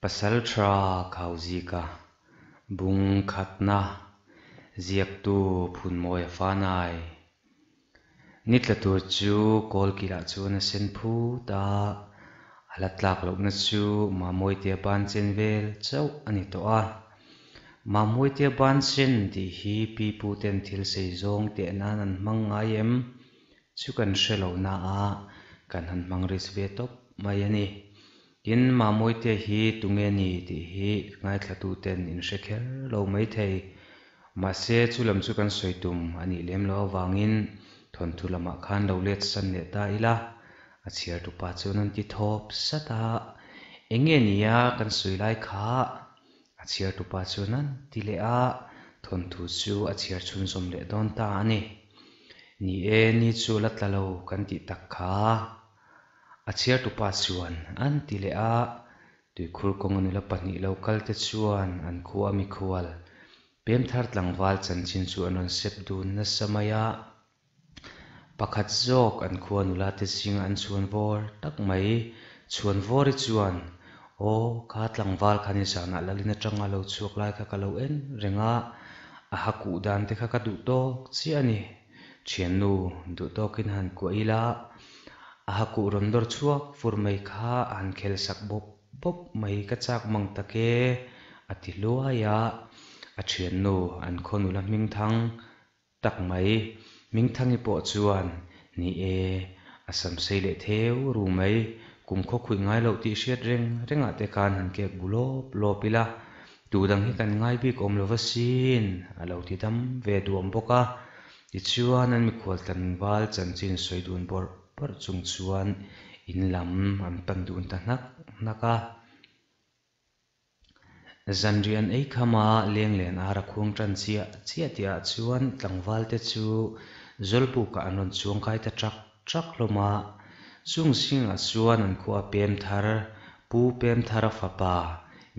Pasalṭha Khauzika bung khatna ziaktu Phunmawia Fanai ni tla tur chu kawlkilah chuan a sen phut a, a la tlak lohna chu Mamawite ban chen vel chauh a ni tawh a. Mamawite ban chen tih hi pipu ten thil sei zawng teh nan an hmang ngai em? Chu kan hre lo na a, kan han hmang risk ve tawp mai a ni. Tin, Mamawite hi tunge ni tih hi ngaithlatu ten in hre kher lo maithei. Mahse, chu lam chu kan sawi tum a nih lem loh avangin thawnthu lamah khan lo let san leh ta ila, a chhiar tupa chuan an ti thawp sat a. Eng nge nia kan sawi lai kha? A chhiar tupa chuan an ti leh a, thawnthu chu a chhiar chhunzawm leh dawn ta a ni. Ni e, ni chu la tla lo kan tih tak kha. A chhiar tupa chuan an ti leh a, tuikhur kawnga nula pahnih lo kal te chuan an khua mikhual Pemthar tlangval chanchin chu an rawn sep dun nasa mai a. Pakhat zawk an khua nula te zinga an chhuan vawr tak mai. Chhuan vawri chuan, Aw, kha tlangval kha nizanah lalin atanga lo chhuak lai kha ka lo en reng a, a ha kuh dan te kha ka duh tawk chiah a ni. Thiannu, duh tawkin han kuah ila, a ha kuh rawn dawr chhuak fur mai kha a han khel sak bawp bawp mai ka chak mang tak e, a ti hluai a. A thiannu, an khaw nula hmingthang tak mai. Hmingthangi pawh chuan, Ni e, a sam sei leh theu ru mai, kum khaw khuih ngai loh tih hriat reng rengah te khan han kek bu lawp lawp ila, tu dang hi kan ngai bik awm lova sin, a lo ti dam ve duam bawk a. Tichuan an mikhual tlangval chanchin sawi dun bawrh bawrh chung chuan in lam an pan dun ta hnak hnak a. Zanriah an ei kham a, lenglen ar a khuang tan chiah chiah tih ah chuan tlangval te chu Zawlbukah an rawn chuang kai ta ṭak ṭak hlawm a. Chung zingah chuan an khua pem thar, Pu Pem Thara fapa,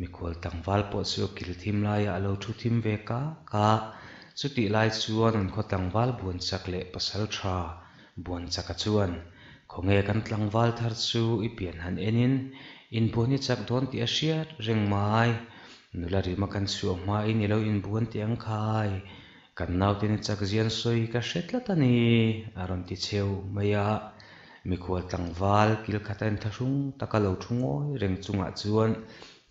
mikhual tlangval pawh chu a kil thim laiah a lo thu thim ve kak a. Chutih lai chuan an khaw tlangval buan chak leh pasal ṭha buan chaka chuan, Khawnge kan tlangval thar chu i pian han enin inbuan i chak dawn tih a hriat reng mai. Nula rima kan chhuah hmain i lo inbuan tih ang khai. Kan nauten i chak zian sawi ka hre tlat a ni, a rawn ti cheu mai a. Mikhual tlangval kil khat a inthlahrung taka lo thu ngawi reng chungah chuan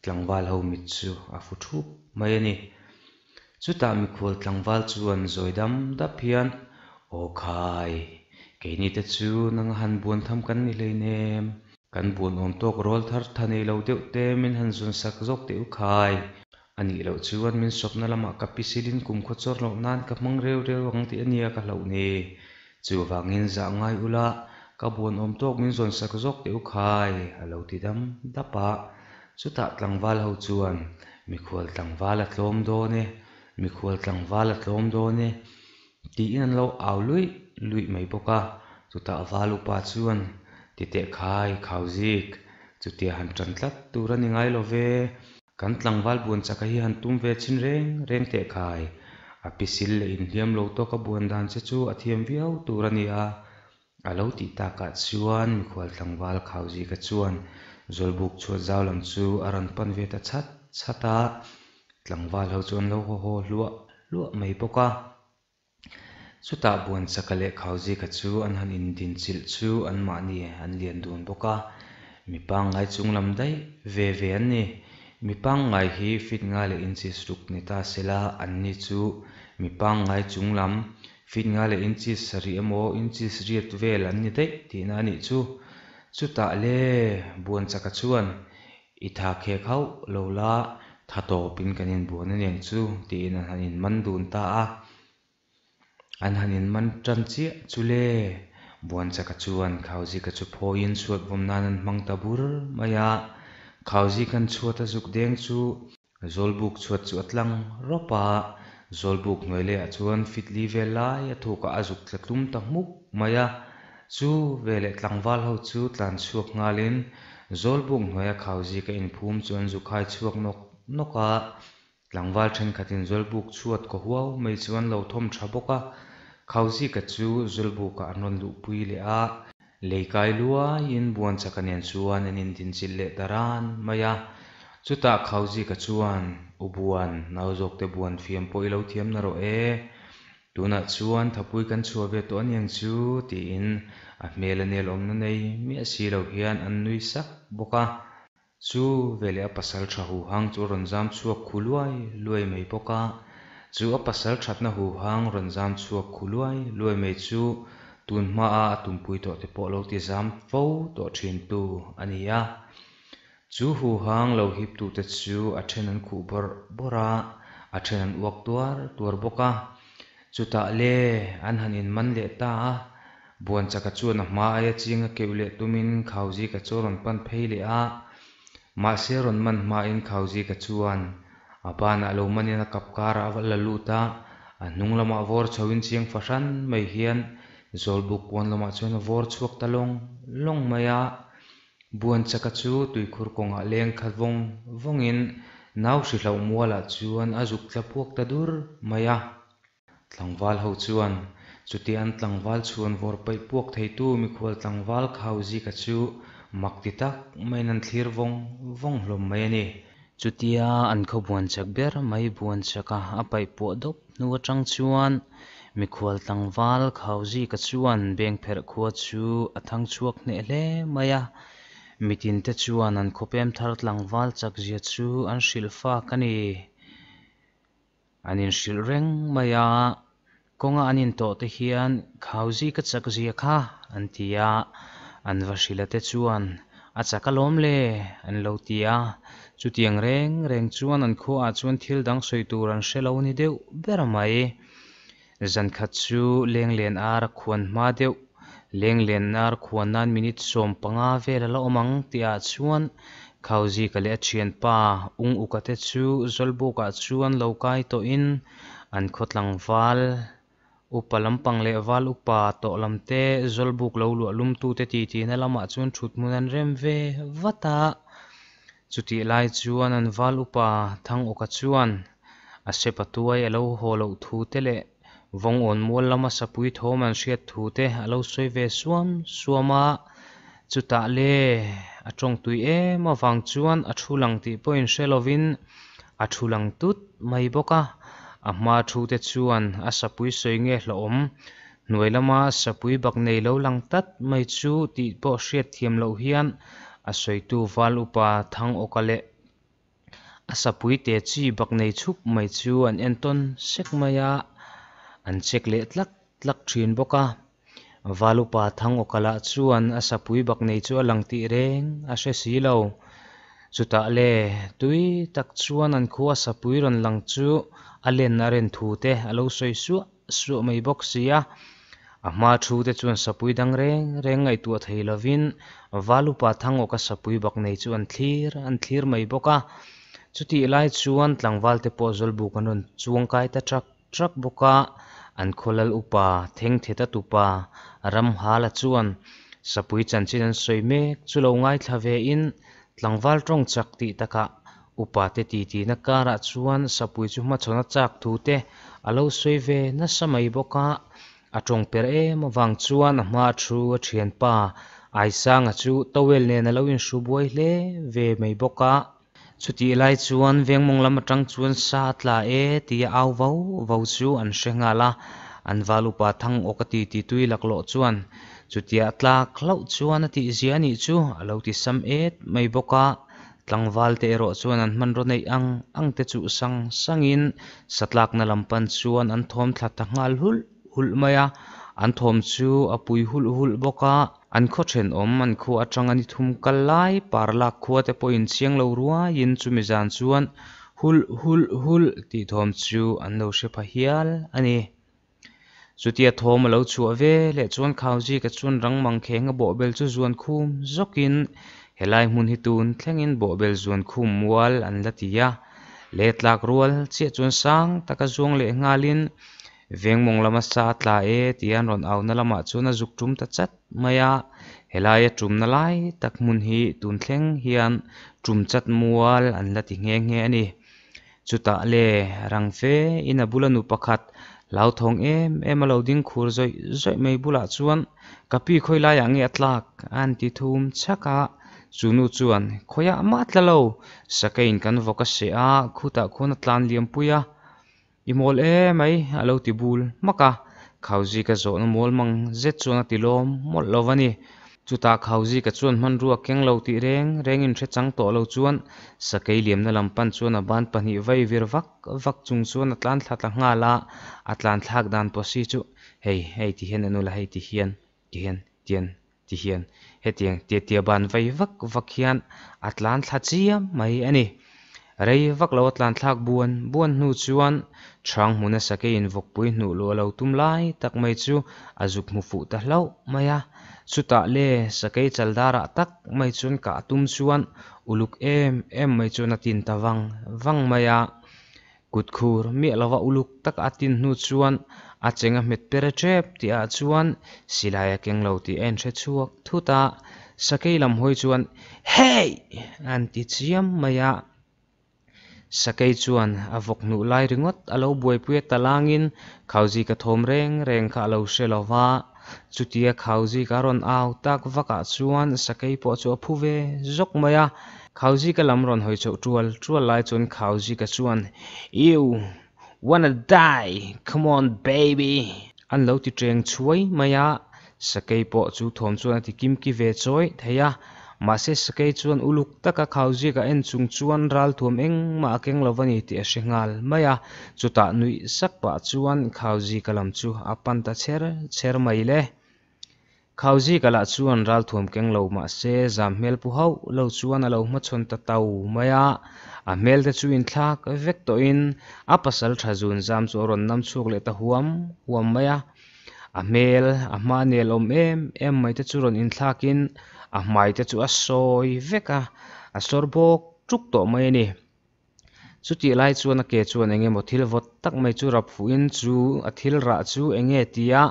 tlangval ho mit chu a fu thup mai a ni. Chutah mikhual tlangval chuan zawi dam dap hian, Aw khai, keini te chu nanga han buan tham kan ni hleinem, kan buan awm tawk rawl thar tha nei lo deuh te min han zun sak zawk teh u khai, a nih loh chuan min sawpna lamah ka pisilin kumkhaw chawr loh nan ka hmang reu reu ang tih a nia ka hlauh ni. Chuvangin zah ngai ula, ka buan awm tawk min zawn sak zawk teh u khai, a lo ti dam dap a. Chutah tlangval ho chuan, Mikhual tlangval a tlawm dawn e, mikhual tlangval a tlawm dawn e, tiin an lo au luih luih mai bawk a. Chutah val upa chuan, Ti teh khai, Khauzik, chutia han tan tlat tur a ni ngai lo ve, kan tlangval buan chaka hi han tum ve chhin reng reng teh khai, a pisil leh inhliam lo tawk a buan dan che chu a thiam viau tur a ni a, A lo tih takah chuan mikhual tlangval Khauzika chuan Zawlbuk chhuat zau lam chu a rawn pan ve ta chhat chhat a, tlangval ho chu an lo haw haw hluah hluah mai bawk a. Chutah Buanchaka leh Khauzika chu an han indinchilh chu anmahni an lian dun bawk a, mi pangngai chung lam daih ve ve an ni. Mi pangngai hi fit nga leh inches ruk ni ta sela anni chu mi pangngai chung lam Feet nga leh inches sarih emaw inches riat vel an ni daih tihna a nih chu. Chutah le Buanchaka chuan i tha khek hauh lo la, tha tawpin kan inbuan a niang chu tiin an han inman dun ta a. An han inman tan chiah chu le Buanchaka chuan Khauzika chu phawiin chhuat vawm nan an hmang ta bur mai a. Khauzikan chhuat a zuk deng chu Zawlbuk chhuat chu a tlang rawp a, Zawlbuk hnuai lehah chuan fitli vel lai a thukah a zuk tla tlum ta hmuk mai a. Chu veleh tlangval ho chu tlan chhuak nghalin Zawlbuk hnuaia Khauzika inphum chu an zu khai chhuak nawk nawk a. Tlangval thenkhatin Zawlbuk chhuat kaw huau mai chu an lo thawm tha bawk a, Khauzika chu Zawlbukah an rawn luhpui leh a. Lei kai luaiin Buanchaka nen chuan an indinchilh leh ta ran mai a. Chutah Khauzika chuan, U Buan, nau zawkte buan fiam pawh i lo thiam na rawh e. Tunah chuan thapui kan chhuah ve tawh aniang chu, tiin a hmel a nel awmna nei miah si lo hian an nui sak bawk a. Chu veleh a pasal tha huhang chu a rawn zam chhuak khu luai luai mai bawk a. Chu a pasal thatna huhang rawn zam chhuak khu luai luai mai chu tun hmaa a tumpui tawh te pawh lo ti zam fo tawh thintu a ni a. Chu huhang lo hiptute chu a then an khuh bawrh bawrh a, a then an uak tuar tuar bawk a. Chutah le, an han inman leh ta a. Buanchaka chuan a hma aia ching a keuh leh tumin Khauzika chu a rawn pan phei leh a. Mahse rawn man hmain Khauzika chuan a banah lo manin a kap karah a la lut a, a hnung lamah vawr chhoin chiang fahran mai hian Zawlbuk pawn lamah chuan a vawr chhuak ta lawng lawng mai a. Buanchaka chu tuikhur kawngah leng khat vawng vawngin nau hrihloh mualah chuan a zuk tla puak ta dur mai a. Tlangval ho chuan chutia an tlangval chhuan vawr paih puak theitu mikhual tlangval Khauzika chu mak ti tak maiin an thlir vawng vawng hlawm mai a ni. Chutia an khaw buanchak ber mai Buanchaka a paih puah dawp hnu atang chuan mikhual tlangval Khauzika chuan Bengpherh khua chu a thang chhuak hneh hle mai a. Mitinte chuan an khaw pem thar tlangval chakzia chu an hrilh fak a ni. An inhrilh reng mai a, kawnga an intawh te hian Khauzi ka chak zia kha an ti a, an va hrilh a te chuan a chak alawm le an lo ti a, chutiang reng reng chuan an khuaah chuan thil dang sawi tur an hre lo ni deuh ber mai. Zankhat chu Lenglen ar a khuan hma deuh, Lenglen ar khuan nan minute 15 vel a la awm ang tihah chuan Khauzika leh a thianpa Ung Uka te chu Zawlbukah chuan lo kai tawhin an khaw tlangval upa lampang leh val upa tawh lam te Zawlbuk lo luah lumtute titi na lamah chuan thut hmun an rem ve vat a. Chutih lai chuan an val upa Thang Awka chuan a sepa tuai a lo haw loh thu te leh Vawngawn mual lama sapui thawm an hriat thu te a lo sawi ve suam suam a. Chutah le a tawng tui em avang chuan a thu lang tih pawh inhre lovin a thu lang tut mai bawk a. A hma thu te chuan a sapui sawi nge hlauhawm hnuai lama sapui bak nei lo lang tlat mai chu tih pawh hriat thiam loh hian a sawitu val upa Thang Awka leh A sapui te chi bak nei chhup mai chu an entawn sek mai a, an check leh tlak tlak thin bawk a. Valupa Thangawka lah chuan a sapui bak nei chu a lang tih reng a hre si lo. Chutah le, tui tak chuan an khua sapui rawn lang chu a len a ren thu te a lo sawi suah suah mai bawk si a. A hma thu te chuan sapui dang reng reng ngaihtuah thei lovin Valupa Thangawka sapui bak nei chu an thlir an thlir mai bawk a. Chutih lai chuan tlangval te pawh Zawlbuk an rawn chuang kai ta ṭak ṭak bawk a. An khaw lal upa Thengtheta tupa Ramhala chuan sapui chanchin an sawi mek chu lo ngaithla ve in tlangval tawng chak tih takah Upa te titi na karah chuan sapui chu hmachhawn a chak thu te a lo sawi ve nasa mai bawk a. A tawng per em avang chuan a hma thu a thianpa Aisanga chu towel nen a lo inhru buai hle ve mai bawk a. Chutih lai chuan vengmawng lam atang chuan sa a tla e tia au vau vau chu an hre nghal a. An val upa thang awk a titi tui laklawh chuan chutia a tlak hlauh chuan a tihzia a nih chu a lo ti sam et mai bawk a. Tlangval te erawh chuan an hmanraw neih ang ang te chuh sang sangin satlakna lam pan chuan an thawm thla ta nghal hulh hulh mai a, an thawm chu a pui hulh hulh bawk a, an khaw thenawm an khua atanga ni thum kal lai par lak khua te pawhin chiang lo ruaiin chumi zan chuan hulh hulh hulh tih thawm chu an lo hre pha hial a ni. Chutia thawm a lo chhuah ve leh chuan Khauzika chuan rang mangkheng a bawhbel chu zuan khum zawkin helai hmun hi tun thlengin bawhbel zuan khum mual an la ti a. Leh tlak rual chiah chuan sang taka zuang leh nghalin vengmawng lama sa a tla e tia an rawn auna lamah chuan a zuk tum ta chat mai a. Helaia tumna lai tak hmun hi tun thleng hian tum chat mual an la ti nghe nghe a ni. Chutah le, rang fe in a bula nu pakhat hlauthawng em em a lo ding khur zawih zawih mai bulah chuan ka pi khawi laiah nge a tlak a han ti thum chhak a. Chu nu chuan, Khawiah mah tla lo, sakeiin kan vawk a seh a, khutah khuan a tlan liam pui a, i mawl emai a lo ti bul hmak a. Khauzika zawhna mawl mang zet chuan a ti lawm mawlh lo a ni. Chutah Khauzika chuan hmanrua keng lo tih reng rengin hre chang tawh lo chuan sakei liamna lam pan chuan a ban pahnih vai vir vak vak chung chuan a tlan thla ta nghal a, a tlan thlak dan pawh si chu hei hei ti hian en ula hei ti hian ti hian tian ti hian hetiang tia tia ban vai vak vak hian a tlan thla chiam mai a ni. Rei vak lo a tlan thlak buan buan hnu chuan Chhang hmuna sakei invawkpui hnuh luh a lo tum lai tak mai chu a zuk hmu fuh ta hlauh mai a. Chutah le sakei chaldarah tak mai chuan kah tum chuan uluk em em mai chuan a tin ta vang vang mai a. Kut khur miah lova uluk taka a tin hnu chuan a cheng a hmet per tep tih ah chuan silai a keng lo tih a inhre chhuak thut a, sakei lam hawi chuan Hey! an ti chiam mai a. Sakei chuan a vawk hnuh lai ringawt a lo buaipui a talangin Khauzika thawm reng reng kha a lo hre lo va, chutia Khauzika a rawn au tak vakah chuan sakei pawh chu a phu ve zawk mai a. Khauzika lam rawn hawi chhoh tual tual lai chuan Khauzika chuan, You wanna die? Come on baby! An lo ti teng chhuai mai a, sakei pawh chu thawm chuan a ti kimki ve chawi thei a. Mahse sakei chuan uluk taka Khauzika en chung chuan ralthuam engmah a keng lo va ni tih a hre nghal mai a. Chutah nuih sak pah chuan Khauzika lam chu a pan ta chher chher mai le. Khauzika lah chuan ralthuam keng lo mah se zam hmel pu hauh lo chuan a lo hmachhawn ta tau mai a, a hmel te chu inthlak vek tawhin a pasal tha zun zam chu a rawn nam chhuak leh ta huam huam mai a. A hmel a hma nel awm em em mai te chu rawn inthlakin a hmai te chu a sawi vek a, a sawr bawk tuk tawh mai a ni. Chutih lai chuan a ke chuan eng emaw thil vawt tak mai chu rap fuhin chu a thil rah chu eng nge tia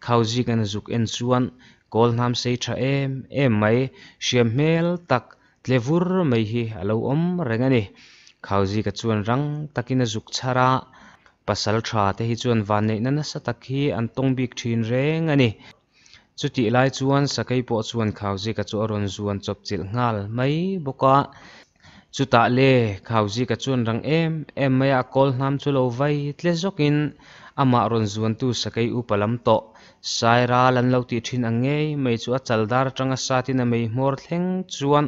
Khauzik an zuk en chuan kawl hnam sei tha em em mai, hriam hmel tak tle vur mai hi a lo awm reng a ni. Khauzika chuan rang takin a zuk chhar a, pasal tha te hi chuan vanneihna nasa tak hi an tawng bik thin reng a ni. Chutih lai chuan sakei pawh chuan Khauzika chu a rawn zuan chawp chilh nghal mai bawk a. Chutah le, Khauzika chuan rang em em mai a, a kawl hnam chu lo vai tle zawkin amah rawn zuantu sakei upa lam tawh Sairal an lo tih thin ang ngei mai chu a chal dar atanga satin a mei hmawr thleng chuan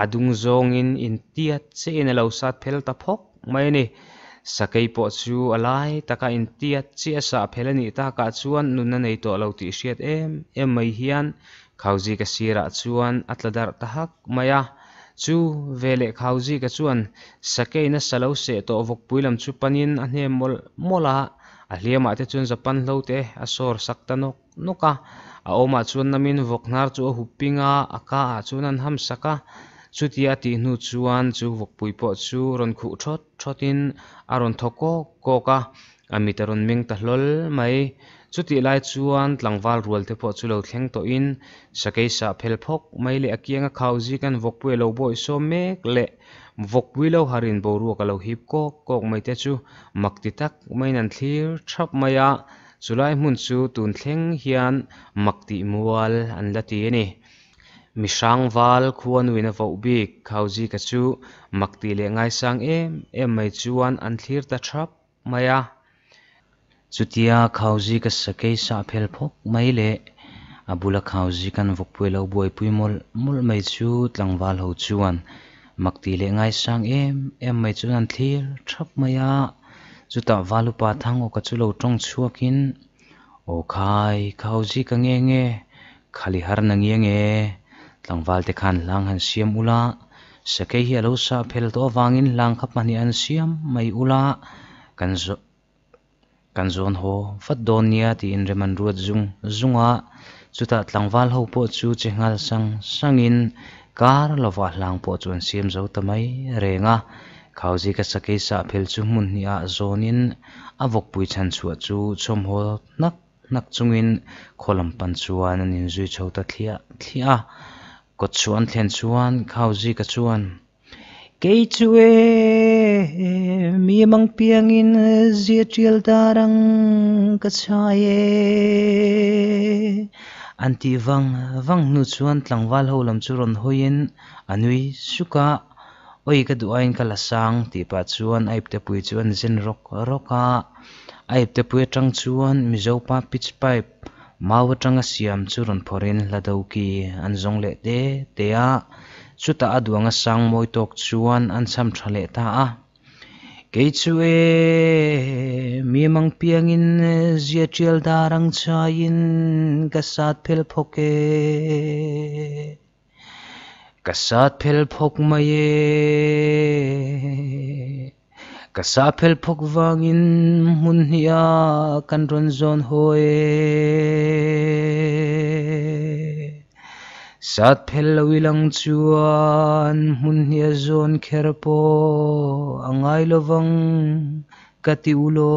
a dung zawngin intiat chiahin a lo sat phel ta phawk mai a ni. Sakei pawh chu a lai taka intiat chiah a sah phel a nih takah chuan nun a nei tawh lo tih hriat em em mai hian Khauzika sirah chuan a tla darh ta hak mai a. Chu veleh Khauzika chuan sakei nasa lo seh tawh vawkpui lam chu panin a hnem mawlh mawlh a, a hliamah te chuan Japan hlo te a sawr sak ta nawk nawk a. A awmah chuan namin vawk hnar chu a hup ping a, a ka ah chuan an ham sak a. Chutia a tih hnu chuan chu vawkpui pawh chu rawn khuh thawt thawtin a rawn thaw kawk kawk a, a mit a rawn meng ta hlawl mai. Chutih lai chuan tlangval rual te pawh chu lo thleng tawhin sakei sah phel phawk mai leh a kianga khau zik an vawkpui a lo bawih sawm mek leh vawkpui lo harin boruak a lo hip kawk kawk mai te chu mak ti tak maiin an thlir thap mai a, chulai hmun chu tun thleng hian mak tih mual an la ti a ni. Mihrangval khuanuin a voh bik Khauzika chu mak tih leh ngaisang em em mai chuan an thlir ta thap mai a. Chutia Khauzika sakei sah phel phawk mai leh a bula Khauzikan vawkpui lo buaipui mawlh mawlh mai chu tlangval ho chuan mak tih leh ngaisang em em mai chuan an thlir thap mai a. Chutah Valupa Thangawka chu lo tawng chhuakin, Aw khai, Khauzika nge nge, Khali har na ngiang e, tlangval te khan hlang han siam ula, sakei hi a lo sah phel tawh avangin hlang kha pahnih an siam mai ula, kan kan zawn haw vat dawn nia tiin rem an ruat zung zung a, chutah tlangval ho pawh chu che nghal sang sangin kar lovah hlang pawh chu an siam zo ta mai reng a, Khauzika sakei sah phel chu hmun hnihah zawnin a vawkpui chhanchhuah chu chhawmhaw hnak Hnak chungin khaw lam pan chuan an inzui chho ta thliah thliah a, kawt chhuah an thlen chuan Khauzika chuan, Kei chu e, mi mang piangin zia tial dar ang ka chhai e. An tih vang vang hnu chuan tlangval ho lam chu rawn hawiin a nui suk a, Awi ka duh aiin ka la sang tih pah chuan a iptepui chu an zen rawk rawk a. A iptepui atang chuan Mizopa pitch pipe mau atanga siam chu rawn phawrhin hla do ki an zawng leh te te a, chutah a duh anga sang mawi tawk chuan an cham tha leh ta a. Kei chu e, mi mang piangin zia tial dar ang chaiin ka sat phel phawk e. Ka sat phel phawk mai e. Ka sa phel phawk vangin hmun hnih-ah kan rawn zawn haw e. Sat phel lo i lang chuan hmun hnih a zawn kher pawh a ngai lovang ka ti u law.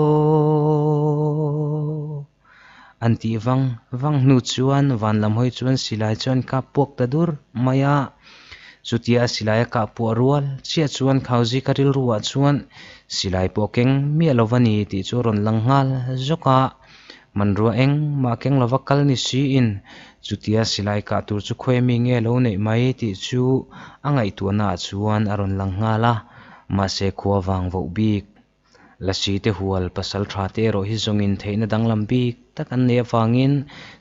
An tih vang vang hnu chuan van lam hawi chuan silai chuan kap puak ta dur mai a. Chutia silai a kah puah rual chiah chuan Khauzika rilruah chuan silai pawh keng miah lo va ni tih chu a rawn lang nghal zawk a. Hmanrua eng mah keng lova kal ni siin chutia silai kah tur chu khawi mi nge lo neih mai tih chu a ngaihtuahnaah chuan a rawn lang nghal a, mahse khua vang voh bik. Lasi te hual pasal tha te erawh hi zawngin theihna danglam bik tak an nei avangin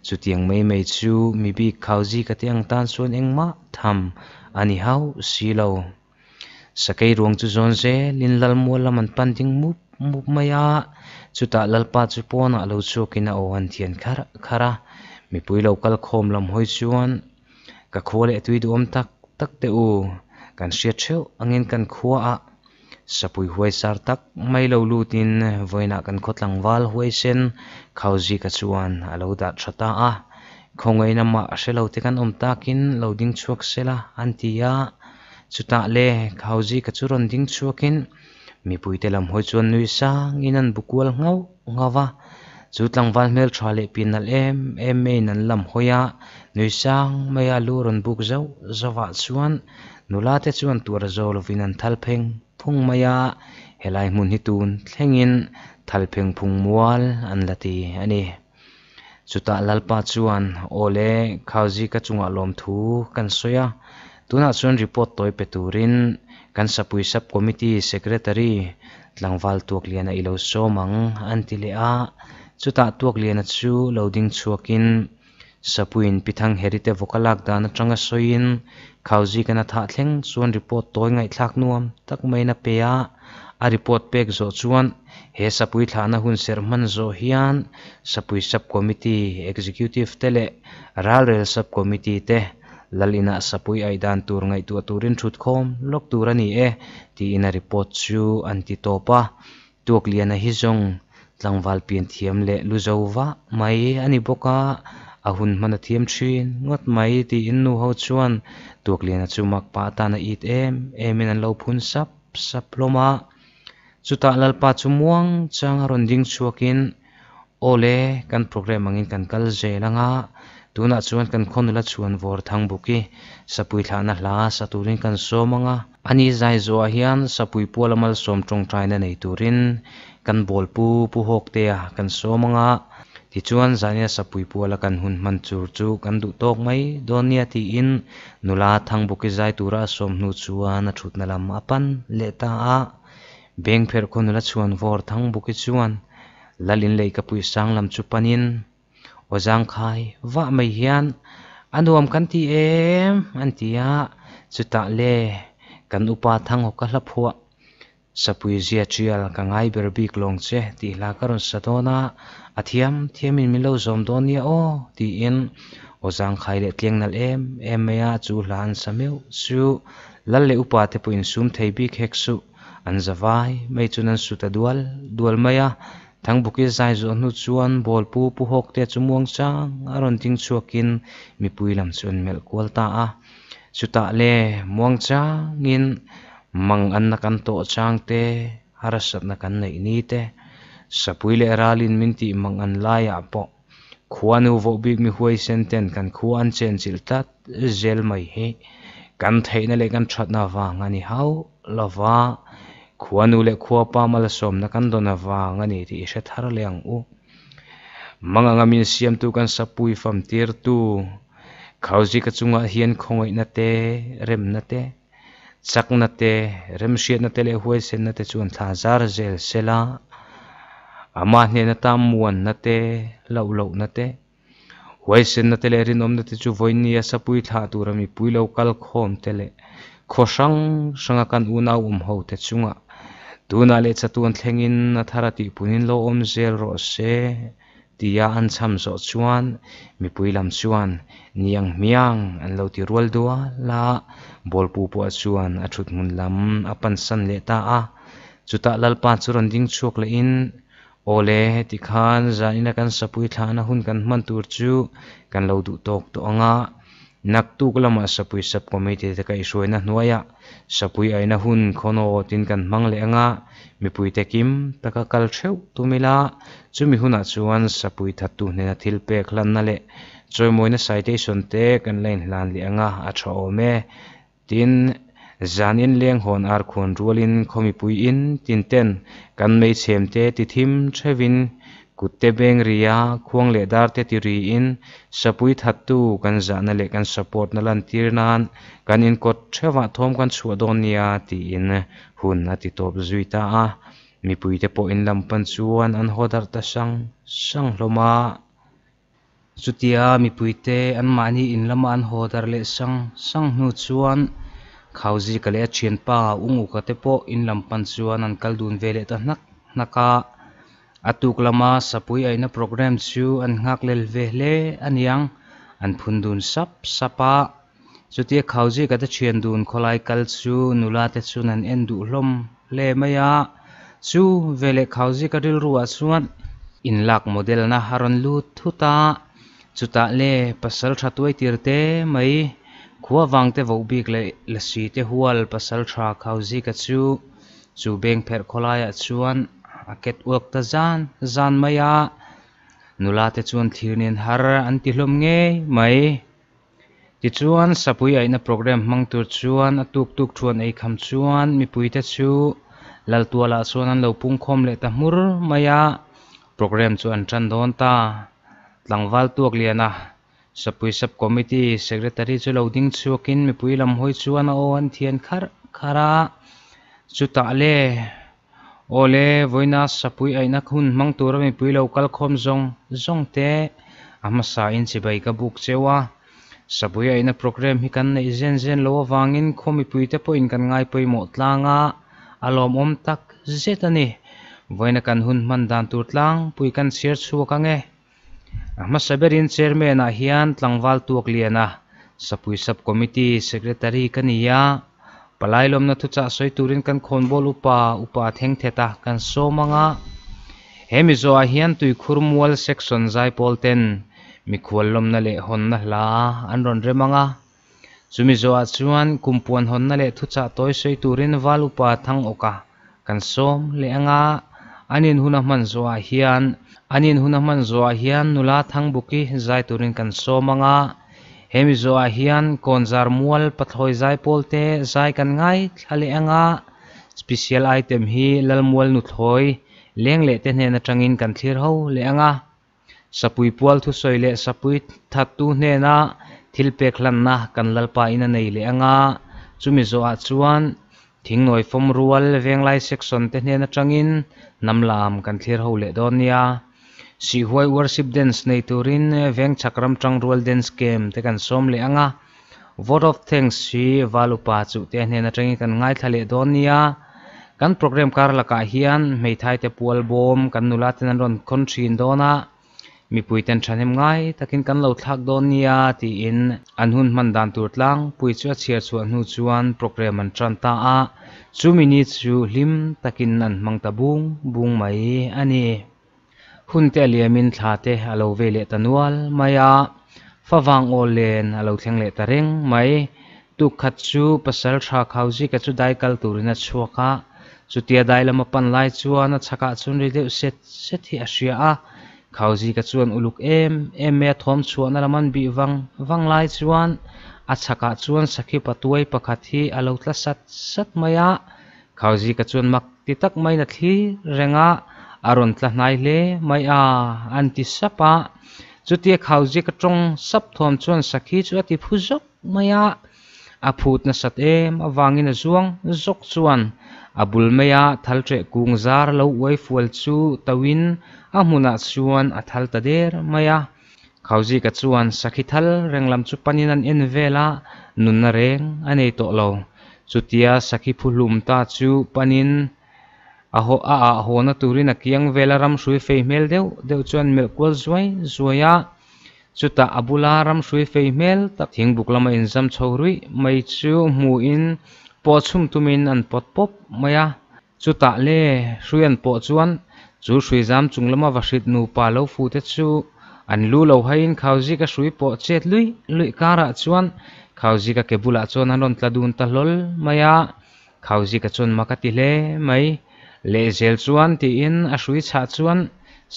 chutiang mai mai chu mi bik khauzi ka te ang tan chuan engmah tham a ni hauh si lo. Sakei ruang chu zawn zelin Lalmual lam an pan ding mup mup mai a, chutah Lalpa chu pawnah lo chhuakin a aw an thian kharh kharh a, mipui lo kal khawm lam hawi chuan ka khua leh tui duhawm tak tak teh u, kan hriat theuh angin kan khuaah sapui huaisar tak mai lo lutin vawiinah kan khaw tlangval huaisen Khauzika chuan a lo dah tha ta a, khawngaihna mah hre lo te kan awm takin lo ding chhuak sela an ti a. Chutah le, Khauzika chu rawn ding chhuakin mipuite lam hawi chuan nui sangin an bu kual nghauh nghauh va. Chu tlangval hmeltha leh pian nalh em em maiin an lam hawi a, nui sang maia lu rawn buk zauh zauhah chuan nula te chuan tuar zo lovin an thal pheng phung mai a, helai hmun hi tun thlengin thal pheng phung mual an la ti a ni. Chutah Lalpa chuan, Aw le, Khauzika chungah lawmthu kan sawi a, tunah chuan report tawi pe turin kan Sapui Sub Committee Secretary tlangval Tuakliana i lo sawm ang, an ti leh a. Chutah Tuakliana chu lo ding chhuakin Sapuiin Pi Thangherite vawk a lak dan atanga sawiin Khauzikana thah thleng chuan report tawi ngaihthlak nuam tak maiin a pe a. A report pek zawh chuan he Sapui thlahna hun serh hman zawh hian Sapui Sub Committee Executive te leh Ralrel Sub Committee te Lal inah Sapui aih dan tur ngaihtuah turin thutkhawm lawk tur a ni e tiin a report chu an ti tawp a. Tuakliana hi zawng tlangval pian thiam leh lu zo vah mai a ni bawk a, a hun hman a thiam thin ngawt mai tiin nu ho chuan Tuakliana chu mak pah atan a it em emin an lo phun sap sap hlawm a. Chutah Lalpa chu muang chang a rawn ding chhuakin Aw le, kan programme angin kan kal zel anga, tunah chuan kan khaw nula chhuan vawr thang buki sapui thlahna hla sa turin kan sawm anga, ani zai zawhah hian sapui puala malsawm tawngtaina nei turin kan bawl pu pu hawktea kan sawm anga, tichuan zania sapui puala kan hun hman tur chu kan duh tawk mai dawn nia tiin nula thang buki zai tura a sawm hnu chuan a thutna lam a pan leh ta a, beng pherh khaw nula chhuan vawr thang buki chuan Lal in lei ka pui sang lam chu panin aw zangkhai vah mai hian a nuam kan ti em an ti a, chutah le kan upa Thanghaw ka hla phuah Sapui zia tial ka ngai ber bik lawng che tih hla ka rawn sa dawn a, a thiam thiamin min lo zawm dawn nia aw tiin aw zangkhai leh tliang nalh em em mai a, chu hla an sa meuh chu Lal leh upa te pawh insum thei bik hek suh. An za vai mai chuan an su ta dual dual mai a, Thangbuki zai zawh hnu chuan ball pu pu hawk te chu muang chang a rawn ding chhuakin mipui lam chu an melh kual ta a. Chutah le muang changin mang anna kan tawh chang te, harsatna kan neih ni te, sapui leh ralin min tih mang an laiah pawh Khuanu voh bik mi huaisen ten kan khua an chenchilh tlat zel mai hi kan theihna leh kan thatna vang a ni hauh lo va, khuanu leh khuapa malsawmna kan dawn avang a ni tih i hre thar leh ang u. Manganga min siamtu kan sapui famtirtu Khauzika chungah hian khawngaihna te, remna te, chakna te, remhriatna te leh huaisenna te chuan thla zar zel sela, amah hnena tan muanna te, hlauhlohna te, huaisenna te leh rinawmna te chu vawinia sapui thlah tura mipui lo kal khawm te leh khaw hrang hranga kan unau awm ho te chungah tunah leh chatuan thlengin a thar a tihpunin lo awm zel rawh se. Tia an chham zawh chuan mipui lam chuan niang hmiang an lo ti rual dual a, bawlpu pawh chuan a thut hmun lam a pansan leh ta a. Chutah Lalpa chu rawn ding chhuak lehin, Awle, heti khan zanina kan sapui thlahna hun kan hman tur chu kan lo duh tawk tawh ang a, Naktuk lamah Sapui Sub-Committee te kaihhruaina hnuaiah Sapui aina hun khawnawtin kan hmang leh anga mipuite kim taka kal theuh tum ila, chumi hunah chuan Sapui thattu hnena thil pek hlanna leh chawimawina citation te kan la inhlan leh anga a tha awm e. Tin, zan inleng hawn ar khuan rualin khaw mipui in tin ten kan meichhem te ti thim theuhin Kutte beng ria, khuang leh darte ti riin sapui thattu kan zahna leh kan support na lantir nan kan inkawt theuhah thawm kan chhuah dawn nia tiin hun a ti tawp zui ta a. Mipuite pawh in lam pan chuan an haw darh ta sang sang hlawm a. Chutia mipuite anmahni in lama an haw darh leh sang sang hnu chuan Khauzika leh a thianpa Unguka te pawh in lam pan chuan an kal dun ve leh ta hnak hnak a. A tuk lama sapui aihna programme chu an nghak lel ve hle aniang, an phun dun sap sap a. Chutia Khauzika te thian dun khawlai kal chu nula te chuan an en duh hlawm hle mai a. Chu veleh Khauzika rilruah chuan inlak model na a rawn lut thut a. Chutah le pasal tha tuai tir te mai, khua vang te voh bik leh lasi te hual pasal tha Khauzika chu Chu beng pherh khawlaiah chuan a ket uak ta zan zan mai a, nula te chuan thlir nen har an ti hlawm ngei mai. Tichuan Sapui aihna programme hmang tur chuan a tuk tuk thuan ei kham chuan mipuite chu Laltualah chuan an lo pungkhawm leh ta hmur mai a, programme chu an tan dawn ta. Tlangval tuak liana Sapui Sub Committee Secretary chu lo ding chhuakin mipui lam hawi chuan a aw an thian kharh kharh a, chutah le, Aw le, vawiina Sapui aihna hun hmang tura mipui lo kal khawm zawng zawng te a hmasain chibai ka buk cheu a. Sapui aihna programme hi kan neih zen zen lo avangin khaw mipuite pawhin kan ngai pawimawh tlang a, a lawmawm tak zet a ni. Vawiina kan hun hman dan tur tlangpui kan chhiar chhuak ang e. A hmasa berin Chairman ah hian tlangval tuak lian a, Sapui Sub Committee Secretary ka ni a, palai lawmna thuchah sawi turin kan khawnbawl upa upa theng thet a kan sawm ang a. He Mizo ah hian Tuikhur Mual Section zaipawl ten mikhual lawmna leh hawnna hla an rawn rem ang a. Chumi zawhah chuan kumpuan hawnna leh thuchah tawi sawi turin val upa Thangawka kan sawm leh ang a, an inhun a hman zawhah hian an inhun a hman zawhah hian nula Thangbuki zai turin kan sawm ang a, hemi zawhah hian Kawnzar mual pathlawi zaipawl te zai kan ngaithla leh ang a, special item hi Lalmual nuthlawi leng leh te hnen atangin kan thlir ho leh ang a. Sapui pual thusawi leh sapui thattu hnena thil pek hlanna kan Lalpa in a nei leh anga, chumi zawhah chuan thingnawi fawm rual venglai section te hnen atangin hnam lam kan thlir ho leh dawn nia. Sihhuai worship dance nei turin vengchhak ramtang rual dance camp te kan sawm leh anga, vote of thanks hi Valupa chuh te hnen atangin kan ngaithla leh dawn nia. Kan programme kar lakah hian hmeithai te pual bawm kan nula ten an rawn khawn thin dawn a, mipui ten thahnem ngai takin kan lo thlak dawn nia tiin an hun hman dan tur tlangpui chu a chhiar chhuah hnu chuan programme an tan ta a, chumi ni chu hlim takin an hmang ta bung bung mai a ni. Hun te a liamin thla te a lo vei leh ta nual mai a, favang aw len a lo thleng leh ta reng mai. Tuk khat chu pasal tha Khauzika chu dai kal turin a chhuak a, chutia dai lama pan lai chuan a chhakah chuan ri deuh set set hi a hria a. Khauzika chuan uluk em em mai a thawm chhuahna lam an bih vang vang lai chuan a chhakah chuan sakhi patuai pakhat hi a lo tla sat sat mai a. Khauzika chuan mak ti tak maiin a thlir reng a, A rawn tla hnai hle mai a, an ti sap a. Chutia Khauzika tawng sap thawm chuan sakhi chu a ti phu zawk mai a. A phut nasat em avangin a zuang zawk chuan a bul maia thal ṭeh kung zar lo uai fual chu toin a hmunah chuan a thal ta der mai a. Khauzika chuan sakhi thal reng lam chu panin an en vel a, nunna reng a nei tawh lo. Chutia sakhi phu hlum ta chu panin a haw a ah hawna turin a kiang vel a ram hrui fei hmel deuh deuh chuan melh kual zuai zuai a. Chutah a bula ram hrui fei hmel tak thingbuk lama inzam chho ruih mai chu hmuhin pawh chhum tumin an pawt pawp mai a. Chutah le hrui an pawh chuan chu hrui zam chung lama va hrit nupa lo fu te chu an lu lo haiin Khauzika hrui pawh chet luih luih karah chuan Khauzika ke bulah chuan an rawn tla dun ta hlawl mai a. Khauzika chuan mak a ti hle mai. Lehzel chuan tiin a hrui chhah chuan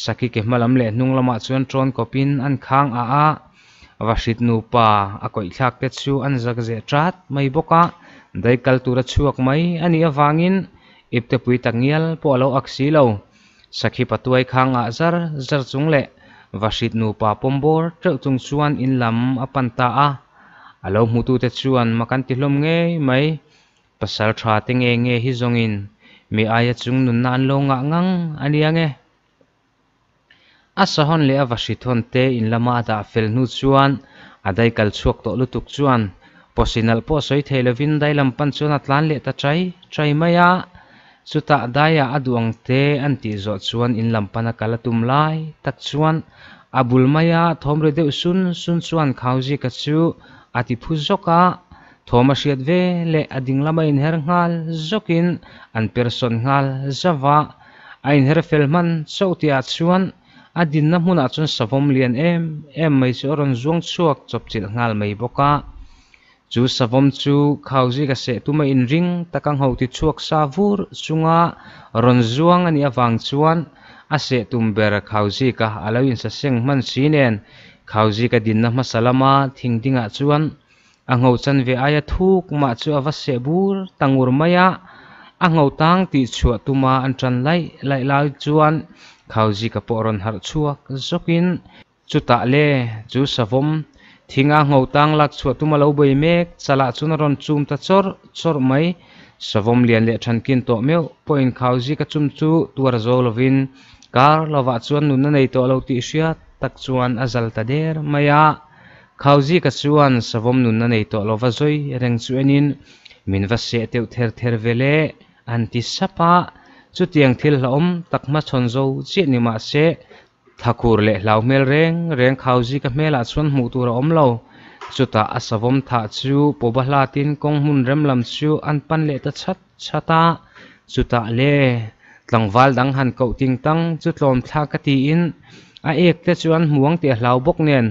Saki ke hma lam leh hnung lamah chuan ṭawn kawpin an khang ah a, va hrit nupa a kawih thlak te chu an zak zeh ṭat mai bawk a, dai kal tura chhuak mai a nih avangin iptepui tak ngial pawh a lo ak si lo. Sakhi patuai khang ah zar zar chung leh va hrit nupa pawm bawr teuh chung chuan in lam a pan ta a, a lo hmutute chuan mak an ti hlawm ngei mai. Pasal tha te nge nge hi zawngin mi aia chung nunna an lo ngah ngang a nia nge? A sahawn leh a vahrithawn te in lama a dah fel hnu chuan a dai kal chhuak tawh lutuk chuan pawsi nalh pawh sawi thei lovin dai lam pan chuan a tlan leh ta chai chai mai a. Chutah daiah a duh ang te an tih zawh chuan in lam pana kal a tum lai tak chuan a bul maia thawm ri deuh sun sun chuan Khauzika chu a ti phu zawk a. Thawm a hriat ve leh a ding lama inher nghal zawkin an per sawn nghal zauh a, a inher fel hman chauh tihah chuan a dinna hmunah chuan savawm lian em em mai chu a rawn zuang chhuak chawpchilh nghal mai bawk a. Chu savawm chu Khauzika seh tuma inring taka ngho ti chhuak sa vur chunga rawn zuang a nih avang chuan a seh tum ber Khauzika a lo insaseng hman si nen Khauzika dinna hmasa lama thing dingah chuan A ngho chanve aia thuk mah chu a va seh bur ta ngur mai a, a ngho tang tih chhuah tuma an tan laih laih lai chuan Khauzika pawh rawn harh chhuak zawkin chutah le chu savawm thinga ngho tang lak chhuah tuma lo bei mek chalah chuan a rawn chum ta chawrh chawrh mai. Savawm lian leh thankin tawh meuh pawhin Khauzika chum chu tuar zo lovin kar lovah chuan nunna nei tawh lo tih hriat tak chuan a zal ta der mai a. Khauzika chuan savawm nunna nei tawh lova zawi reng chu enin min va seh teuh ther ther ve le an ti sap a. Chutiang thil hlauhawm tak hmachhawn zo chiah ni mah se, thlakhur leh hlau hmel reng reng Khauzika hmelah chuan hmuh tur a awm lo. Chutah a savawm thah chu pawba hlatin kawng hmun rem lam chu an pan leh ta chhat chhat a. Chutah le tlangval dang han koh ting tang chu tlawm thlak ka tiin a ek te chu an hmuang tih a hlau bawk nen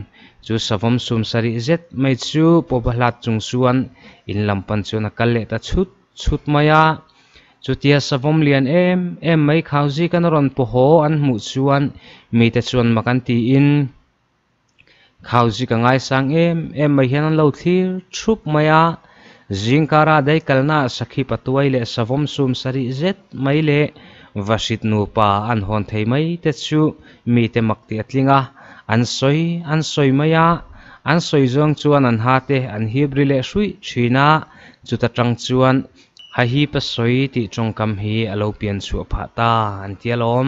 chu savawm sum sarih zet mai chu pawpa hlat chung chuan in lam pan chuan a kal leh ta chhut chhut mai a. Chutia savawm lian em em mai Khauzikan a rawn paw haw an hmuh chuan mite chuan mak an tiin Khauzik a ngaisang em em mai hian an lo thlir thup mai a, zingkara dai kalna ah sakhi patuai leh savawm sum sarih zet mai leh vahrit nupa an hawn thei mai te chu mite mak tih a tling a, an sawi an sawi mai a, an sawi zawng chuan an ha te an hip ri leh hruih thin a, chuta tang chuan hahipa sawi tih tawngkam hi a lo pian chhuah phah ta an ti alawm.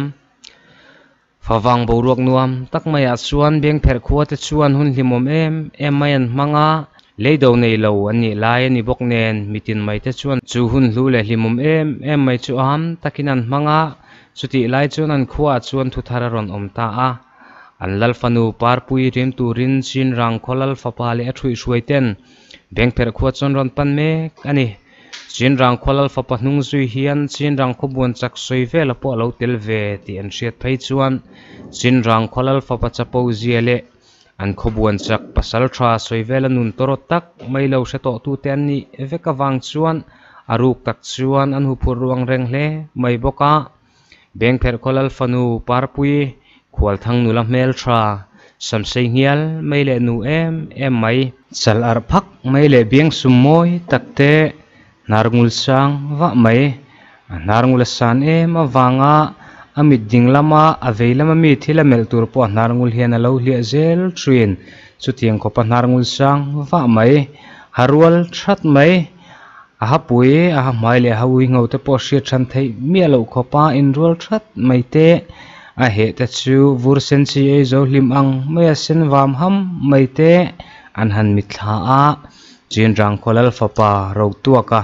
Favang boruak nuam tak maiah chuan Bengpherh khua te chuan hun hlimawm em em mai an hmang a, leido nei lo an nih lai a ni bawk nen mitin mai te chuan chu hun hlu leh hlimawm em em mai chu am takin an hmang a, chutih lai chuan an khuaah chuan thuthar a rawn awm ta a. An Lalfanu Parpui rim turin Chinrang khaw Lalfapa leh a ṭhuihhruai ten Bengpherh khua chuan rawn pan mek a ni. Chinrang khua lal fapa hnung zui hian Chinrang khaw buan chak sawi vela pawh a lo tel ve tih an hriat phei chuan Chinrang khua lal fapa chapo zia leh an khaw buan chak pasal tha sawi vela nun tawrawt tak mai lo hre tawh tute an nih vek avang chuan a ruk tak chuan an huphurh ruang reng hle mai bawk a. Bengpherh khaw lal fanu Parpui Khualthang nula hmeltha Samsei ngial mai leh nu em em mai. Chal arh phak mai leh biang sum mawi tak te hnar ngul sang vah mai. A hnar ngul a san em avanga A mit ding lama a vei lama mi thil a melh tur pawh a hnar ngul hian alo hliah zel thin chutiang khawpa hnar ngul sang vah mai ha rual that mai a hapui a ha hmai leh a ha ui ngho te pawh hriat hran theih miah loh khawpa inrual that mai te a heh te chu vur sen chi ei zo hlim ang mai a sen vam ham mai te an han mitthla a chinrang khaw lal fapa ro tuak a.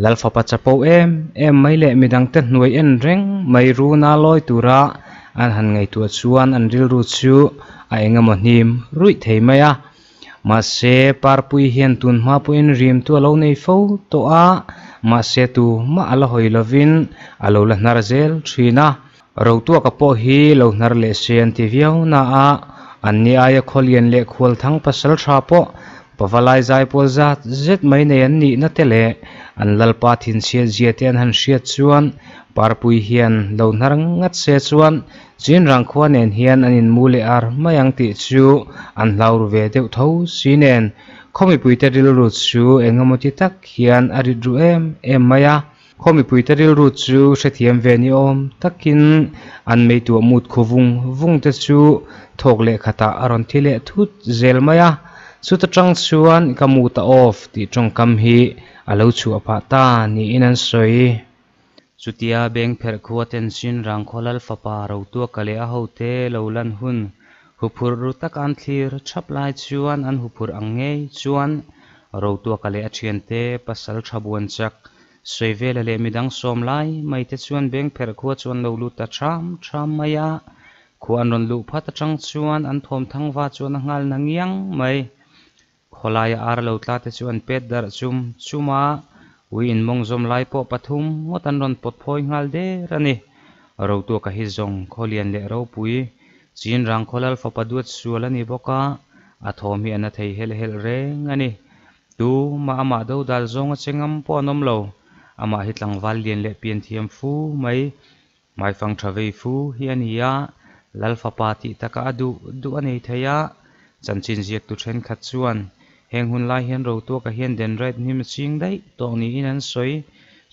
Lalfapa chapo em em mai leh midangte hnuai en reng mai runa lawi tura an han ngaihtuah chuan an rilru chu a eng emaw hnim ruih thei mai a. Mahse, Parpui hian tun hma pawhin rim chu a lo nei fo tawh a, mahse tumah a la hawi lovin a lo la hnar zel thin a. Rotuaka pawh hi lo hnar leh se an ti viau na a, anni aia khawlian leh khualthang pasal tha pawh Pavalai zaipawl zat zet mai nei an nihna te leh an lalpa thinchhiat zia te an han hriat chuan Parpui hian lo hnar ngat se chuan Chinrang khua nen hian an inmu leh ar mai ang tih chu an hlau ru ve deuh tho si nen khaw mipuite rilru chu eng emaw ti tak hian a rit ru em em mai a. Khaw mipuite rilru chu hrethiam ve ni awm takin an meituah mut khu vung vung te chu thawk leh khatah a rawn thi leh thut zel mai a, chuta tang chuan ka mut a off tih tawngkam hi a lo chhuah phah ta niin an sawi. Chutia beng pherh khua ten Chinrang khaw lal fapa Rotuaka leh a hote lo lan hun huphurh ru taka an thlir thap lai chuan an huphurh ang ngei chuan Rotuaka leh a thiante pasal tha buan chak Sawivela leh midang sawm lai mai te chuan beng pherh khua chu an lo lut ta ṭham ṭham mai a, khua an rawn luh phat aṭang chuan an thawm thang va chuan a nghal na ngiang mai. Khawlaia ar lo tla te chu an pet darh chum chum a, ui in mawng zawm lai pawh pathum ngawt an rawn pawt phawi nghal der a ni. Rotuaka hi zawng khawlian leh ropui, Chinrang khawlal fapa duat sual a ni bawk a, a thawm hi a na thei helh helh reng a ni. Tu mah amah do dal zawng a che ngam pawh an awm lo. Amah hi tlangval lian leh pian thiam fu mai, hmaifang tha vei fu hi a ni a, Lal fapa tih takah a duh duh a nei thei a. Chanchin ziaktu thenkhat chuan heng hun lai hian Rotuaka hian Denride hnim a ching daih tawh niin an sawi.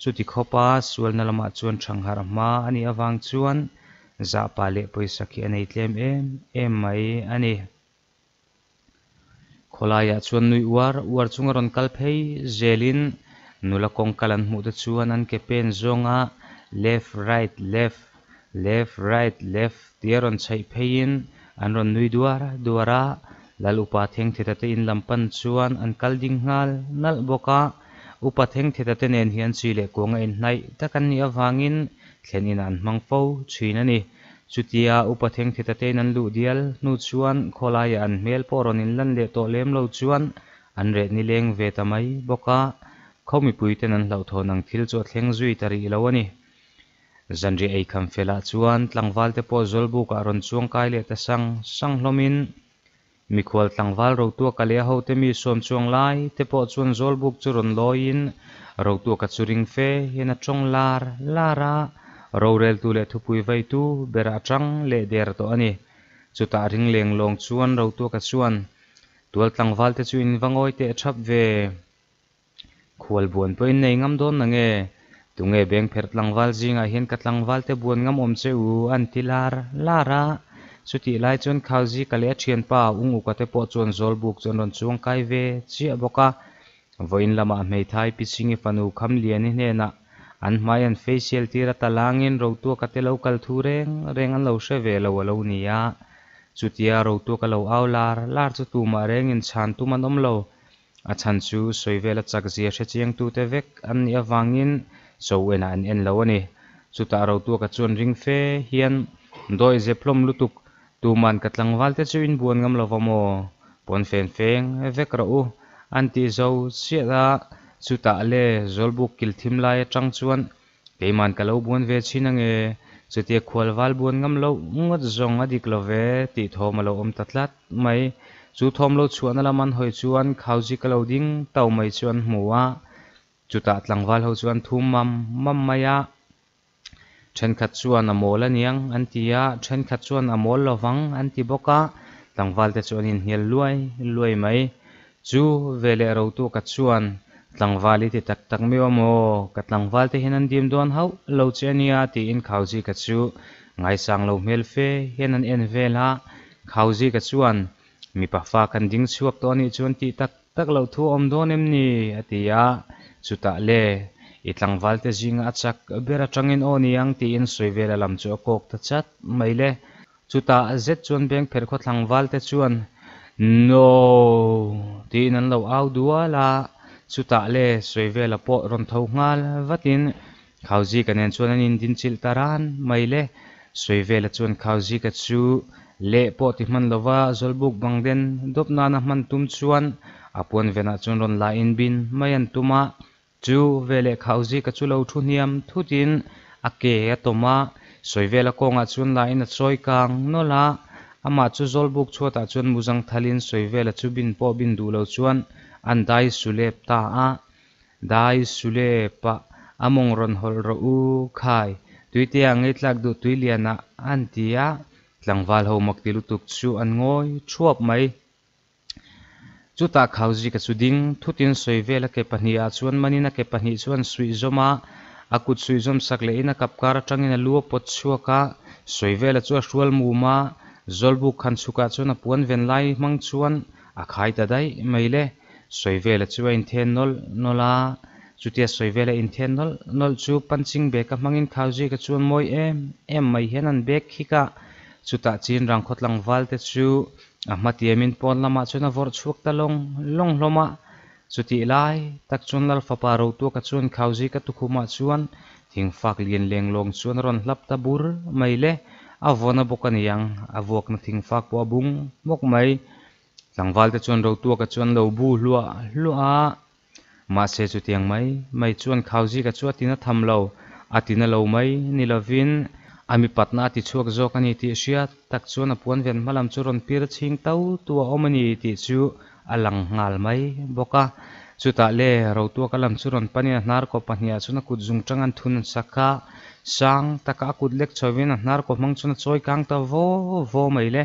Chuti khawpa sualna lamah chuan thangharh hma a nih avang chuan zahpa leh pawisa khi a nei tlem em em mai a ni. Khawlaiah chuan nui uar uar chunga rawn kal phei zelin nula kawngkal an hmuh te chuan an ke pen zawnga left right left left right left tia rawn chhaih pheiin an rawn nui duar duar a, Lal Upa Thengtheta te in lam pan chuan an kal ding nghal nalh bawk a, Upa Thengtheta te nen hian chi leh kuanga inhnaih tak an nih avangin thlen inah an hmang fo thin a ni. Chutia Upa Thengtheta tein an luh dial hnu chuan khawlaiah an hmel pawh rawn inlan leh tawh lem lo chuan an reh nileng ve ta mai bawk a, khaw mipuiten an hlauhthawn ang thil chu a thleng zui ta rih lo a ni. Zanriah eikham felah chuan tlangvalte pawh Zawlbukah rawn chuang kai leh ta sang sang hlawmin Mikhual tlangval Rotuaka leh a hote mi sawm chuang lai te pawh chuan Zawlbuk chu rawn lawiin Rotuaka chu ring fe hian a tawng lar lar a, roreltu leh thupui vaitu berah a tang leh der tawh a ni. Chutah ring leng lawng chuan Rotuaka chuan, Tual tlangval te chu in va ngawi teh thap ve. Khual buan pawhin nei ngam dawn na nge? Tunge beng pherh tlangval zingah hian ka tlangval te buan ngam awm che u an ti lar lar a. Chutih lai chuan Khauzika leh a thianpa Ung Uka te pawh chuan Zawlbuk chu an rawn chuang kai ve chiah bawk a. Vawiin lamah hmeithai Pichhingi fanu Khamliani hnenah an hmai an facial tir a talangin Rotuaka te lo kal thu reng reng an lo hre ve lo a lo ni a. Chutia Rotuaka lo au lar lar chu tumah rengin chhan tum an awm lo. A chhan chu sawi vela chak zia hre chiangtute vek an nih avangin cho enah an en lo a ni. Chutah Rotuaka chuan ring fe hian dawi zep hlawm lutuk, Tuman ka tlangvalte chu in buan ngam lova maw? Pawn fen feng vek rawh u, an tih zo chiah a. Chutah le Zawlbuk kil thim lai atang chuan Keiman ka lo buan ve chhin ange, chutia khual val buan ngam loh ngawt zawng a dik lo ve tih thawm a lo awm ta tlat mai. Chu thawm lo chhuahna lam an hawi chuan Khauzi ka lo ding tau mai chu an hmu a, chutah tlangval ho chu an thum mam mam mai a. Thenkhat chuan a mawl aniang an ti a, thenkhat chuan a mawl lovang an ti bawk a, tlangval te chu an inhnial luai luai mai. Chu veleh Rotuaka chuan. Tlangval i ti tak tak miau a maw? Ka tlangval te hian an dim dawn hauh lo che a nia tiin Khauzika chu ngaisang lo hmel fe hian an en vel a. Khauzika chuan, Mipa fa kan ding chhuak tawh a nih chuan tih tak tak loh thu a awm dawn em ni? a ti a. Chutah le, i tlangval te zinga a chak ber atangin aw ni ang tiin Sawivela lam chu a kawk ta chat mai le. Chutah zet chuan beng pherh khaw tlangval te chuan, No! tiin an lo au dual a, chutah le Sawivela pawh rawn tho nghal vatin Khauzika nen chuan an indinchilh ta ran mai le. Sawivela chuan Khauzika chu leh pawh ti hman lova Zawlbuk bang den dawp nana hman tum chuan a puan venah chuan rawn la inbin mai an tum a, Chu veleh Khauzika chu lo thu hniam thutin a ke a tawm a, Sawivela kawngah chuan lain a chawi kang nawlh a, amah chu Zawlbuk chhuatah chuan muzang thalin Sawivela chu bin pawh bin duh lo chuan an dai sulep ta a. Dai sulep a, a mawng rawn hawlh rawh u khai, tuitea ngei tlak duh tuilianah an ti a, tlangval ho mak ti lutuk chu an ngawi thuap mai. Chutah Khauzika chu ding thutin sawi vel a ke pahnihah chuan manin a ke pahnih chu an suih zawm a, a kut suih zawm sak lehin a kap kar atangin a lu a pawt chhuak a, sawi vela chu a hrual mum a, Zawlbuk khan chhukah chuan a puan ven lai hmang chuan a khai ta daih mai le. Sawi vela chu a inthen nawlh nawlh a, chutia sawi vela inthen nawlh nawlh chu punching bag a hmangin Khauzika chuan mawi em em mai hian an bag khik a, chutah Chinrang khaw tlangval te chu A hmatiamin pawn lamah chuan a vawrh chhuak ta lawng lawng hlawm a. Chutih lai tak chuan Lal fapa Rotuaka chuan Khauzika tukhumah chuan thingfak lian leng lawng chuan a rawn hlap ta bur mai le. A vawn a bawk a ni ang, a vuakna thingfak pawh a bung hmawk mai. Tlangvalte chuan Rotuaka chuan lo bu hluah hluah a. Mahse chutiang mai mai chuan Khauzika chu a tina tham lo, a tina lo mai ni lovin a mipatna a tichhuak zawk a ni tih hriat tak chuan a puan ven hma lam chu rawn pir chhing to tu a awm a ni tih chu a lang nghal mai bawk a. Chutah le Rotuaka lam chu rawn panin a hnar kaw pahniha chuan a kut zung tang an thun an sak a, sang taka a kut lek chhovin a hnar kaw hmang chuan a chawi kang ta vaw vaw mai le.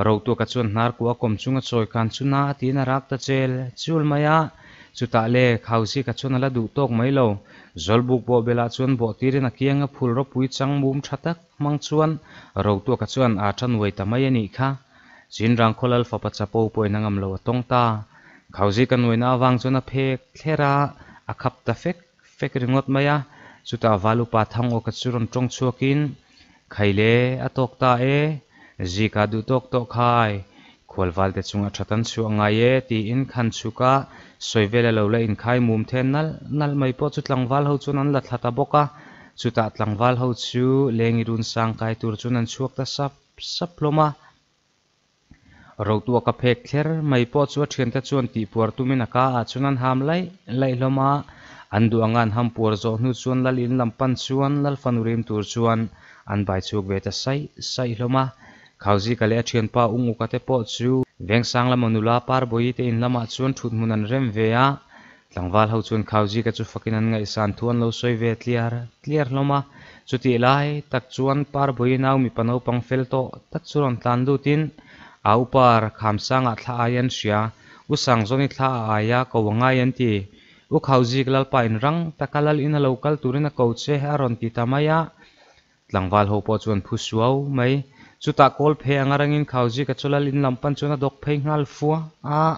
Rotuaka chuan hnar kuah a kawm chunga chawi khan chu na a tiin a rak ta chel chul mai a, chutah le Khauzika chuan a la duh tawk mai lo. Zawlbuk bawh belah chuan bawh tirin a kianga phul ropui chang mum tha tak hmang chuan Rotuaka chuan a tha nuai ta mai a nih kha. Chinrang khawlal fapa chapo pawhin a ngam lo a tawng ta. Khauzika nuaina avang chuan a phek thler a, a khap ta fek fek ringawt mai a, chutah Valupa Thangawka chu rawn tawng chhuakin, Khaile, a tawk ta e, Zika duh tawk tawh khai, khualvalte chunga tha tan chhuah ngai e, tiin khan chhuk a, sawi vel a lo la inkhai mum then nalh nalh mai pawh chu tlangval ho chuan an la thla ta bawk a, chutah tlangval ho chu lengi run sang kai tur chuan an chhuak ta sap sap hlawm a. Rotuaka phek thler mai pawh chu a thiante chuan tihpuar tumin a ka ah chuan an ham laih laih hlawm a, an duh anga an ham puar zawh hnu chuan lal in lam pan chuan lal fanu rim tur chuan an bai chhuak ve ta saih saih hlawm a. Khauzika leh a thianpa Ung Uka te pawh chu Vengsang lama nula Parbawi te in lamah chuan thut hmun an rem ve a, Tlangval ho chuan Khauzika chu fakin an ngaihsan thu an lo sawi ve tliar tliar hlawm a. Chutih lai tak chuan Parbawi nau mipa naupang fel tawh tak chu rawn tlan lutin a upa Khamsangah thla ai an hria. U Sangzawni thla a ai a, ko a ngai an ti. U Khauzik Lalpa in rang taka lal in a lo kal turin a ko che a rawn ti ta mai a. Tlangval ho pawh chuan phu suau mai. Chutah kawl phei anga rangin Khauzika chu lal in lam pan chuan a dawk phei nghal fua a,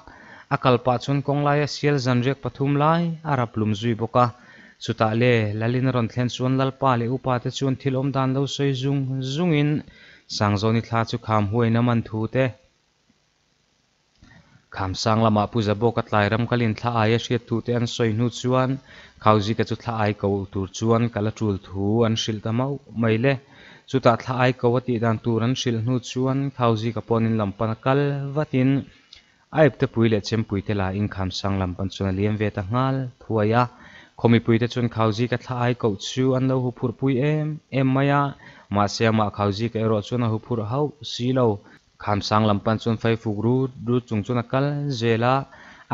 a kal pah chuan kawng laia sial zanriak pathum lai a rap lum zui bawk a. Chutah le, lal in a rawn thlen chuan Lalpa leh upa te chuan thil awm dan lo sawi zung zungin Sangzawni thla chu kham huain a man thu te, Khamsang lamah Pu Zabawka tlai ram kalin thla aia hriat thu te an sawi hnu chuan Khauzika chu thla ai ko tur chuan kal a tul thu an hrilh ta mauh mai le. Chutah thla ai ko a tih dan tur an hrilh hnu chuan Khauzika pawhin lam pan a kal vatin a ipte pui leh chempui te lahin Khamsang lam pan chuan a liam ve ta nghal thuai a. Khaw mipui te chuan Khauzika thla ai koh chu an lo huphurh pui em em mai a, mahse amah Khauzika erawh chuan a huphurh hauh si lo. Khamsang lam pan chuan faifuk rut rut chung chuan a kal zel a,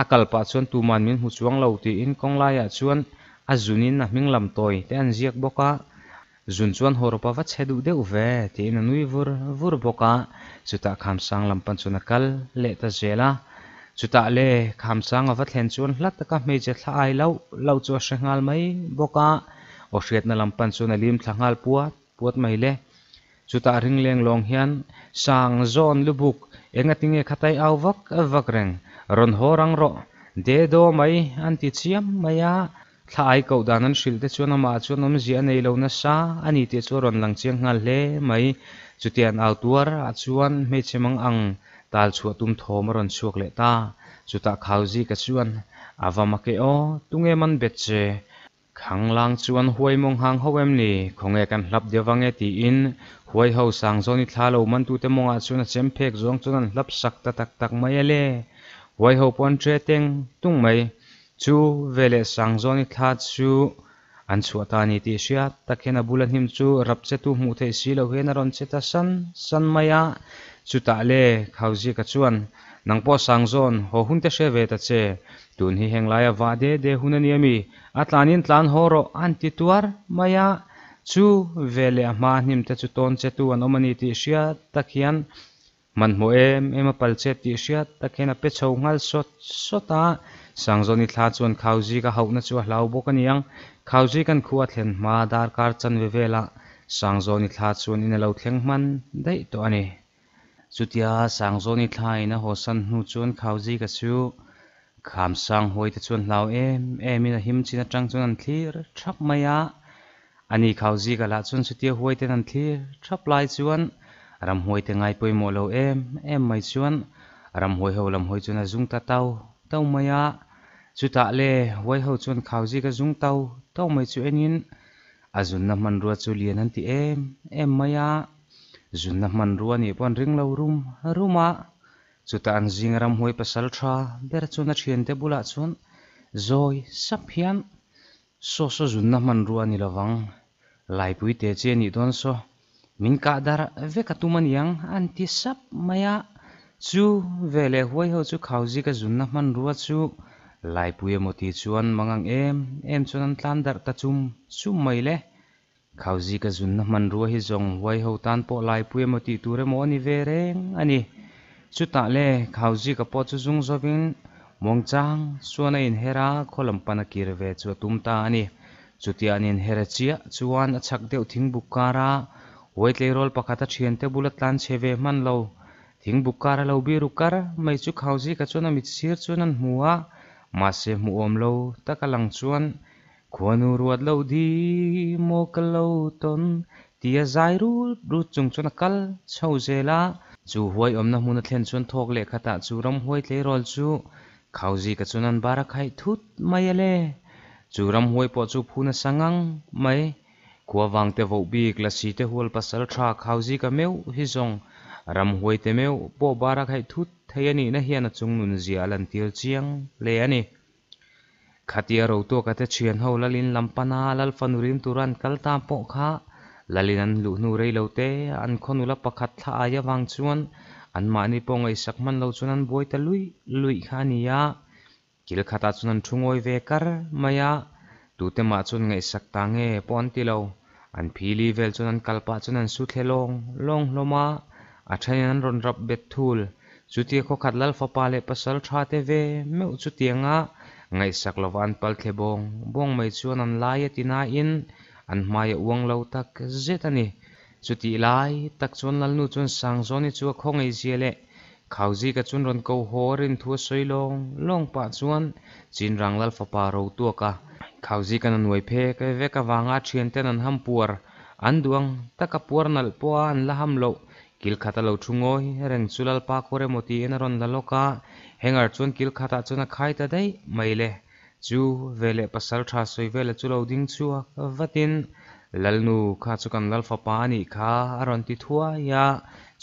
a kal pah chuan tuman min hmu chuang lo tiin kawng laiah chuan a zunin a hming lam tawi te an ziak bawk a, zun chuan hawrawp a va chhe duh deuh ve tiin a nui vur vur bawk a, chutah Khamsang lam pan chuan a kal leh ta zel a. Chutah le, Khamsang a va thlen chuan hla taka hmeichhe thla ai lauh lauh chu a hre nghal mai bawk a, aw hriatna lam pan chuan a lim thla nghal puat puat mai le. Chutah ringleng lawng hian sang zawn lubuk engatinge khatai au vak vak reng, rawn haw rang rawh, de daw mai an ti chiam mai a, thla ai koh dan an hrilh te chuan amah chuan awmzia a nei lo nasa a ni tih chu a rawn lang chiang nghal hle mai. Chutiang au tuar ah chuan hmeichhe mang ang tal chhuah tum thawm a rawn chhuak leh ta. Chutah Khauzika chuan, A va mak e aw, tunge man bet che? Khanglang chuan huai mawng hang ho em ni? Khawnge kan hlap deuh ange tiin huai ho sang zawn i thla lo mantute mawngah chuan a chem phek zawng chuan an hlap sak ta tak tak mai a le. Huai ho pawh an ṭe teng tung mai. Chu veleh sang zawn i thla chu an chhuah ta a ni tih hriat tak hian a bula hnim chu rap che tu hmuh theih si lo hian a rawn che ta san san mai a. Chutah le Khauzika chuan Nang pawh sang zawn, haw hun te hre ve ta che. Tun hi heng laia vah de de hun a nia mi? A tlanin tlan haw rawh an ti tuar mai a. Chu veleh a hma hnim te chu tawn che tu an awm a ni tih hriat tak hian hmanhmawh em em a pal chet tih hriat tak hian a pe chho nghal sawt sawt a. Sangzawni thla chuan Khauzik a hauhna chu a hlau bawk a niang. Khauzik an khu a thlen hma darkar chanve velah Sangzawni thla chuan in a lo thleng hman daih tawh a ni. Chutia Sangzawni thlain a hawsan hnu chuan Khauzika chu Khamsang huaite chuan hlau em emin a him chin atang chuan an thlir thap mai a. Ani Khauzika lah chuan chutia huaiten an thlir thap lai chuan ramhuaite ngai pawimawh lo em em mai chuan ramhuai ho lam hawi chuan a zung ta tau tau mai a. Chutah le huai ho chuan Khauzika zung tau tau mai chu enin A zunna hmanrua chu lian an ti em em mai a, zunna hmanrua nih pawh an ring lo rum rum a. Chutah an zinga ramhuai pasal tha ber chuan a thiante bulah chuan zawi sap hian, Saw saw zunna hmanrua a ni lovang, laipui te chi a nih dawn saw, min kah darh vek a tum a niang an ti sap mai a. Chu veleh huai ho chu Khauzika zunna hmanrua chu Laipui emaw tih chuan mangang em em chuan an tlan darh ta chum chum mai le. Khauzika zunna hmanrua hi zawng huai ho tan pawh Laipui emaw tih tur emaw a ni ve reng a ni. Chutah le Khauzika pawh chu zung zawkin muangchang chuan a inher a, khaw lam pan a kir ve chu a tum ta a ni. Chutia an inher chiah chuan a chhak deuh thingbuk kara huai tleirawl pakhat a thiante bula tlan chhe ve hman lo Thingbuk kar a lo biru kar mai chu Khauzika chuan a mit sir chuan an hmu a, mahse hmuhawm lo tak a lang chuan Khuanu ruat lo di maw ka lo tawn tia zai rut rut chung chuan a kal chho zel a. Chu huai awmna hmun a thlen chuan thawk leh khatah chu ramhuai tleirawl chu Khauzika chuan an bar a khaih thut mai a le. Chu ramhuai pawh chu phu nasa ngang mai. Khua vangte voh bik lasi te hual pasal tha Khauzika meuh hi zawng ramhuai te meuh pawh bar a khaih thut thei a nihna hian a chung nun zia a lantir chiang hle a ni. Khatia Rotuaka te thian ho Lalin lam pana Lal fanu rim tura an kal ta pawh kha Lalin an luh hnu rei lo te an khaw nula pakhat thla ai avang chuan anmahni pawh ngaihsak hman lo chuan an buai ta luih luih kha a ni a. Kil khatah chuan an thu ngawi ve kar mai a, tute mah chuan ngaihsak ta nge pawh an ti lo. An phili vel chuan an kal pah chuan an su thle lawng lawng hlawm a, a thenin an rawn rap bet thul. Chutia khawkhat lal fapa leh pasal tha te ve meuh chutianga ngaihsak lova an pal thle bawng bawng mai chuan an lai a ti nain an hmai a uang lo tak zet a ni. Chutih lai tak chuan Lalnu chuan Sangzawni chu a khawngaihzia leh Khauzika chuan rawn ko haw a rin thu a sawi lawng lawng pah chuan Chinrang Lal fapa ro tuak a. Khauzikan a nuai phek vek avanga a thianten an ham puar an duh ang taka puar nalh pawh a an la ham loh. Kil khat a lo thu ngawi reng chu Lalpa kawr emaw tiin a rawn la lawk a, hanger chuan kil khatah chuan a khai ta daih mai le. Chu veleh pasal tha sawi vela chu lo ding chhuak vatin, Lalnu kha chu kan Lal fapa a nih kha a rawn ti thuai a.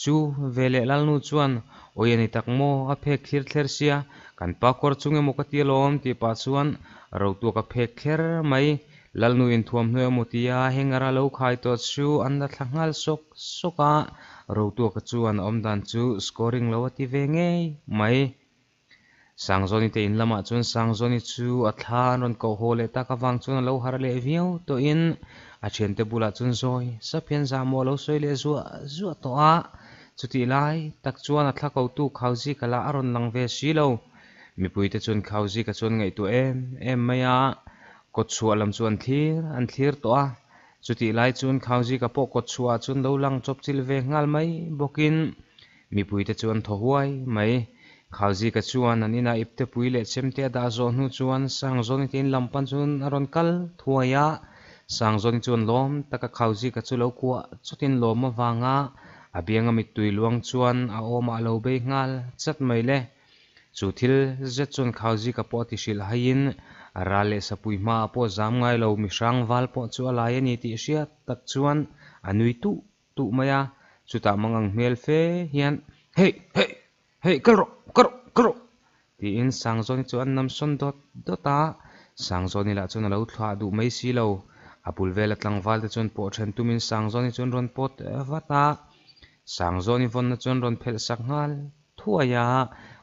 Chu veleh Lalnu chuan, Awi a ni tak maw, a phek thlir thler sia, kan pa kawr chung emaw ka ti alawm tih pah chuan rotuak a phek thler mai. Lalnu inthuamhnuai emaw tia hanger a lo khai tawh chu an la thla nghal sawk sawk a, rotuaka chuan a awmdan chu scoring lo a ti ve ngei mai. Sangzawni te in lamah chuan Sangzawni chu a thla an rawn koh haw leh tak avang chuan a lo harh leh viau tawhin a thiante bulah chuan zawi sap hian zahmawh a lo sawi leh zuah zuah tawh a. Chutih lai tak chuan a thla kotu Khauzika lah a rawn lang ve si lo. Mipuite chuan Khauzika chuan ngaihtuah em em mai a, kawtchhuah lam chu an thlir an thlir tawh a. Chutih lai chuan Khauzika pawh kawtchhuahah chuan lo lang chawpchilh ve nghal mai bawkin mipuite chu an thaw huai mai. Khauzika chuan an inah iptepui leh chemte a dah zawh hnu chuan Sangzawni te in lam pan chuan a rawn kal thuai a. Sangzawni chuan lawm taka Khauzika chu lo kuah chawtin lawm avanga a bianga mittui luang chuan a awmah a lo bei nghal chat mai le. Chu thil zet chuan Khauzika pawh a ti hrilh haiin ral leh sapui hmaah pawh zam ngai lo mihrang val pawh chu a lai a ni tih hriat tak chuan a nui tuh tuh mai a. Chutah mangang hmel fe hian, Hey! Hey! Hey! Kal rawh! Kal rawh! Kal rawh! tiin Sangzawni chu an nam sawn dawt dawt a. Sangzawni lah chuan a lo thlah duh mai si lo. A bul vela tlangval te chuan pawh then tumin Sangzawni chu an rawn pawt vat a. Sangzawni vawnna chuan rawn phelh sak nghal thuai a.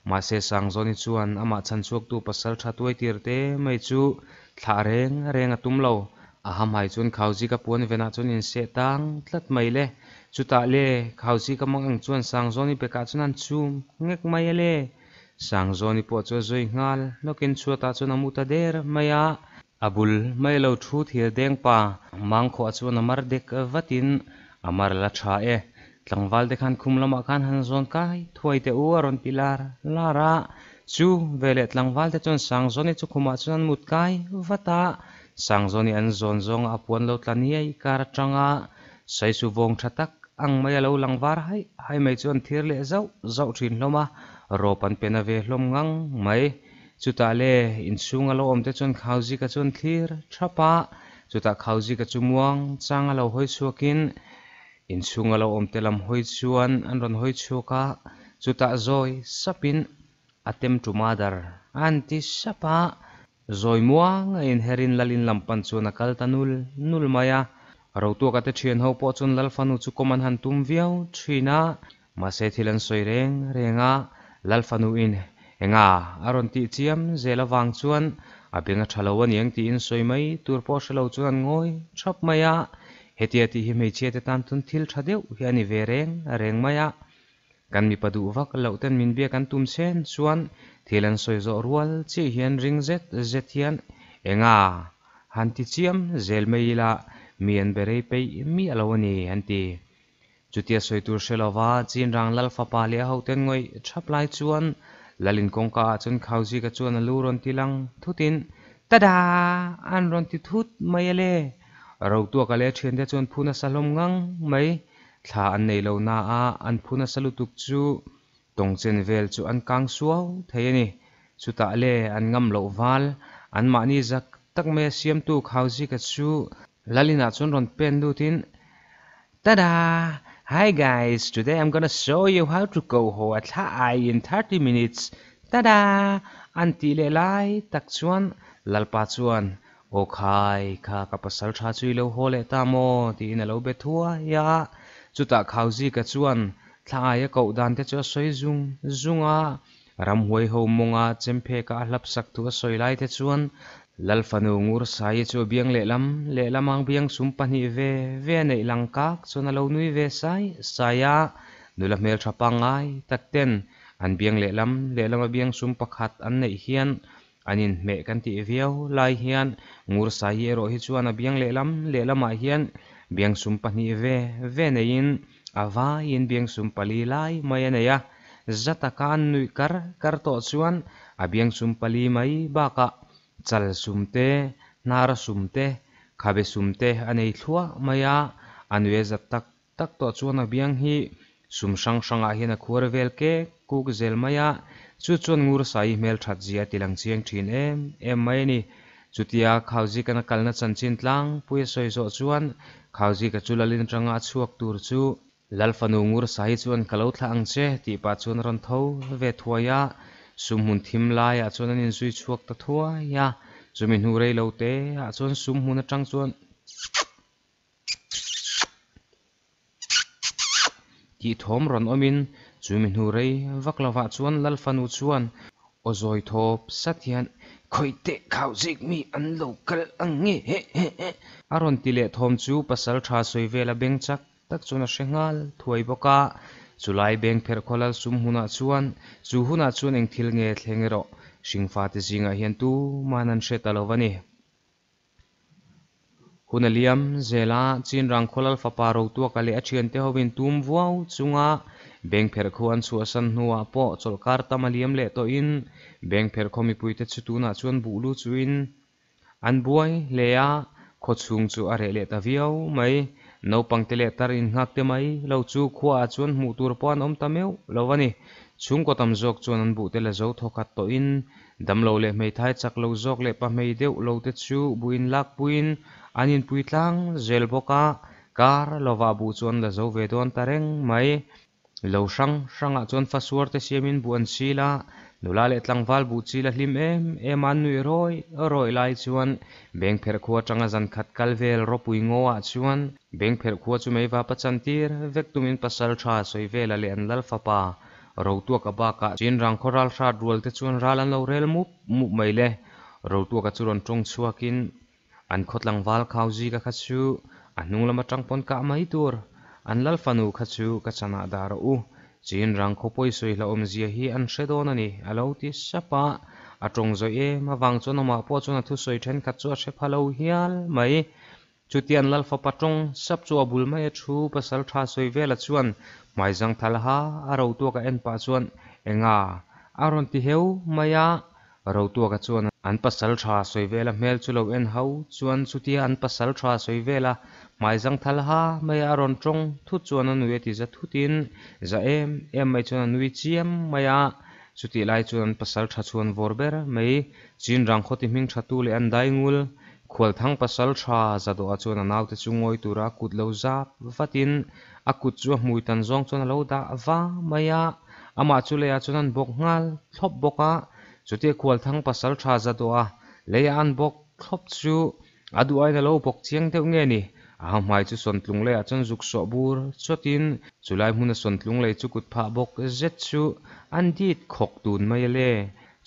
Mahse Sangzawni chuan amah chhan chhuaktu pasal tha tuai tir te mai chu thlah reng reng a tum lo. A hamhai chuan Khauzika puan venah chuan inseh tang tlat mai le. Chutah le, Khauzika mang ang chuan Sangzawni bekah chuan an chum ngek mai a le. Sangzawni pawh chu a zui nghal hnawkin chhuatah chuan a mu ta der mai a. A bul mai lo thu thir deng pa Mangkhawh chuan a mar dek vatin a mar la tha e. Tlangval te khan khum lamah khan han zawn kai thuai teh u a rawn ti lar lar a. Chu veleh tlangval te chuan Sangzawni chu khumah chuan an mut kai vat a. Sangzawni an zawn zawnga a puan lo tla niai kar atanga Saisu vawng tha tak ang mai a lo lang var haih haih mai chu an thir leh zauh zauh thin hlawm a, rawp an pe na ve hlawm ngang mai. Chutah le inchhung a lo awm te chuan Khauzika chu an thlir thap a, chutah Khauzika chu muang chang a lo hawi chhuakin inchhung a lo awm te lam hawi chuan an rawn hawi chhuak a, chutah zawi sapin a tem tu mother a han ti sap a. Zawi muang a inherin Lalin lam pan chuan a kal ta nul nul mai a. Rotuaka te thian ho pawh chuan Lalfanu chu kawm an han tum viau thin a, mahse thil an sawi reng reng a, Lalfanu in enga a rawn tih chiam zel avang chuan a beng a tha lo a niang tiin sawi mai tur pawh hre lo chuan an ngawi thap mai a. Hetia tih hi hmeichhia te tan chuan thil tha deuh hi a ni ve reng reng mai a. Kan mipa duh vak loh ten min biak an tum chen chuan thil an sawi zawh rual chiah hian ring zet zet hian enga han ti chiam zel mai ila mi an be rei peih miah lo a ni an ti. Chutia sawi tur hre lova Chinrang Lal fapa leh a hoten ngawih thap lai chuan Lalin kawngka ah chuan Khauzika chuan a lu rawn ti lang thutin Tada! an rawn ti thut mai a le. Rotuaka leh a thiante chuan phu nasa hlawm ngang mai. Thla an nei lo na a, an phu nasa lutuk chu tawngchen vel chu an kang suau thei a ni. Chutah le an ngam loh val, anmahni zak tak mai a siamtu Khauzika chu Lalinah chuan rawn pen lutin, Tada! Hi guys, today I'm gonna show you how to go haw a thla ai in 30 minutes. Tada! An tih leh lai tak chuan Lalpa chuan Aw khai, kha ka pasal tha chu i lo haw leh ta maw? tiin a lo be thuai a. Chutah Khauzika chuan thla aia koh dan te chu a sawi zung zung a. Ramhuai ho mawnga chempheka a hlap sak thu a sawi lai te chuan Lal fanu Ngursaii chu a biang lehlam lehlam ang biang sum pahnih ve ve a neih lang kak chuan a lo nui ve sai sai a. Nula hmeltha pangngai tak ten an biang lehlam lehlam a biang sum pakhat an neih hian An inhmeh kan tih viau lai hian Ngursaii erawh hi chuan a biang lehlam lehlamah hian biangsum pahnih ve ve neiin a vaiin biangsum pali lai mai a nei a. Za taka an nuih kar kar tawh chuan a biangsum pali mai bakah chal sum te, hnar sum te, khabe sum te a nei thluah mai a, a nuih a zat tak tak tawh chuan a biang hi sum hrang hrangah hian a khuar vel kek kuk zel mai a, chu chuan Ngursaii hmelthat zia a tilang chiang thin em em mai a ni. Chutia Khauzikana kalna chanchin tlangpui a sawi zawh chuan Khauzika chu Lalin atanga a chhuak tur chu Lalfanu Ngursaii chuan ka lo thlah ang che tih pah chuan a rawn tho ve thuai a, sum hmun thim laiah chuan an inzui chhuak ta thuai a, chumi hnu rei lo te ah chuan sum hmun atang chuan Tih thawm rawn awmin chu mi hnu rei vak lovah chuan Lalfanu chuan aw zawi thawp sat hian, Khawi teh khau zik mi an lo kal ang nge he he he. A rawn ti leh thawm chu pasal tha sawi vela beng chak tak chuan a hre nghal thuai bawk a. Chulai beng pherh khaw lal sum hunah chuan chu hunah chuan eng thil nge thleng erawh? Hringfate zingah hian tuman an hre ta lo a ni. Hun a liam zel a, Chinrang khaw lal fapa Rotuaka leh a thiante hovin tum vuau chunga Bengpherh khua an chhuahsan hnuah pawh chawlhkar tam a liam leh tawhin Bengpherh khaw mipuite chu tunah chuan buh lu chuin an buai hle a, khaw chhung chu a reh leh ta viau mai. Naupangte leh tar innghakte mai lo chu khuaah chuan hmuh tur pawh an awm ta meuh lo a ni. Chhungkaw tam zawk chuan an buhte la zo thawkhat tawhin damlo leh hmeithai chak lo zawk leh pahmei deuh lo te chu buh inlakpuiin an inpui tlang zel bawk a, kar lovah buh chu an la zo ve dawn ta reng mai. Lo hrang hrangah chuan fasuar te siamin buh an chil a, nula leh tlangval buh chil a hlim em em a, an nuih rawih rawih lai chuan Bengpherh khua atanga zan khat kal vel ropui ngawah chuan Bengpherh khua chu meivapa chantir vek tumin pasal tha sawi vela leh an lal fapa Rotuaka bakah Chinrang khaw ral hrat rual te chuan ral an lo rel mup mup mai le. Rotuaka chu rawn tawng chhuakin an khaw tlangval khau zika kha chu a hnung lam atang pawn kah mai tur. An lal fanu kha chu ka chanah dah rawh u. Chinrang khaw pawi sawi hlauhawm zia hi an hre dawn a ni, a lo ti sap a. A tawng zawih em avang chuan amah pawh chuan a thusawi thenkhat chu a hre pha lo hial mai. Chutian Lalfapa tawng sap chu a bul mai a thu pasal tha sawi vela chuan hmai zang thal ha a Rotuaka en pah chuan enga a rawn ti heu mai a. Rotuaka chuan an pasal tha sawi vela hmel chu lo en ho chuan chutia an pasal tha sawi vela hmai zang thal ha mai a rawn tawng thut chuan a nui a ti za thutin za em em mai chuan a nui chiam mai a. Chutih lai chuan an pasal tha chhuan vawr ber mai Chinrang khawti hming tha tu leh an dai ngul Khualthang pasal tha Zadawha chuan a naute chu ngawi tura a kut lo zap vatin a kut chu a hmui tan zawng chuan a lo dah va mai a, amah chu leiah chuan an bawk nghal thlawp bawk a. Chutia Khualthang pasal tha Zadawha leiah an bawk thlawp chu a duh aiin a lo bawk chiang deuh nge ni? A hmai chu sawntlung leiah chuan zuk sawh bur chawtin chulai hmuna sawntlung lei chu kut phah bawk zet chu an dit khawk tun mai a le.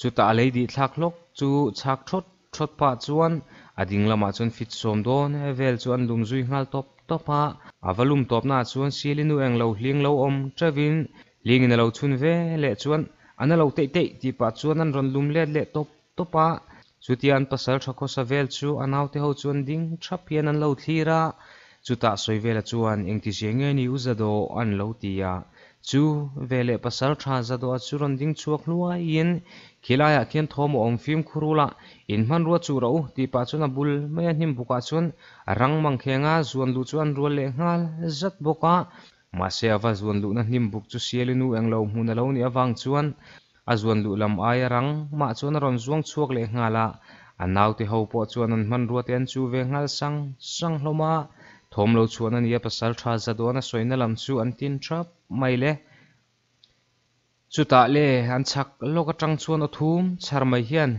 Chutah a lei dih thlak hlawk chu chhak thawt Thawt pah chuan a ding lamah chuan fit sawm dawn vel chu an lum zui nghal tawp tawp a, a va lum tawp naah chuan Sili nu eng lo hling lo awm teuhin hlingin a lo chhun ve leh chuan a na lo teih teih tih pah chuan an rawn lum let leh tawp tawp a. Chutia an pasal tha khawsa vel chu a naute ho chuan ding thap hian an lo thlir a, chutah sawi vela chuan engtizia nge ni u Zadawh an lo ti a, Chu veleh pasal tha Zadawh chu rawn ding chhuak hluaiin, Khilaiah khian thawm a awm fimkhur ula, in hmanrua chuh rawh u, tih pah chuan a bul mai a hnim bukah chuan rang mangkheng a zuan luh chu an rual leh nghal zat bawk a. Mahse a va zuan luhna hnim buk chu Siali nu englo hmun a lo nih avang chuan a zuan luh lam aia rang mah chuan a rawn zuang chhuak leh nghal a, a naute ho pawh chuan an hmanrua te an chuh ve nghal sang sang hlawm a, thawm lo chhuahna nia pasal tha za dawn a sawina lam chu an tin thap mai le. Chutah le an chhak lawk atang chuan aw thum chhar mai hian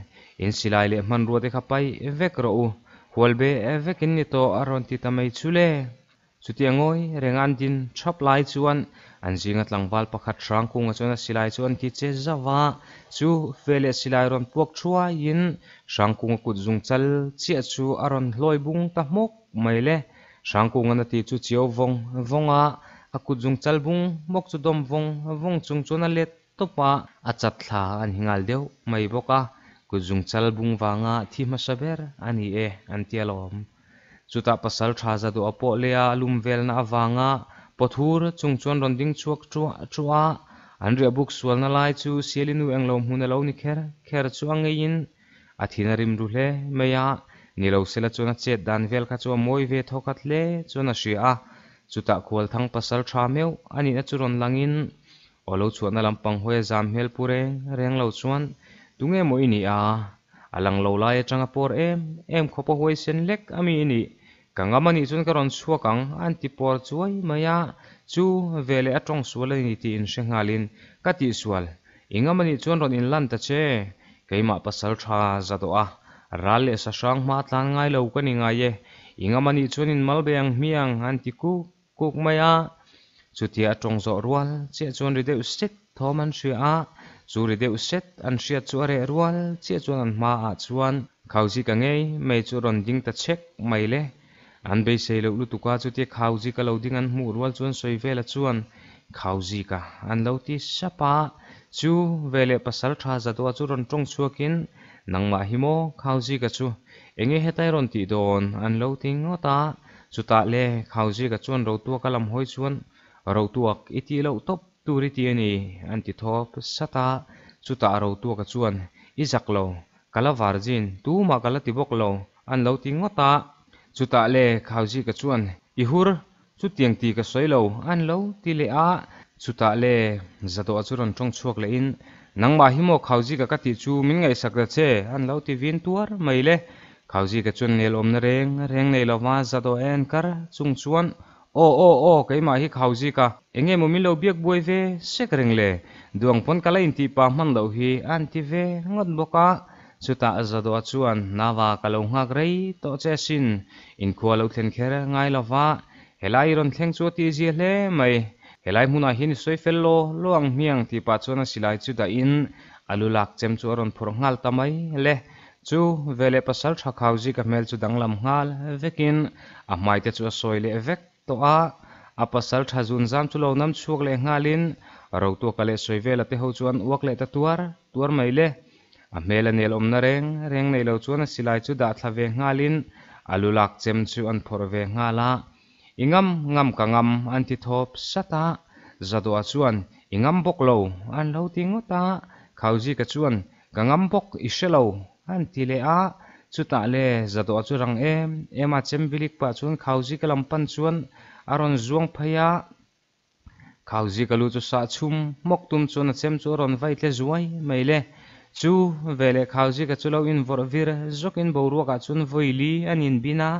in silai leh hmanrua te kha paih vek rawh u, hual be vekin ni tawh a rawn ti ta mai chu le. Chutia ngawi renga an din thap lai chuan an zinga tlangval pakhat Hrangkunga chuan a silai chu an ti che zauh a, chu veleh silai rawn puak thuaiin Hrangkunga kut zung chal chiah chu a rawn hlawi bung ta hmawk mai le. Hrangkunga'n a ti chu chiau vawng vawng a, a kut zung chal bung hmawk chu dawm vawng vawng chung chuan a let tawp a, a chat thla an hi nghal deuh mai bawk a, kut zung chal bung vanga thi hmasa ber a ni e an ti alawm. Chutah pasal tha za duh a pawh leh a lum velna avanga pawthur chung chuan rawn ding chhuak ṭuah ṭuah a, an riahbuk sualna lai chu Siali nu englo hmun a lo ni kher kher chu a ngeiin a thin a rim ru hle mai a, ni lo sela chuan a chet dan vel kha chu a mawi ve thawkhat hle chuan a hria a, chutah Khualthang pasal tha meuh a nihna chu rawn langin aw lo chhuahna lampang hawi a zam hmel pu reng reng lo chuan tunge maw i nih a? A lang lo lai atanga pawr em em khawp a huaisen lek a mi i nih. Ka ngam a nih chuan ka rawn chhuak ang a an ti pawr chuai mai a, chu veleh a tawng sual a ni tih inhre nghalin ka tihsual. I ngam a nih chuan rawn inlan ta che. Keimah pasal tha za dawh a, ral leh sahrang hma tlan ngai lo ka ni ngai e. I ngam a nih chuan inmal be ang hmiang a an ti kuk kuk mai a, chutia a tawng zawh rual chiah chuan ri deuh set thawm an hria a, chu ri deuh set an hriat chu a reh rual chiah chuan an hmaah chuan Khauzika ngei mai chu a rawn ding ta chhek mai le. An beisei loh lutuk a, chutia Khauzika lo ding an hmuh rual chuan sawi vela chuan Khauzika an lo ti sap a, Chu veleh pasalṭha Zadua chu rawn ṭawng chhuakin, Nangmah hi maw Khauzika chu enge hetai rawn tih dawn? an lo ti ngawt a. Chutah le Khauzika chuan Rotuaka lam hawi chuan, Rotuak i tih loh tawp tur i ti a ni, an ti thawp sat a. Chutah Rotuaka chuan, I zak lo, ka la virgin, tumah ka la ti bawk lo, an lo ti ngawt a. Chutah le Khauzika chuan, I hur, Chutiang tih ka sawi lo, an lo ti leh a. Chutah le, Zadawh chu rawn tawng chhuak lehin, Nangmah hi maw Khauzika ka tih chu min ngaihsak ta che, an lo ti vin tuar mai le. Khauzika chuan nel awmna reng reng nei lova Zadawh a en kar chung chuan, Aw aw aw, keimah hi Khauzika, enge maw min lo biak buai ve sek reng le, duang pawn ka la intih pah hman loh hi, an ti ve ngawt bawk a. Chutah Zadawh chuan, Nava ka lo nghak rei tawh che asin, Inkhua lo thlen kher ngai lova, helai i rawn thleng chu a tihzia hle mai. Helai hmunah hian i sawi fel law law ang hmiang tih pah chuan a silai chu dahin a lu lak chem chu a rawn phawrh nghal ta mai le. Chu veleh pasal tha khau zika hmel chu danglam nghal vekin a hmai te chu a sawi leh vek tawh a. A pasal tha zun zam chu lo nam chhuak leh nghalin Rotuaka leh Sawivela te ho chu an uak leh ta tuar tuar mai le. A hmel a nel awmna reng reng nei lo chuan a silai chu dah thla ve nghalin a lu lak chem chu an phawrh ve nghal a. I ngam ngam ka ngam an ti thawp sat a. Zadawha chuan I ngam bawk lo an lo ti ngawt a. Khauzika chuan Ka ngam bawk i hre lo an ti leh a. Chutah le Zadawha chu rang em em a chem vilik pah chuan Khauzika lam pan chuan a rawn zuang phei a. Khauzika lu chu sah chhum hmawk tum chuan a chem chu a rawn vai tle zuai mai le. Chu veleh Khauzika chu lo invawrh vir zawkin boruakah chuan vawi li an inbin a,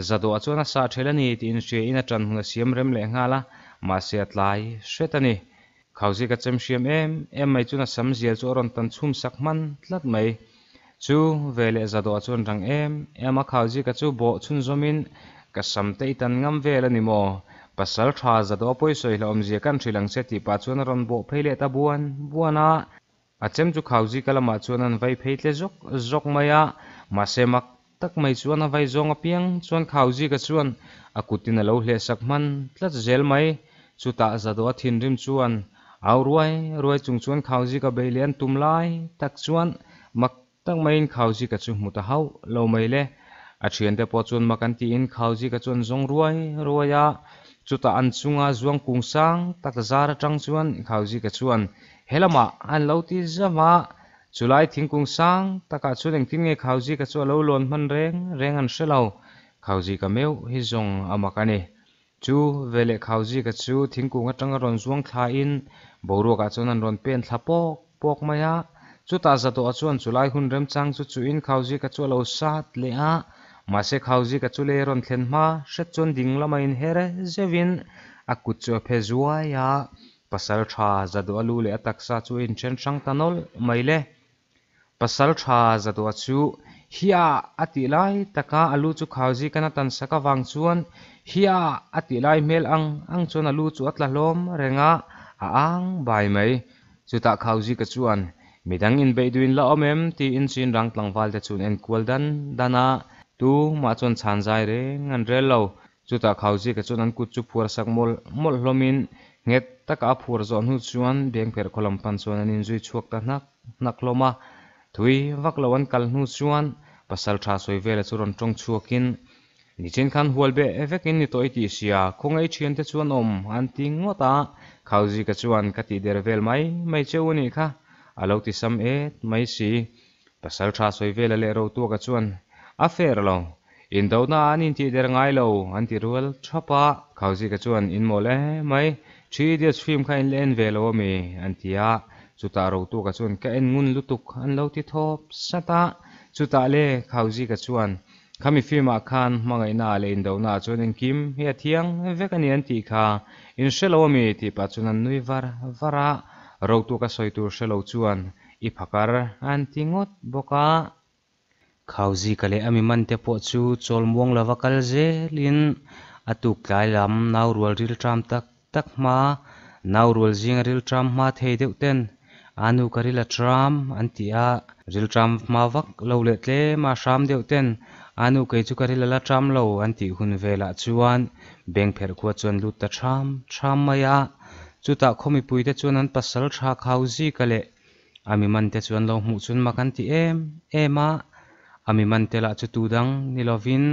Zadawh chuan a sah ṭhel a ni tih inhriain a ṭan hmun a siam rem leh nghal a, mahse a tlai hret a ni. Khauzika chem hriam em em mai chuan a sam zial chu a rawn tan chhum sak hman tlat mai. Chu veleh Zadawh chuan rang em em a Khauzika chu bawh chhunzawmin, Ka sam te i tan ngam vel a ni maw? Pasal tha Zadawh a pawisawi hlauhawmzia kan hrilh ang che tih pah chuan a rawn bawh phei leh ta buan buan a. A chem chu Khauzika lamah chuan an vai phei tle zawk zawk mai a, mahse mak tak mai chuan a vai zawng apiang chuan Khauzika chuan a kutin a lo hlehsak hman tlat zel mai. Chutah Zadawh a thinrim chuan Au ruai ruai chung chuan Khauzika beih leh an tum lai tak chuan mak tak maiin Khauzika chu hmu ta hauh lo mai le. A thiante pawh chuan mak an tiin Khauzika chuan zawng ruai ruai a, chutah an chunga zuang kung sang tak zar atang chuan Khauzika chuan he lamah an lo ti zauh a, chulai thingkung sang takah chuan engtin nge Khauzika chu a lo lawn hman reng reng an hre lo. Khauzika meuh hi zawng a mak a ni. Chu veleh Khauzika chu thingkung atanga rawn zuang thlain boruakah chuan an rawn pen thla pawk pawk mai a. Chutah Zadawha chuan chulai hun remchang chu chuhin Khauzika chu a lo sat leh a. Mahse Khauzika chu lei a rawn thlen hma hret chuan ding lama inher zeuhin a kut chu a phe zuai a. Pasal tha Zadawha lu leh a taksa chu a inthen hrang ta nawlh mai le. Pasal tha Zadawh chu Hiah! a tih lai taka a lu chu Khauzikan a tan sak avang chuan Hiah! a tih lai hmel ang ang chuan a lu chu a tla hlawm reng a, a ang bai mai. Chutah Khauzika chuan, Midang inbeih duhin la awm em? tiin chin rang tlangval te chu an enkual dan dan a, tu mah chuan chhan zai reng an rel lo. Chutah Khauzika chuan an kut chu phuar sak mawlh mawlh hlawmin nghet taka a phuar zawh hnu chuan Bengpherh khaw lam pan chuan an inzui chhuak ta hnak hnak hlawm a. Thui vak lo an kal hnu chuan pasal tha sawi vela chu rawn tawng chhuakin, Nichin khan hual beh vekin ni tawh i tih sia, khawngaih thiante chuan awm an ti ngawt a, Khauzika chuan ka tih der vel mai mai che u nih kha, a lo ti sam et mai si. Pasal tha sawi vela leh Rotuaka chuan, A fair lo, indona an intih der ngai lo, an ti rual thap a. Khauzika chuan, In mawl emai, Three Idiots film kha in la en ve lo ami? an ti a. Chutah Rotuaka chuan, Ka en ngun lutuk, an lo ti thawp sat a. Chutah le Khauzika chuan, Khami film ah khan hmangaihna leh indona ah chuan engkim hi a thiang vek a ni an tih kha in hre lo ami? tih pah chuan an nui var var a. Rotuaka sawi tur hre lo chuan, I phakar an ti ngawt bawk a. Khauzika leh a mi man te pawh chu chawl muang lova kal zelin a tuk tlai lam nau rual rilṭam tak tak hma, nau rual zinga rilṭam hma thei deuh ten a nu ka ril a ṭam an ti a, rilṭam hma vak lo leh tlem a hram deuh ten a nu kei chu ka ril a la ṭam lo an tih hun velah chuan beng pherh khua chuan lut ta ṭham ṭham mai a. Chutah khaw mipuite chuan an pasal tha khau zika leh a mi mante chu an lo hmuh chuan mak an ti em em a. A mi mante lah chu tu dang ni lovin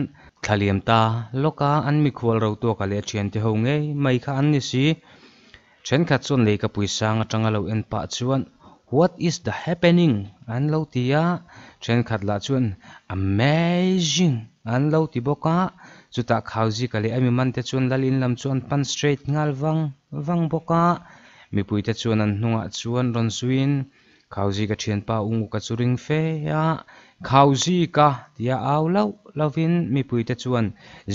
thla liam ta lawka an mikhual ro tuaka leh thiante ho ngei mai kha an ni si. Thenkhat chuan leikapui sang atanga lo en pah chuan What is the happening? an lo ti a, thenkhat lah chuan Amazing! an lo ti bawk a. Chutah Khauzika leh a mi mante chuan Lalin lam chu an pan straight nghal vang vang bawk a. Mipuite chuan an hnungah chuan rawn zuiin Khauzika thianpa Unguka chu ring fe a, Khauzika! tia au lauh lovin mipuite chuan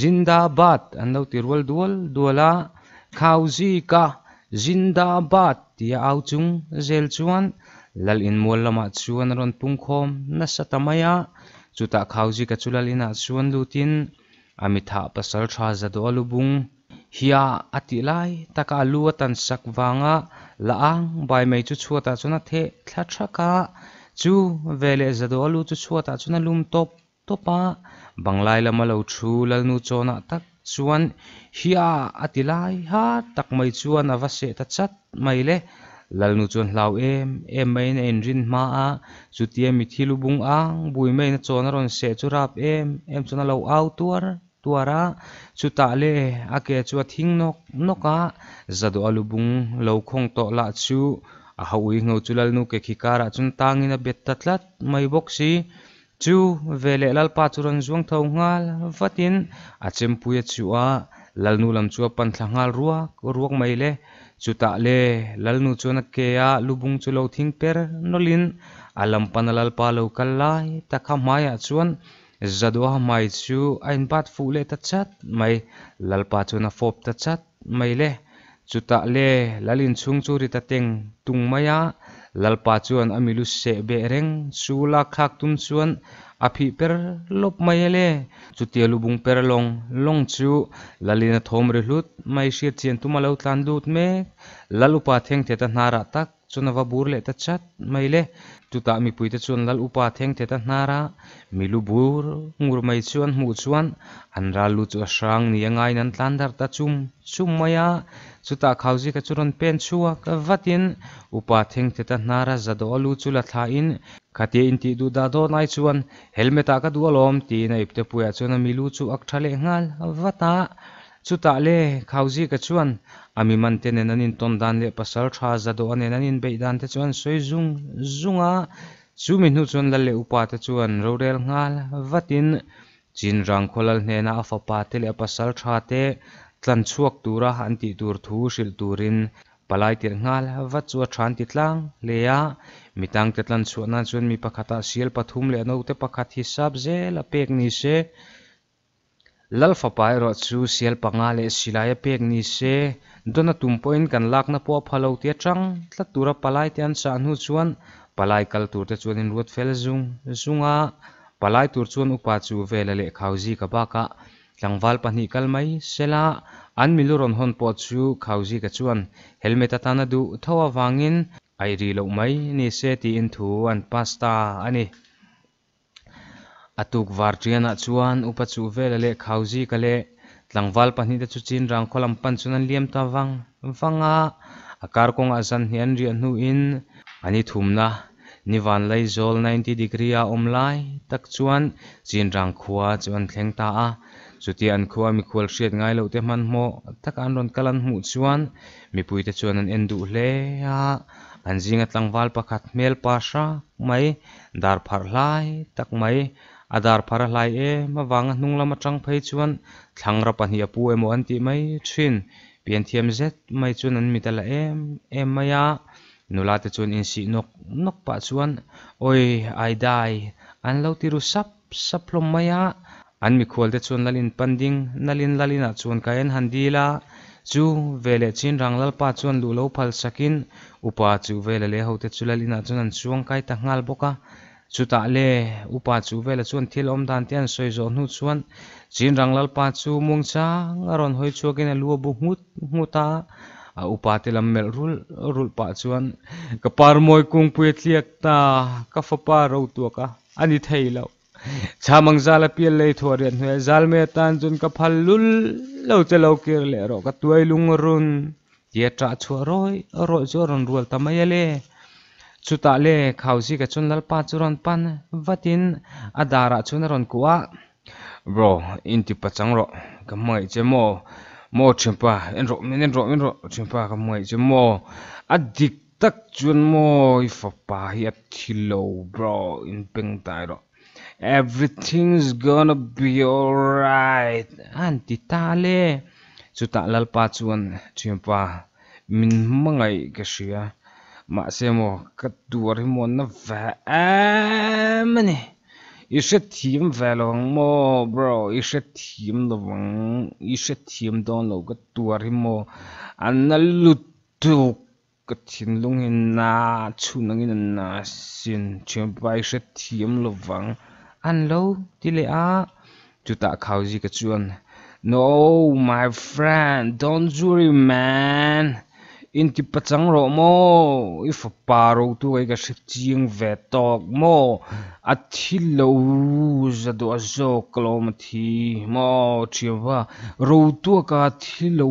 Zindabad! an lo ti rual dual dual a, Khauzika! Zindabad! tia au chung zel chuan Lal inmual lamah chuan a rawn pungkhawm nasa ta mai a, chutah Khauzika chu Lal inah chuan lutin A mithah pasal tha Zadawh a lubung hia a tih lai taka a lu a tan sak vanga la ang bai mai chu chhuatah chuan a theh thla thak a, chu veleh Zadawh a lu chu chhuatah chuan a lum tawp tawp a, banglai lama lo thu Lalnu chawnah tak chuan hia a ti lai ha tak mai chuan a va seh ta chat mai le. Lalnu chuan hlau em em maiin a inrin hma a, chutia mithi lu bung ang bui maiin a chawn a rawn seh chu rap em em chuan a lo au tuar tuar a, chutah le a ke chu a thing nawk nawk a, Zadawh a lu bung lo khawng tawh lah chu a ha ui ngho chu Lalnu ke khi karah chuan tangin a bet ta tlat mai bawk si. Chu veleh Lalpa chu rawn zuang tho nghal vatin a chempui a chuh a, Lalnu lam chu a pan thla nghal ruak ruak mai le. Chutah le Lalnu chuan a ke a lubung chu lo thing per nawlhin a lam pana Lalpa lo kal lai tak kha hmaiah chuan Zaduaha hmai chu a inbat fuh leh ta chat mai. Lalpa chuan a fawp ta chat mai le. Chutah le Lal inchhung chu ri ta teng tung mai a, Lalpa chuan a milu seh beh reng chu lak thlak tum chuan a phih per lawp mai a le. Chutia lubung per lawng lawng chu Lalin a thawm ri hlut mai hriat chian tum a lo tlan lut mek. Lal upa thengthet a hnarah tak chuan a va bur leh ta chat mai le. Chutah mipuite chuan Lal upa thengthet a hnara milu bur ngur mai chu an hmuh chuan an ral lu chu a hrang ni a ngaiin an tlan darh ta chum chum mai a. Chutah Khauzika chu rawn pen chhuak vatin upa thengthet a hnara zadawh a lu chu la thlain, Khatia intih duh dah dawn ai chuan helmet ah ka duh alawm tiin a iptepuiah chuan a milu chu ak tha leh nghal vat a. Chutah le, Khauzika chuan a mi mante nen an intawn dan leh pasal tha Zadawha nen an inbeih dan te chu an sawi zung zung a. Chu mi hnu chuan lal leh upa te chuan rorel nghal vatin Chinrang khawlal hnena a fapa te leh a pasal tha te tlan chhuak tura an tih tur thu hrilh turin palai tirh nghal vat chu a than ti tlang hle a. Mitangte tlan chhuah nan chuan mi pakhatah sial pathum leh naute pakhat hisap zel a pek ni se. Lal fapa erawh chu sial panga leh silai a pek ni se, dawn a tum pawhin kan lakna pawh a pha lo tia tang tlat tura palai te an chah hnu chuan palai kal tur te chuan in ruat fel zung zung a, palai tur chuan upa chu vela leh Khauzika bakah tlangval pahnih kal mai sela an milu rawn hawn pawh chu Khauzika chuan helmet atana duh tho avangin a i ri loh mai ni se tiin thu an pass ta a ni. A tuk var ṭianah chuan upa chuh vela leh Khauzika leh tlangval pahnihte chu Chinrang khaw lam pan chuan an liam ta vang vang a. A kar kawngah zan hnih an riah hnuin an i thumna ni Vanlaizawl 90 degree a awm lai tak chuan Chinrang khua chu an thleng ta a. Chutia an khua mikhual hriat ngai loh te hmanhmawh taka an rawn kal an hmuh chuan mipuite chuan an en duh hle a. An zinga tlangval pakhat hmel pa hrang mai Dar pharh hlai tak mai. A dar pharh a hlai em avanga hnung lam atang phei chuan thlangra pahnih a pu emaw an tih mai thin. Pianthiam zet mai chuan an mit a la em em mai a. Nula te chuan insih nawk nawk pah chuan Awi ai dai an lo ti ru sap sap hlawm mai a. An mikhual te chuan Lalin pan ding nalin Lalinah chuan kai an han dil a, chu veleh Chinrang Lalpa chuan luh lo phal sakin Upa chu vela leh hote chu Lalinah chuan an chuang kai ta nghal bawk a. Chutah le Upa chu vela chuan thil awm dan te an sawi zawh hnu chuan Chinrang Lalpa chu muangchang a rawn hawi chhuakin a lu a bu nghut nghut a, a upa te lam melh rulh rulh pah chuan Ka parmawi kungpui a tliak ta, ka fapa ro tuak a, a ni thei lo. Chhamang zal a pial lei thuah riat hnuaiah zal mai atan chuan ka phal lul lo che lo kir leh rawh ka tuai lung run Tia ṭah chhuah rawih rawih chu a rawn rual ta mai a le. Chutah le Khauzika chuan Lalpa chu rawn pan vatin a darah chuan a rawn kuah a, Bro, inti pachang rawh, ka hmangaih che maw? Maw ṭhianpa, en rawh, min en rawh, min rawh, ṭhianpa ka hmangaih che maw? A dik tak chuan maw i fapa hi a thi lo bro, inpeng tai rawh. Everything's gonna be alright a han ti ta le. Chutah Lalpa chuan, Thianpa, min hmangaih ka hria, mahse maw ka tuar hi maw na ve em a ni. I hrethiam ve lo ang maw bro, i hrethiam lo ang, i hrethiam dawn lo ka tuar hi maw a na lutuk. Ka thinlung hi na chhun angin a na sin, thianpa i hrethiam lovang an lo ti leh a. Chutah Khauzika chuan, No my friend, don't worry man, inti pachang rawh maw, i fapa rotu kei ka hre chiang ve tawk maw, a thi lo za duh a zawk ka lawm a thi maw thianpa, rotuaka thi lo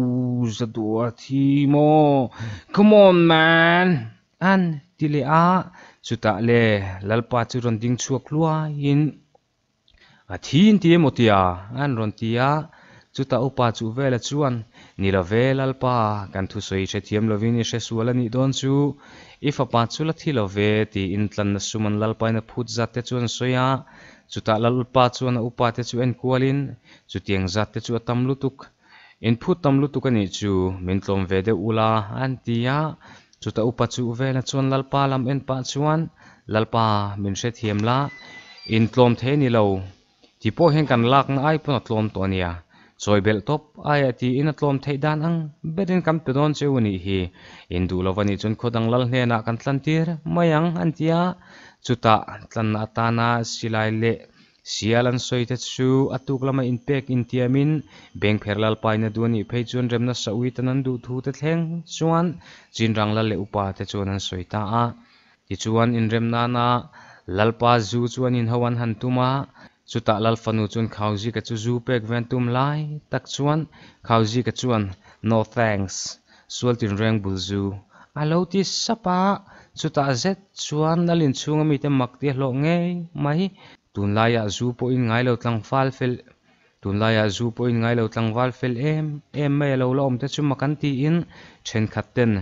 za duh a thi maw? Come on man! An ti leh a, chutah le Lalpa chu rawn ding chhuak hluaiin a thi in ti emaw tia an rawn ti a, chutah upa chuh vela chuan Ni lo ve Lalpa, kan thusawi hrethiam lovin i hresual a nih dawn chu, i fapa chu la thi lo ve tiin tlanna sum an Lalpain a phut zat te chu an sawi a, chutah Lalpa chuan a upa te chu enkualin chutiang zat te chu a tam lutuk. In phut tam lutuk a nih chu, min tlawm ve deuh ula, an ti a. Chutah upa chuh vela chuan Lalpa lam en pah chuan, Lalpa, min hrethiam la, in tlawm thei a ni lo. Ti pawh hian kan lakna ai pawn a tlawm tawh a nia. Chawi belh tawp aia tiin a tlawm theih dan ang berin kan pe dawn cheu a nih hi. In duh lo va nih chuan khaw dang lal hnenah kan tlantir mai ang, an ti a. Chutah tlanna atana silai leh Sial an sawi te chu a tuk lama inpek intiamin Bengpher Lalpaina duh a nih phei chuan remna saui tan an duh thu te thleng chuan Chinrang Lal leh upa te chuan an sawi ta a. Tichuan inrem nana Lalpa zu chu an inho an han tum a, chutah Lalfanu chuan Khauzika chu zu pek ve an tum lai tak chuan Khauzika chuan No thanks, sual tinreng bul zu a lo ti sap a, chutah zet chuan Lal inchhunga mite mak ti a hlawh ngei mai. Tunlaiah zu pawhin ngai lo tlangval fel Tunlaiah zu pawhin ngai lo tlangval fel em em mai a lo la awm te chu mak an tiin thenkhat ten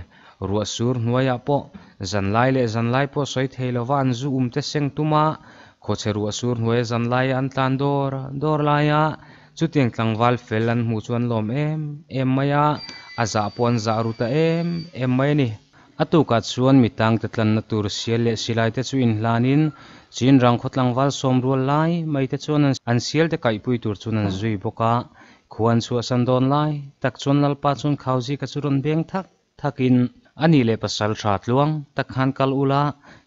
ruah sur hnuaiah pawh zanlai leh zanlai pawh sawi thei lova an zu um te seng tum a, khawchhe ruah sur hnuaia zanlaia an tlan dawr dawr laia chutiang tlangval fel an hmuh chu an lawm em em mai a, a zah pawh an zah ru ta em em mai a ni. A tukah chuan mi tangte tlanna tur sial leh silai te chu inhlanin Chinrang khaw tlangval sawm rual lai mai te chuan an sial te kaihpui tur chuan an zui bawk a. Khua an chhuahsan dawn lai tak chuan Lalpa chuan Khauzika chu rawn beng thak thakin, A nih leh pasal tha tluang tak khan kal ula,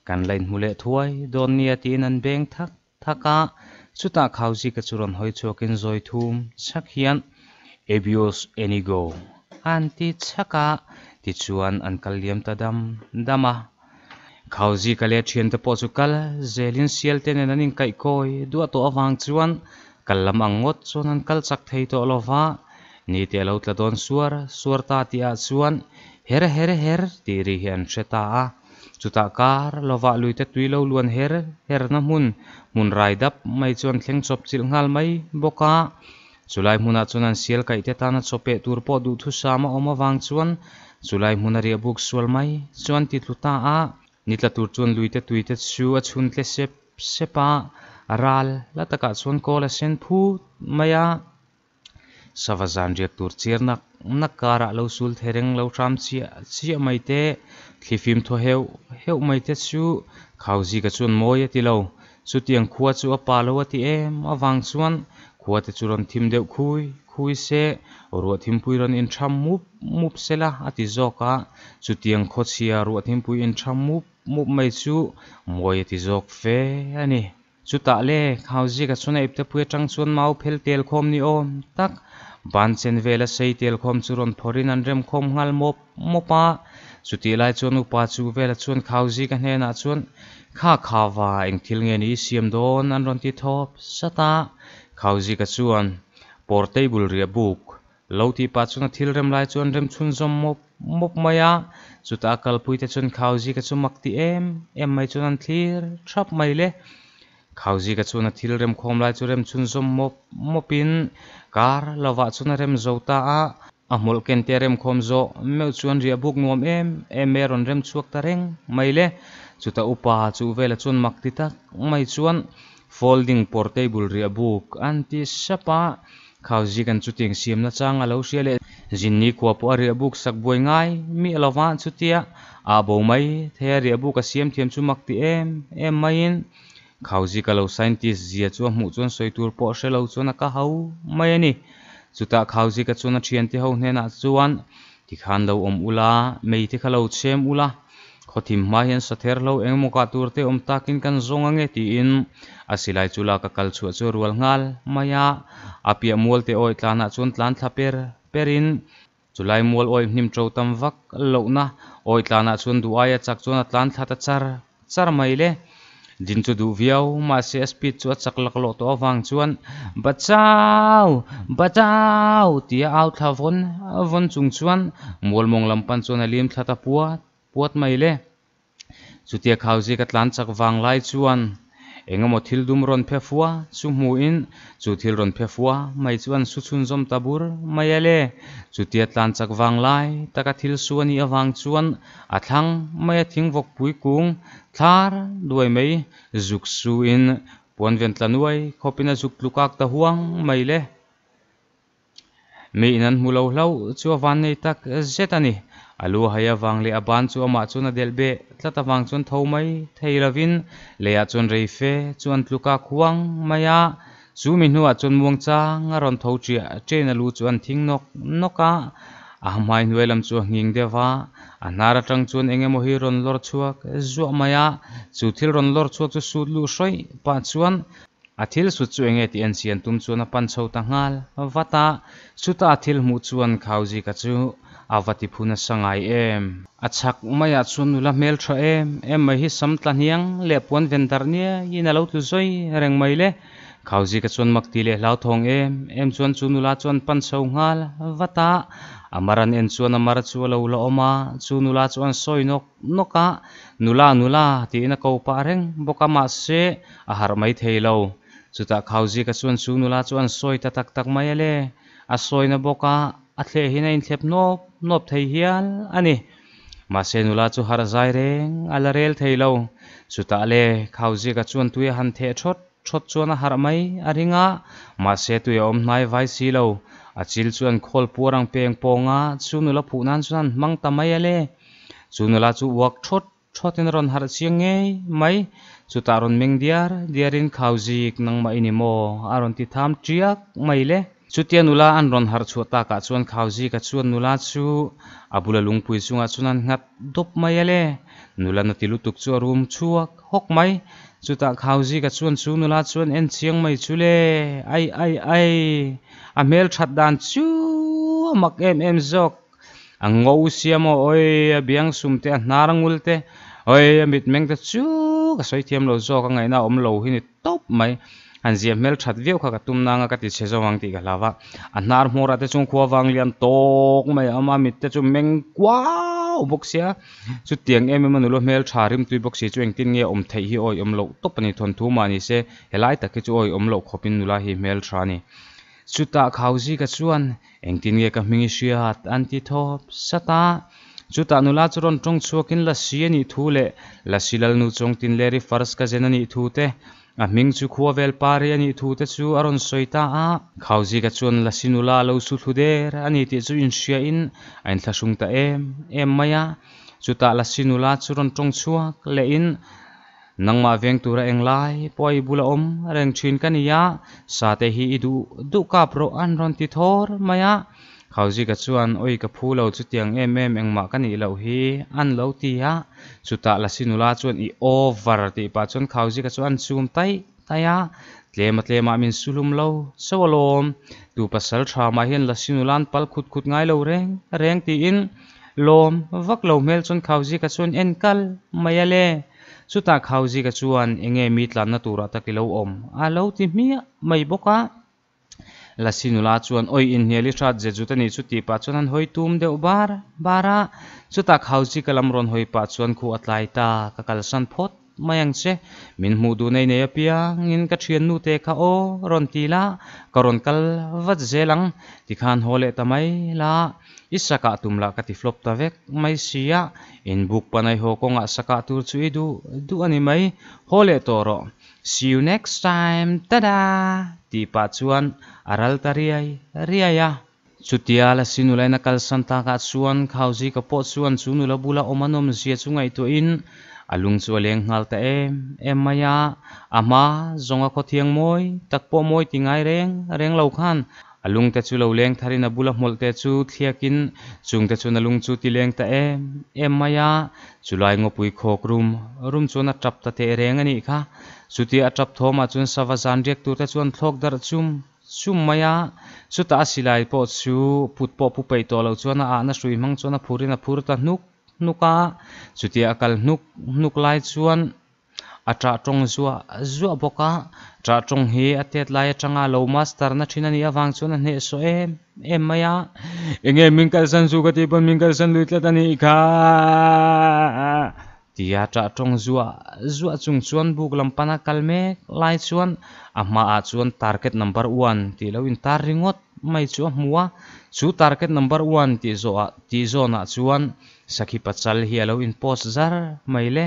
kan la inhmu leh thuai dawn nia tiin an beng thak thak a. Chutah Khauzika chu rawn hawi chhuakin zawi thum chhak hian, Abios enigo an ti chhak a, tichuan an kal liam ta dam dam a. Khauzika leh thiante pawh chu kal zelin sial te nen an inkaih kawi duah tawh avang chuan kal lam ang ngawt chuan an kal chak thei tawh lo va, ni te a lo tla dawn suar suar ta tih ah chuan her her her tih ri hi an hre ta a. Chutah kar lovah luite tui lo luan her herna hmun hmun rai dap mai chuan thleng chawp chilh nghal mai bawk a. Chulai hmunah chuan an sial kaih te tana chaw peh tur pawh duhthusam a awm avang chuan chulai hmuna riah buk sual mai chuan ti tlu ta a. Ni tla tur chuan luite tuite chu a chhun tle sep sep a, ral la takah chuan kawl a sen phut mai a. Sava zan riak tur chiar nak nak karah lo sul the reng lo hram chiah chiah mai te, thlifim thaw heuh heuh mai te chu Khauzika chuan mawi a ti lo. Chutiang khua chu a pa lo a ti em avang chuan khua te chu rawn thim deuh khui khui se, ruah thimpui rawn intham mup mup se la a ti zawk a. Chutiang khawchhia ruah thimpui intham mup mup mai chu mawi a ti zawk fe a ni. Chutah le, Khauzika chuan a iptepui atang chuan mau phel tel khawm ni awm tak, ban chen vela sei tel khawm chu rawn phawrhin an rem khawm nghal mawp mawp a. Chutih lai chuan upa chu vela chuan Khauzika hnenah chuan, Kha kha va, eng thil nge ni i siam dawn? an rawn ti thawp sat a. Khauzika chuan, Pawr table riah buk. Lo tih pah chuan a thil rem lai chuan rem chhunzawm mawp mawp mai a, chutah a kalpuite chuan Khauzika chu mak ti em em mai chuan an thlir thap mai le. Khauzika chuan a thil rem khawm lai chu rem chhunzawm mawp mawpin kar lovah chuan a rem zo ta a, a hmawlh ken te a rem khawm zawh meuh chuan riah buk nuam em em mai a rawn rem chhuak ta reng mai le. Chutah upa chuh velah chuan mak ti tak mai chuan Folding portable riah buk an ti sap a, Khauzikan chutiang siamna chang a lo hria leh Zinni khua pawh a riah buk sak buai ngai miah lo va, chutia a bo mai thei a riah buk a siam thiam chu mak ti em em maiin Khauzika lo scientist zia chu a hmuh chuan sawi tur pawh hre lo chuan a ka ho mai a ni. Chutah Khauzika chuan a thiante ho hnenah chuan Tikhan lo awm ula, mei te kha lo chhem ula, Khawthim hma hian sather hlo engemaw kah tur te awm takin kan zawng ange tiin a silai chu lak a kal chhuah chu a rual nghal mai a. A piah mual te awih tlanah chuan tlan thla per perin chulai mual awih hnim to tam vak lohna awih tlanah chuan duh aia chak chuan a tlan thla ta char char mai le. Din chu duh viau, mahse a speed chu a chak laklawh tawh avang chuan Bachau! Bachau! tia au thla vawn vawn chung chuan mual mawng lam pan chuan a lim thla ta puat puat mai le. Chutia Khauzik a tlan chak vang lai chuan eng emaw thil dum rawn phe fua chu hmuhin chu thil rawn phe fua mai chu an su chhunzawm ta bur mai a le. Chutia tlan chak vang lai taka thil su a nih avang chuan a thlang mai a thingvawkpui kung Thlar duai mai zuk suin puan ven tla nuai khawpin a zuk tlukak ta huang mai le. Mi in an hmu lo hlauh chu a van nei tak zet a ni. A lu a hai avang leh a ban chu amah chuan a delh beh tlat avang chuan tho mai thei lovin leiah chuan rei fe chu an tlukak huang mai a. Chu mi hnuah chuan muangchang a rawn tho ṭiah ṭiahin a lu chu an thing nawk nawk a, a hmai hnuai lam chu a nghing deuh va, a hnar aṭang chuan eng emaw hi rawn lawr chhuak zuah mai a, chu thil rawn lawr chhuak chu sut luh hrawih pah chuan a thil sut chu enge tih en chian tum chuan a pan chho ta nghal vat a, chutah a thil hmuh chuan Khauzika chu a va ti phu nasa ngai em. A chhak maiah chuan nula hmel tha em em mai hi sam tla hniang leh puan ven darh niaiin a lo tlu zawi reng mai le. Khauzika chuan mak ti leh hlauthawng em em chuan chu nula chuan pan chho nghal vat a, a mar an en chuan a mar chu a lo la awm a, chu nula chu an sawi nawk nawk a, Nula nula tiin a ko pah reng bawk a mahse a harh mai thei lo. Chutah Khauzika chuan chu nula chu an sawi ta tak tak mai a le, a sawina bawk a, a thleh hian a inthlep nawp nawp thei hial a ni. Mahse nula chu harh zai reng a la rel thei lo. Chutah le Khauzika chuan tui a han theh thawt thawt chuan a harh mai a ring a, mahse tui a awm hnai vai si lo. A chil chu an khawl puar ang peng pawng a, chu nula phuh nan chuan an hmang ta mai a le. Chu nula chu uak thawt thawtin a rawn harh chiang ngei mai. Chutah rawn meng diar diarin Khauzik nangmah i ni maw? a rawn ti tham tiak mai le. Chutia nula an rawn harh chhuah takah chuan Khauzika chuan nula chu a bula lungpui chungah chuan an nghat dawp mai a le. Nula na ti lutuk chu a rum chhuak hawk mai. Chutah Khauzika chuan chu nula chuan en chiang mai chu le, ai ai ai, a hmel that dan chu a mak em em zawk. A ngo sia maw awi, a biang sum te, a hnar ngul te, awi a mitmeng te chu ka sawi thiam lo zawk a ngaihna a awm lo hi ni tawp mai. Han zia hmel that viau kha ka tum nanga ka ti chhe zawng ang tih ka hlau a. A hnar hmawrah te chung khua vang lian tawk mai a awm a, mit te chu meng kuau bawk sia. Chutiang em em a nula hmel tha rimtui bawk si chu engtin nge awm theih hi awi awm loh tawp a ni. Thawnthu mah ni se helai tak hi chu awi awm loh khawpin nula hi hmel tha a ni. Chutah Khauzika chuan Engtin nge ka hming i hriat? an ti thawp sat a. Chutah nula chu rawn tawng chhuakin Lasi a nih thu leh Lasi Lalnu Chawngtin Leri First Cousin a nih thu te, a hming chu Khuavel Pari a nih thu te chu a rawn sawi ta a. Khauzika chuan Lasi nula a lo su thlu der a ni tih chu inhriain a inthlahrung ta em em mai a. Chutah Lasi nula chu rawn tawng chhuak lehin Nangmah veng tura englai pawh i bula awm reng thin ka ni a, sate hi i duh duh kap rawh an rawn ti thawr mai a. Khauzika chuan awi ka phu lo chutiang em em engmah ka nih loh hi an lo ti a. Chutah Lasi nula chuan i over tih pah chuan Khauzika chu an chum taih taih a, tlema tlemah min suhlum lo chauh alawm, tu pasal tha mah hian Lasi nula an pal khut khut ngai lo reng reng tiin lawm vak lo hmel chuan Khauzika chuan en kal mai a le. Chutah Khauzika chuan enge mi tlanna turah tak i lo awm a lo ti hmiah mai bawk a. Lasi nula chuan awi inhnial i hrat zet zut a nih chu tih pah chuan an hawi tum deuh bar bar a. Chutah Khauzika lam rawn hawi pah chuan khu a tlai ta, ka kalsan phawt mai ang che. Min hmuh duh nei nei apiangin ka thiannu te kha aw rawn ti la, ka rawn kal vat zel ang tikhan haw leh ta mai la, i sakah tum lah ka ti flop ta vek mai sia, inbuk panai haw kawngah sakah tur chu i duh duh a ni mai, haw leh tawh rawh. See you next time, tada! Tih pah chuan a ral ta riai riai a. Chutia Lasi nula in a kalsan takah chuan Khauzika pawh chuan chu nula bula awm a nawmzia chu ngaihtuahin a lung chu a leng nghal ta em em mai a. A hma zawnga khawthiang mawi tak pawh mawi ti ngai reng reng lo khan a lungte chu lo leng tharin a bula hmawlhte chu thliakin chungte chuan a lung chu ti leng ta em em mai a. Chulai ngawpui khawk rum rum chuan a tap ta teh reng a nih kha. Chutia a tap thawmah chuan sava zan riak turte chuan thlawk darh chum chum mai a. Chutah a silai pawh chu put pawh pu peih tawh lo chuan a ahna hrui hmang chuan a phurin a phur ta hnuk hnuk a. Chutia a kal hnuk hnuk lai chuan A ṭah ṭawng zuah zuah bawk a, ṭah ṭawng hi a tet lai aṭanga lo master na ṭhin a nih avang chuan a hnehsawh em em mai a. Enge min kalsan chu ka tih pawn min kalsan lui tlat a nih kha tia ṭah ṭawng zuah zuah chung chuan buk lam pana kal mek lai chuan a hmaah chuan target number one tih lo intar ringawt mai chu a hmu a, chu target number one tih zawhah tih zawnah chuan Sakhi pachal hi a lo in post zar mai le.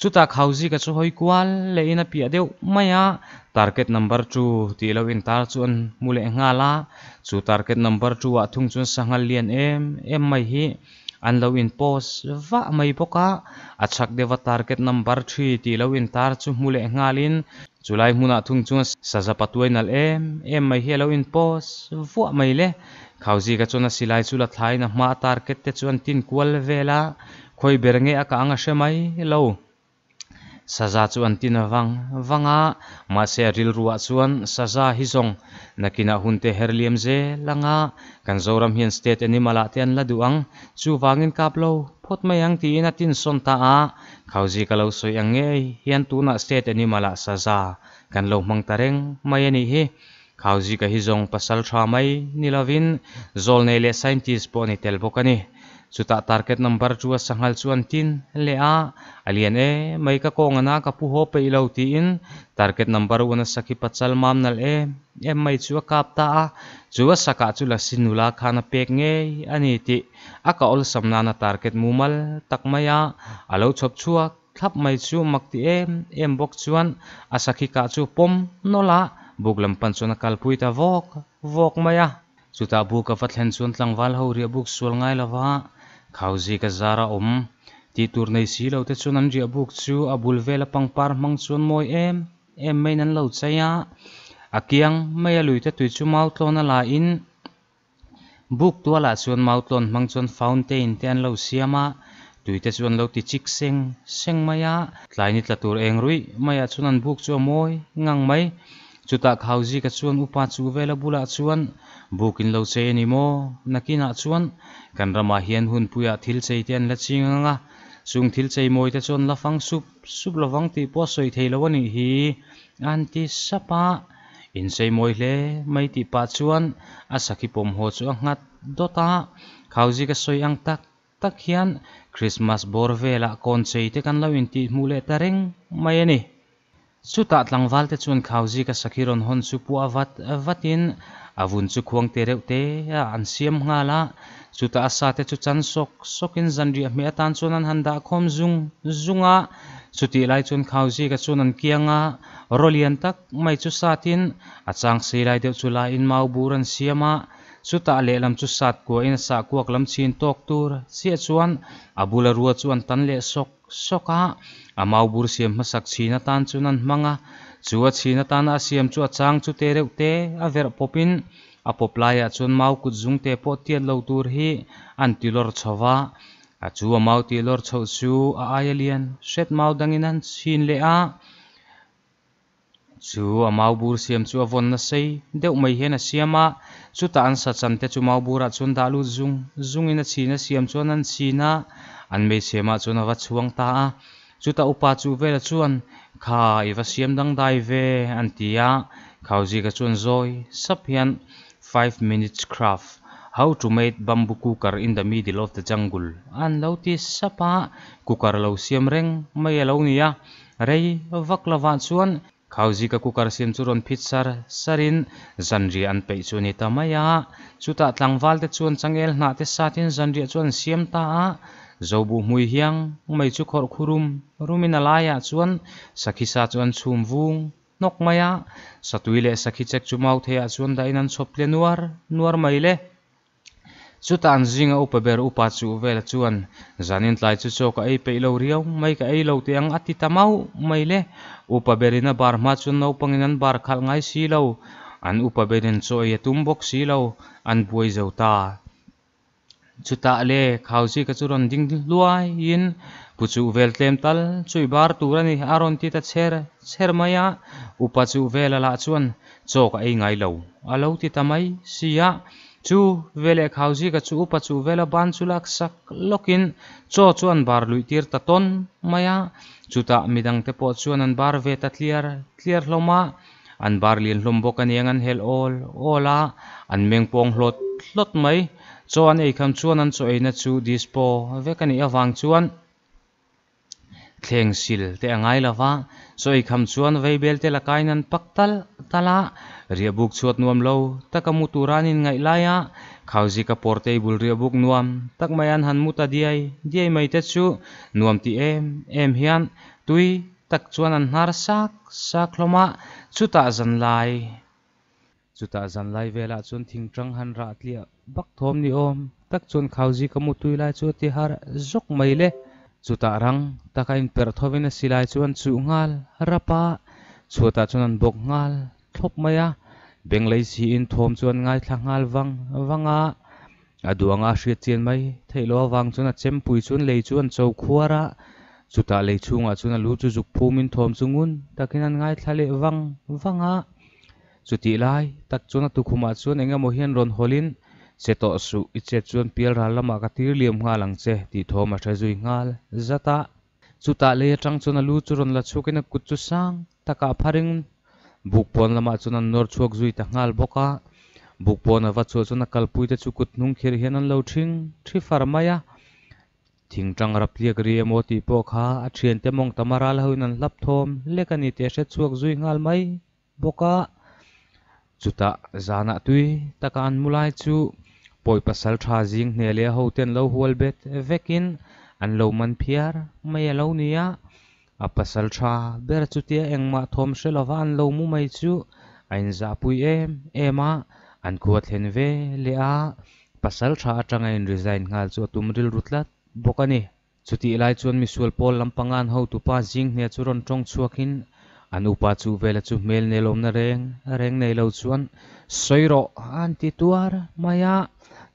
Chutah Khauzika chu hawi kual lehin a piah deuh mai a, target number two tih lo in tar chu an hmu leh nghal a. Chu target number two ah thung chuan sanghal lian em em mai hi an lo in post vah mai bawk a. A chhak deuha target number three tih lo in tar chu hmu leh nghalin chulai hmunah thung chuan saza patuai nalh em em mai hi a lo in post vuah mai le. Khauzika chuan a silai chu la thlaiin a hma a target te chu an tin kual vel a, khawi ber nge a kah ang a hre mai lo. Saza chu an tin vang vang a, mahse a rilruah chuan saza hi zawng nakinah hun te her liam zel ang a, kan Zoram hian state animal ah te an la duh ang, chuvangin kap lo phawt mai ang tiin a tin sawn ta a, Khauzika lo sawi ang ngei hian tunah state animal ah saza kan lo hmang ta reng mai a nih hi. Khauzika hi zawng pasal tha mai ni lovin zawlnei leh scientist pawh a ni tel bawk a ni. Chutah target number chu a sanghal chu an tin leh a, a lian e mai ka kawng ana ka pu haw peih lo tiin target number one a sakhi pachal mam nalh em em mai chu a kap ta a, chu a sakah chu Lasi nula khan a pek ngei a ni tih a ka awlsam nana target mumal tak mai a a lo chhawp chhuak. Thlap mai chu mak ti em em bawk chuan a sakhi kah chu pawm nawlh a, buk lam pan chuan a kalpui ta vawk vawk mai a. Chutah buk a va thlen chuan tlangval ho riah buk sual ngai lova Khauzi ka zar a awm tih tur nei si lo te chuan an riah buk chu a bul vela pangpar hmang chuan mawi em em maiin an lo chei a, a kiang mai a luite tui chu mau tlawn a la in Buk tualah chuan mautlawn hmang chuan fountain te an lo siam a, tui te chu an lo ti chik seng seng mai a. Tlai ni tla tur eng ruih maiah chuan an buk chu a mawi ngang mai. Chutah Khauzika chuan upa chu vela bulah chuan buk in lo chei a ni maw? Nakinah chuan kan ramah hian hunpuiah thil chei te an la ching ang a, chung thil chei mawi te chuan la fang sup sup lovang tih pawh a sawi thei lo a nih hi an ti sap a. Inchei mawi hle mai tih pah chuan a sakhi pawm haw chu a nghat dawt a, Khauzi ka sawi ang tak tak hian Christmas bawr velah kawn chei te kan lo intih hmuh leh ta reng mai a ni. Chutah tlangval te chuan Khauzi ka sakhi rawn hawn chu puah vat vatin a vun chu khuang te reuh te ah an siam nghal a, chutah a sa te chu chan sawk sawkin zanriah hmeh atan chuan an han dah khawm zung zung a, chutih lai chuan Khauzi ka chuan an kiang a, raw lian tak mai chu satin a chang sei lai deuh chu laiin mau bur an siam a, chutah lehlam chu sat kuahin a sah kuak lam chhin tawk tur chiah chuan a bula rua chu an tan leh sawk sawk a, a mau bur siam hmasak chhin atan chuan an hmang a, chu a chhin atana a siam chu a chang chu te reuh te a verh pawpin a pawp laiah chuan mau kut zung te pawh tiat lo tur hi an ti lawr chho va, a chu a mau tih lawr chhoh chu a aia lian hret mau dangin an chhin leh a. Chu a mau bur siam chu a vawn nasei deuh mai hian a siam a, chutah an sa chan te chu mau burah chuan dah lut zung zungin a chhin a siam chuan an chhin a, an meichhemah chuan a va chhuang ta a. Chutah upa chu vela chuan, Kha, i va siam dangdai ve, an ti a. Khauzika chuan zawi sap hian, 5 minutes craft how to made bamboo cooker in the middle of the jungle an lo ti sap a cooker lo siam reng mai alo ni a rei vak lovah chuan Khauzika cooker siam chu rawn phit sar sar in zanriah an peih chu a ni ta mai a chutah tlangval te chuan changel hnah te sat in zanriah chu an siam ta a zobuh hmui hiang mai chu khawrh khu rum rum in a laiah chuan sakhi sa chu an chhum vung hnawk mai a satui leh sakhi chek chu mau theiah chuan dah in an chhawp tle nuar nuar mai le. Chutah an zinga upa ber upa chuh vela chuan zanin tlai chu chaw ka ei peih lo riau mai ka ei lo teh ang a ti ta mauh mai le. Upa berin a bar hma chuan naupangin an bar khalh ngai si lo, an upa berin chaw ei a tum bawk si lo, an buai zo ta. Chutah le Khauzika chu rawn ding hluaiin Pu chuh vel tlem tal chu i bar tur a ni a rawn ti ta chher chher mai a, upa chuh vela lah chuan chaw ka ei ngai lo a lo ti ta mai si a. Chu veleh Khauzika chu upa chuh vela ban chu lak sak lawkin chaw chu an bar luih tir ta tawn mai a, chutah midangte pawh chuan an bar ve ta tliar tliar hlawm a, an bar lian hlawm bawk aniang an helh awl awl a, an meng pawng hlawt hlawt mai. Chaw an ei kham chuan an chaw eina chu dispo vek a nih avang chuan thleng sil te a ngai lo va, chaw ei kham chuan veibel te la kain an pak tal tal a, riahbuk chhuat nuam lo taka mu tura an inngaih lai a, Khauzika pawr table riahbuk nuam tak mai an han mu ta diai diai mai te chu nuam ti em em hian tui tak chuan an hnar sak sak hlawm a, chutah zan lai. Chutah zanlai velah chuan thingtang han rah tliah bak thawm ni awm tak chuan Khauzi ka mutui lai chu a ti har zawk mai le. Chutah rang taka inperh thovin a silai chu an chuh nghal rap a, chhuatah chuan an bawk nghal thlawp mai a, benglei siin thawm chu an ngaithla nghal vang vang a. A duanga a hriat chian mai theih loh avang chuan a chempui chuan lei chu an cho khuar a, chutah lei chhungah chuan a lu chu zuk phumin thawm chu ngun takin an ngaithla leh vang vang a. Chutih lai tak chuan a tukhumah chuan eng emaw hian rawn hawlin, Che tawh suh, i chet chuan pial ral lamah ka tir liam nghal ang che, tih thawm a hre zui nghal zat a. Chutah lei atang chuan a lu chu rawn la chhuakin a kut chu sang takah pharin buk pawn lamah chuan an nawr chhuak zui ta nghal bawk a. Buk pawn a va chhuah chuan a kalpuite chu kut hnung khirh hian an lo ṭhing ṭhi far mai a. Thingtang rap tliak ri emaw tih pawh kha a ṭhiante mawng tam a ral hoin an hlap thawm lek a ni tih a hre chhuak zui nghal mai. Bawk a, chutah zanah tui taka an mu lai chu pawi pasal tha zing hne leh a hoten lo hual bet vekin an lo man phiar mai a lo ni a, a pasal tha ber chutia engmah thawm hre lova an lo mu mai chu a inzahpui em em a, an khua thlen ve leh a, pasal tha atanga in resign nghal chu a tum rilru tlat bawk a ni. Chutih lai chuan misual pawl lampanga an hotupa zing hne chu rawn tawng chhuakin an upa chu vela chu hmel nelawmna reng reng nei lo chuan sawi rawh an ti tuar mai a,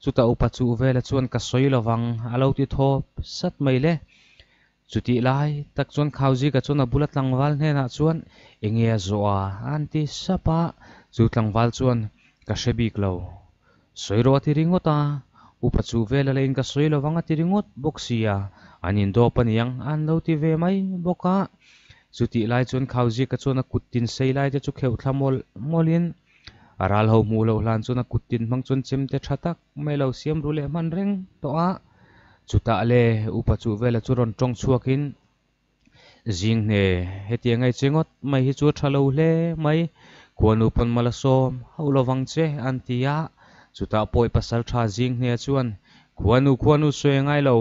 chutah upa chu vela chuan ka sawi lovang a lo ti thawp sat mai le. Chutih lai tak chuan Khauzika chuan a bula tlangval hnenah chuan enge a zawh a an ti sap a, chu tlangval chuan ka hre bik lo. Sawi rawh a ti ringawt a, upa chu vel a leiin ka sawi lo vang a ti ringawt bawk sia, an indawp a niang an lo ti ve mai bawk a. Chutih lai chuan Khauzika chuan a kut tin sei lai te chu kheuh thla mawlh mawlhin a ral ho hmuh loh hlan chuan a kut tin hmang chuan chemte tha tak mai lo siam ru leh hman reng tawh a. Chutah le upa chu vela chu rawn tawng chhuakin Zing hne, hetiang ei che ngawt mai hi chu a tha lo hle mai, khuanu pawn mal a sawm hauh lovang che an ti a, chutah pawi pasal tha zing hne chuan khuanu khuanu sawi a ngai lo,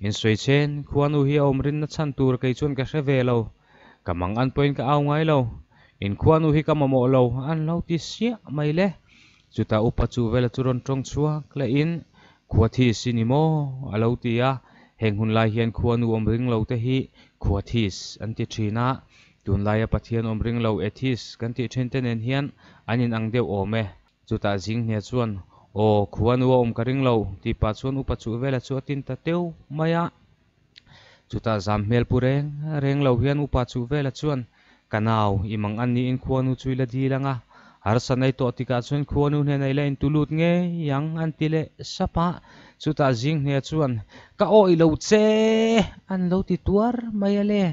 insawi chen khuanu hi a awm rinna chhan tur kei chuan ka hre ve lo, ka mang an pawhin ka au ngai lo, in khuanu hi ka mamawh lo an lo ti siah mai le, chutah upa chu vela chu rawn tawng chhuak lehin Khuathis i ni maw? a lo ti a, heng hun lai hian khuanu awm ring lo te hi Khuathis an ti thin a, tunlaia Pathian awm ring lo Atheist kan tih thin te nen hian an in ang deuh awm e. Chutah Zinghne chuan, Aw, khuanu a awm ka ring lo, tih pah chuan upa chuh vela chu a tin ta teuh mai a. Chutah zam hmel pu reng reng lo hian upa chuh vela chuan, Ka nau, i mang an niin khuanu chu i la dil ang a, harsa nei tawh tikah chuan khuanu hnenah i la intulut ngei ang an ti leh sap a. Chutah Zinghne chuan, Ka awih lo che! an lo ti tuar mai a le.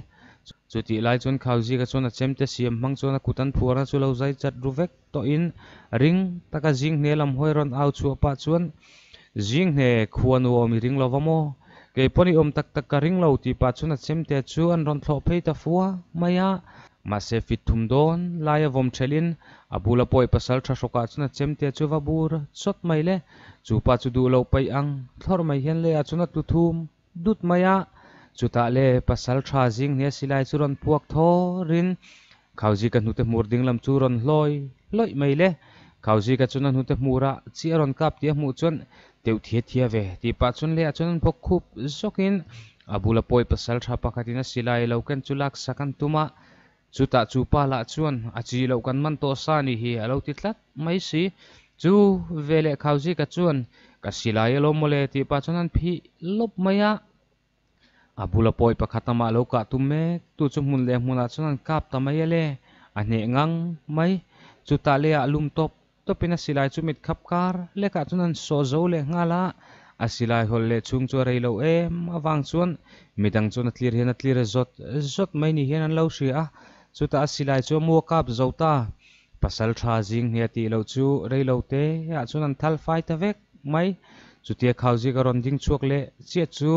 Chutih lai chuan Khauzika chuan a chemte siam hmang chuan a kut an phuarna chu lo zai chat ru vek tawhin ring taka Zinghne lam hawi rawn au chhuah pah chuan Zinghne khuanu awm i ring lo va maw? Kei pawn i awm tak tak ka ring lo tih pah chuan a chemte chu an rawn thlawh phei ta fua mai a. Mahse fit thum dawn laia vawm thelhin a bula pawi pasal tha hrawkah chuan a chemte chu va bur chawt mai le. Chu pa chu duh lo paih ang thlawrh mai hian leiah chuan a tlu thum dut mai a. Chutah le pasal tha zing hne silai chu rawn puak thawrin Khauzika hnute hmur ding lam chu rawn hlawi hlawih mai le. Khauzika chuan a hnute hmurah chi a rawn kap tih a hmuh chuan Teuh thia thia ve tih pah chuan leiah chuan an bawk khup zawkin a bula pawi pasal tha pakhatin a silai lo ken chu laksak an tum a. Chutah chu pa lah chuan a chi loh kan man tawh sa ni hi a lo ti tlat mai si. Chu veleh Khauzika chuan Ka silai alawm mawle tih pah chuan an phih lawp mai a. A bula pawi pakhat amah lo kah tum mek tu chu hmun leh hmunah chuan an kap ta mai a le, a hneh ngang mai. Chutah leiah lum tawp tawpin a silai chu mit khap kar lekah chuan an sawh zo leh nghal a, a silai hawlh leh chhung chu a rei lo em avang chuan midang chuan a tlir hian a tlir zawt zawt mai ni hian an lo hria a, chutah a silai chu a mu a kap zo ta. Pasal tha zing hne tih loh chu rei lo te ah chuan an thal fai ta vek mai. Chutia Khauzik a rawn ding chhuak leh chiah chu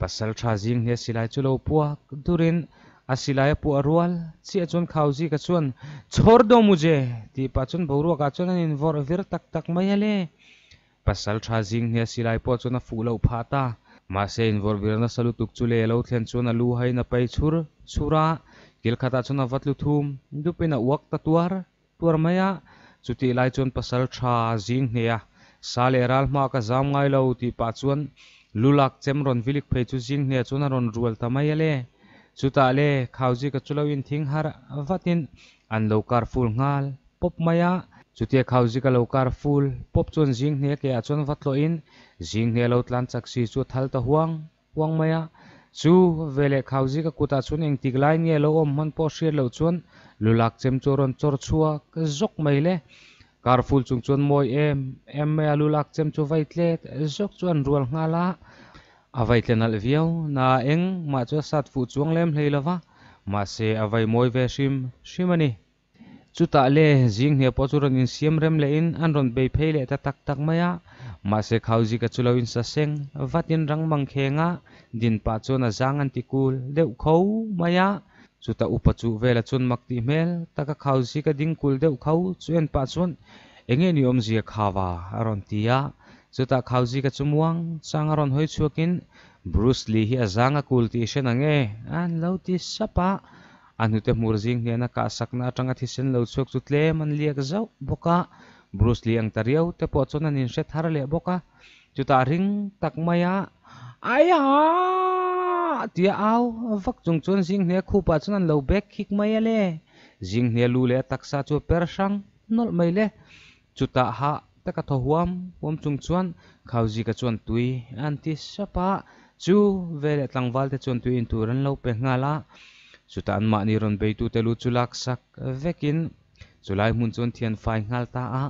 pasal tha zing hne silai chu lo puak durin a silai a puah rual chiah chuan Khauzika chuan Chhawr do muje! tih pah chuan boruakah chuan an invawrh vir tak tak mai a le. Pasal tha zing hne silai pawh chuan a fuh loh phah ta. Mahse invawrh vir nasa lutuk chu lei a lo thlen chuan a lu hain a pai chhur chhur a, kil khatah chuan a va tlu thum dupin a uak ta tuar tuar mai a. Chutih lai chuan pasal tha zing hne a sa leh ral hma ka zam ngai lo tih pah chuan lu lak chem rawn vilik phei chu zing hne chuan a rawn rual ta mai a le. Chutah le Khauzika chu lo inthing harh vatin an lo kar ful nghal pawp mai a. Chutia Khauzika lo kar ful pawp chuan zing hne ke ah chuan va tlawhin zing hne lo tlan chak si chu a thal ta huang huang mai a. Chu veleh Khauzika kutah chuan engtik lai nge lo awm hman pawh hriat loh chuan lulak chem chu a rawn chawr chhuak zawk mai le. Kar ful chung chuan mawi em em mai a, lulak chem chu vai tlet zawk chu an rual nghal a. A vai tle nalh viau na eng mah chu a sat fuh chuang lem hlei lo va, mahse a vai mawi ve hrim hrim a ni. Chutah le zing hne pawh chu rawn insiam rem lehin an rawn bei phei leh ta tak tak mai a, mahse Khauzika chu lo insa seng vatin rang mang kheng a, din pah chuan a zang an ti kul deuh kho mai a. Chutah upa chuh vela chuan mak tih hmel taka Khauzika ding kul deuh kho chu en pah chuan Enge ni awmzia Khava? a rawn ti a. Chutah Khauzika chu muang chang a rawn hawi chhuakin Bruce Lee hi a zang a kul tih i hre nang e? an lo ti sap a. A hnute hmur zing hnena kahsakna atanga thisen lo chhuak chu tlem an liak zauh bawk a, Bruce Lee ang ta riau te pawh chuan an inhre thar leh bawk a, chutah ring tak maia Aiaah! tia au vak chung chuan zing hne khupah chuan an lo bek khik mai a le. Zing hne lu leh a taksa chu a per hrang nawlh mai le. Chutah hah taka thaw huam huam chung chuan Khauzika chuan tui an ti sap a, chu veleh tlangval te chuan tui in tur an lo pe nghal a. Chutah anmahni rawn beitute lu chu lak sak vekin chulai hmun chuan thian fai nghal ta a,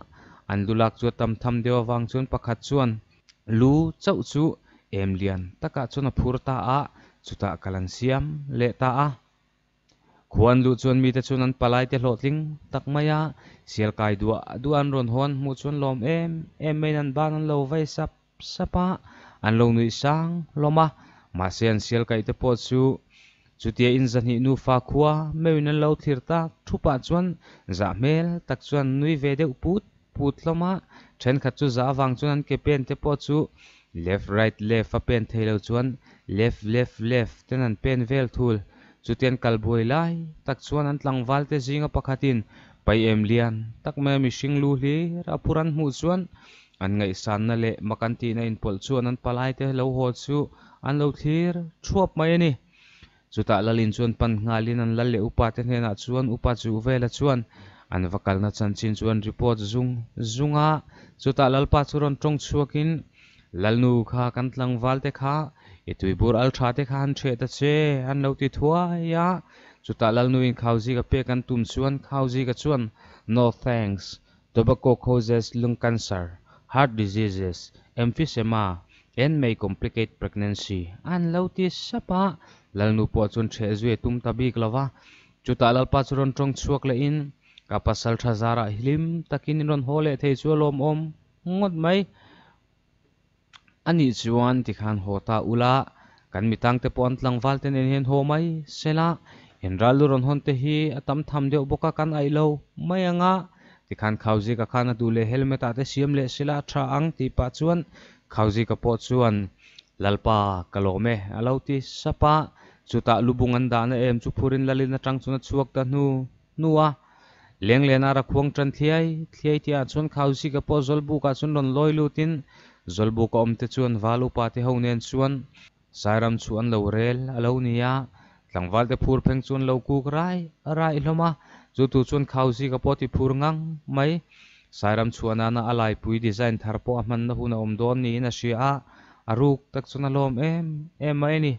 an lu lak chu a tam tham deuh avang chuan pakhat chuan lu chauh chu em lian takah chuan a phur ta a, chutah kal an siam leh ta a. Khuan luh chuan mite chuan an palaite hlawhtling tak mai a, sial kai duah duah an rawn hawn hmuh chuan lawm em em maiin an ban an lo vai sap sap a, an lo nuih sang hlawm a. Mahse an sial kaih te pawh chu chutia in zahnih nufa khua meuhin an lo thlir tak thupah chuan zah hmel tak chuan nui ve deuh put put hlawm a, thenkhat chu zah avang chuan an ke pen te pawh chu left right left a pen thei lo chuan left left left ten an pen vel thul. Chutian kal buai lai tak chuan an tlangval te zinga pakhatin pai em lian tak mai a mihring lu hlir a phur an hmuh chuan an ngaihsanna leh mak an tihna inpawlh chuan an palai te lo haw chu an lo thlir thuap mai a ni. Chutah Lalin chuan pan nghalin an lal leh upa te hnenah chuan upa chuh vela chuan an va kalna chanchin chu an report zung zung a. Chutah Lalpa chu rawn tawng chhuakin, Lalnu kha kan tlangval te kha i tuibur al tha te kha han ṭheh ta che an lo ti thuai a. Chutah Lalnu in Khauzika pek an tum chuan Khauzika chuan, No thanks, tobacco causes lung cancer, heart diseases, emphysema and may complicate pregnancy an lo ti sap a. Lalnu pawh chuan ṭheh zui a tum ta bik lo va. Chutah Lalpa chu rawn ṭawng chhuak lehin, Ka pasal ṭha zarah hlim takin in rawn haw leh thei chu a lawmawm ngawt mai. A nih chuan tikhan haw ta ula, kan mitangte pawh an tlangval te nen hian haw mai sela, in ral lu rawn hawn te hi a tam tham deuh bawk a kan aih lo mai ang a, tikhan Khauzika khan a duh leh helmet ah te siam leh sela a tha ang tih pah chuan Khauzika pawh chuan Lalpa ka lawm e a lo ti sap a, chutah lubung an dahna em chu phurin lalin atang chuan a chhuak ta hnu hnu a. Lenglen ara khuang tan thliai thliai tih ah chuan Khauzika pawh Zawlbuk ah chuan rawn lawi lut in Zawlbuk a awm te chuan Val upa te ho nen chuan Sairam chu an lo rel a lo ni a, tlangval te phur pheng chu an lo kuk rai rai hlawm a, chu tu chuan Khauzika pawh ti phur ngang mai. Sairam chhuah nana a laipui design thar pawh a hmanna hun a awm dawn niin a hria a, a ruk tak chuan a lawm em em mai a ni.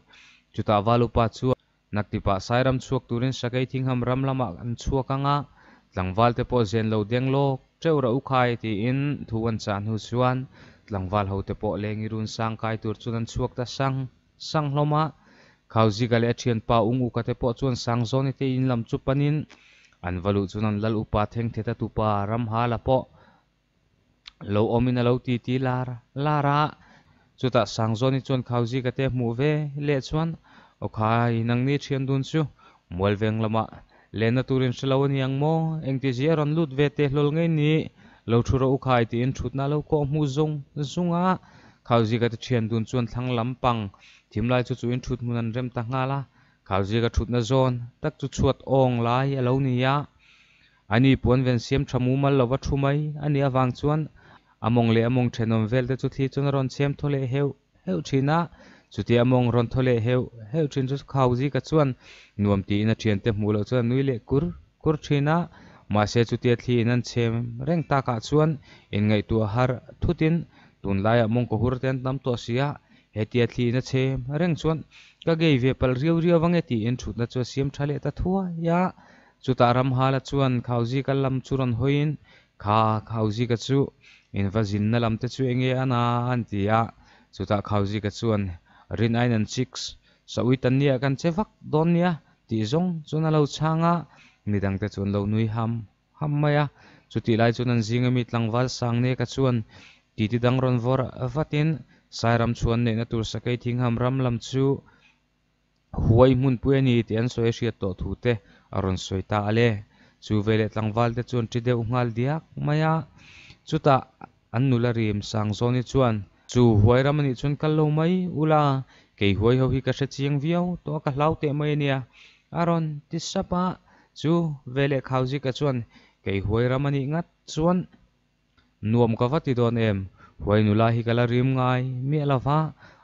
Chutah Val upa chu Naktipah Sairam chhuak turin Sakei Thingham ram lamah an chhuak ang a, tlangval te pawh zen lo deng lawk teuh rah u khai tiin thu an chah hnu chuan tlangval ho te pawh leng i run sang kai tur chuan an chhuak ta sang sang hlawm a. Khauzika leh a thianpa Ung Uka te pawh chuan Sangzawni te in lam chu panin an va luh chuan an lal upa Thengtheta tupa Ramhala pawh lo awmin a lo ti ti lar lar a, chutah Sangzawni chuan Khauzika te hmuh ve leh chuan aw khai nangni thian dun chu Mualveng lamah lenna turin hre lo a ni ang maw? Engtizia rawn lut ve teh hlawl ngei ni? Lo thu rawh u khai tiin thutna a lo kawh hmuh zung zung a, Khauzika te thian dun chuan thlang lam pang thimlai chu chuin thut hmun an rem ta nghal a, Khauzika thutna zawn tak chu chhuat awng lai a lo ni a. Ani puan ven siam tha mumal lova thu mai a nih avang chuan a mawng leh a mawng thenawm vel te chu thli chuan a rawn chhem thaw leh heuh heuh thin a. Chutia a mawng rawn thaw leh heuh heuh thin chu Khauzika chuan nuam tiin a thiante hmuh loh chuan a nui leh kur kur thin a. Mahse chutia thli in an chhem reng takah chuan inngaihtuah har thutin tunlaiah mawngkaw hur te an tam tawh si a, hetia thli in a chhem reng chuan ka gei ve palh riau riau ange tiin thutna chu a siam tha leh ta thuai a. Chutah Ramhala chuan Khauzika lam chu rawn hawiin, Kha, Khauzika chu in va zinna lam te chu enge a na? an ti a. Chutah Khauzika chuan, Rin aiin an chicks, Saui tan nia kan che vak dawn nia, tih zawng chuan a lo chhang a. Midangte chu an lo nui ham ham mai a. Chutih lai chuan an zinga mi tlangval Sangneka chuan titi dang rawn vawr vatin, Sairam chhuan neihna tur Sakei Thingham ram lam chu Huai hmunpui a ni tih an sawi a hriat tawh thu te a rawn sawi ta a le. Chu veleh tlangval te chuan ṭi deuh nghal diak mai a. Chutah an nula rim Sangzawni chuan, Chu huai ram a nih chuan kal lo mai ula, kei huai ho hi ka hre chiang viau tawh a ka hlau teh mai a nia a rawn ti sap a. Chu veleh Khauzika chuan, Kei huai ram a nih ngat chuan Nuam ka va ti dawn em? Huai nula hi ka la rim ngai miah lo va,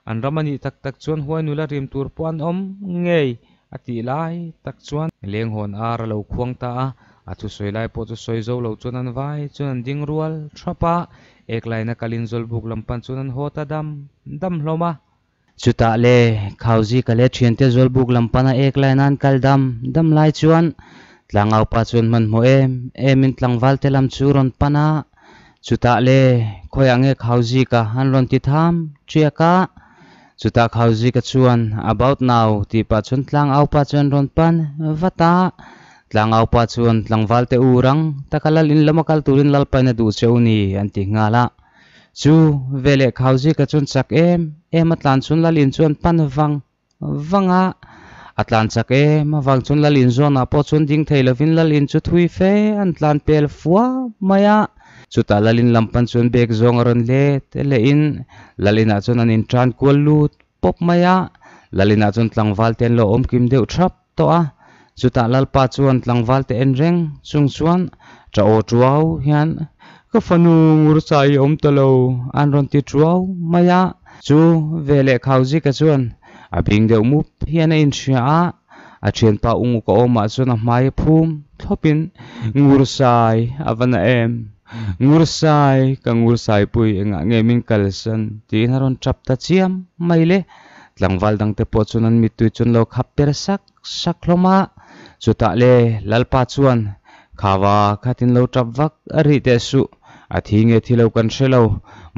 an ram a nih tak tak chuan huai nula rim tur pawh an awm ngei a tih lai tak chuan lenghawn ar a lo khuang ta a, a thusawi lai pawh chu sawi zo lo chuan an vai chuan an ding rual thap a, ek laina kalin Zawlbuk lam pan chuan an haw ta dam dam hlawm a. Chutah le, Khauzika leh thiante Zawlbuk lam pana ek laina an kal dam dam lai chuan Tlangaupa chuan hmanhmawh em emin tlangval te lam chu rawn pan a, chutah le, khawiah nge Khauzika an rawn ti tham ṭiak a, chutah Khauzika chuan about now tih pah chuan Tlangaupa chuan rawn pan vat a, Tlangaupa chuan tlangval te u rang taka lal in lama kal turin Lalpain a duh che u ni an ti nghal a. Chu veleh Khauzika chuan chak em em a tlan chuan Lalin chuan pan vang vang a, a tlan chak em avang chuan Lalin zawnah pawh chuan ding thei lovin Lalin chu thui fe an tlan pel fua mai a. Chutah Lalin lam pan chuan bag zawng a rawn let lehin Lalinah chuan an intan kual lut pawp mai a, Lalinah chuan tlangval te an lo awm kim deuh thap tawh a, chutah Lalpa chuan tlangval te en reng chung chuan ṭa aw ṭuau hian ka fanu ngursa i awm ta lo an rawn ti ṭuau mai a, chu veleh Khauzika chuan a bing deuh mup hian a inhria a, a ṭhianpa Unguk a awmah chuan a hmai a phum thlawpin Ngursai a va na em? Ngursai, ka Ngursaipui engah nge min kalsan? tiin a rawn ṭap ta chiam mai le. Tlangval dangte pawh chuan an mittui chuan lo khap per sak sak hlawm a, chutah le Lalpa chuan, Khava khatin lo tap vak a rih teh suh, a thi nge thi lo kan hre lo,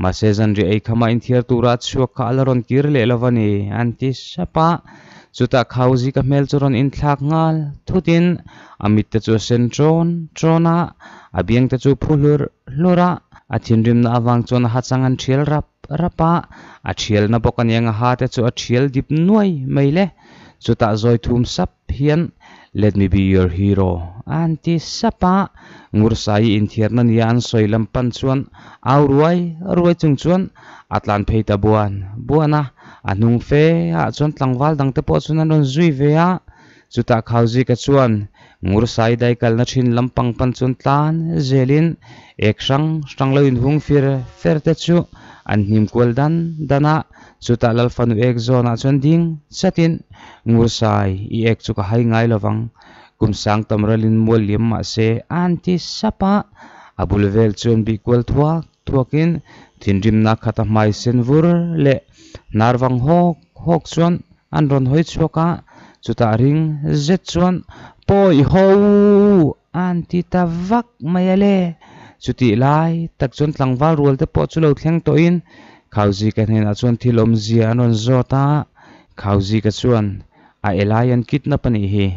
mahse zanriah ei khama inthiar tura a chhuak kha a la rawn kir leh lo va ni, an ti sap a. Chutah Khauzika hmel chu rawn inthlak nghal thutin a mit te chu a sen ṭawn ṭawn a, a biang te chu phu hlur hlur a, a thinrimna avang chuan a hachang an ṭhial rap rap a, a ṭhialna bawk aniang a ha te chu a ṭhial dip nuai mai le. Chutah zawi thum sap hian Let me be your hero a han ti sap a, Ngursaii inthiarna nia an sawi lam pan chuan au ruai ruai chung chuan a tlan phei ta buan buan a, a hnung fe ah chuan tlangval dangte pawh chuan an rawn zui ve a, chutah Khauzika chuan Ngursaii dai kalna thin lampang pan chuan tlan zelin ek hrang hrang lo inhung fir fer te chu an hnim kual dan dan a, Chutah Lalfanu ek zawnah chuan ding chatin, Ngursai, i ek chu ka hai ngai lovang, kum sang tam ralin mual liam mah se, a han ti sap a. A bul vel chuan bih kual thuak thuakin thinrimna khat a hmai sen vur leh hnar vang hawk hawk chuan an rawn hawi chhuak a, chutah ring zet chuan, Pawi ho! a han ti ta vak mai a le. Chutih lai tak chuan tlangval rual te pawh chu lo thleng tawhin Khauzika hnenah chuan thil awmzia an rawn zawt a, Khauzika chuan, A elai an kidnap a nih hi.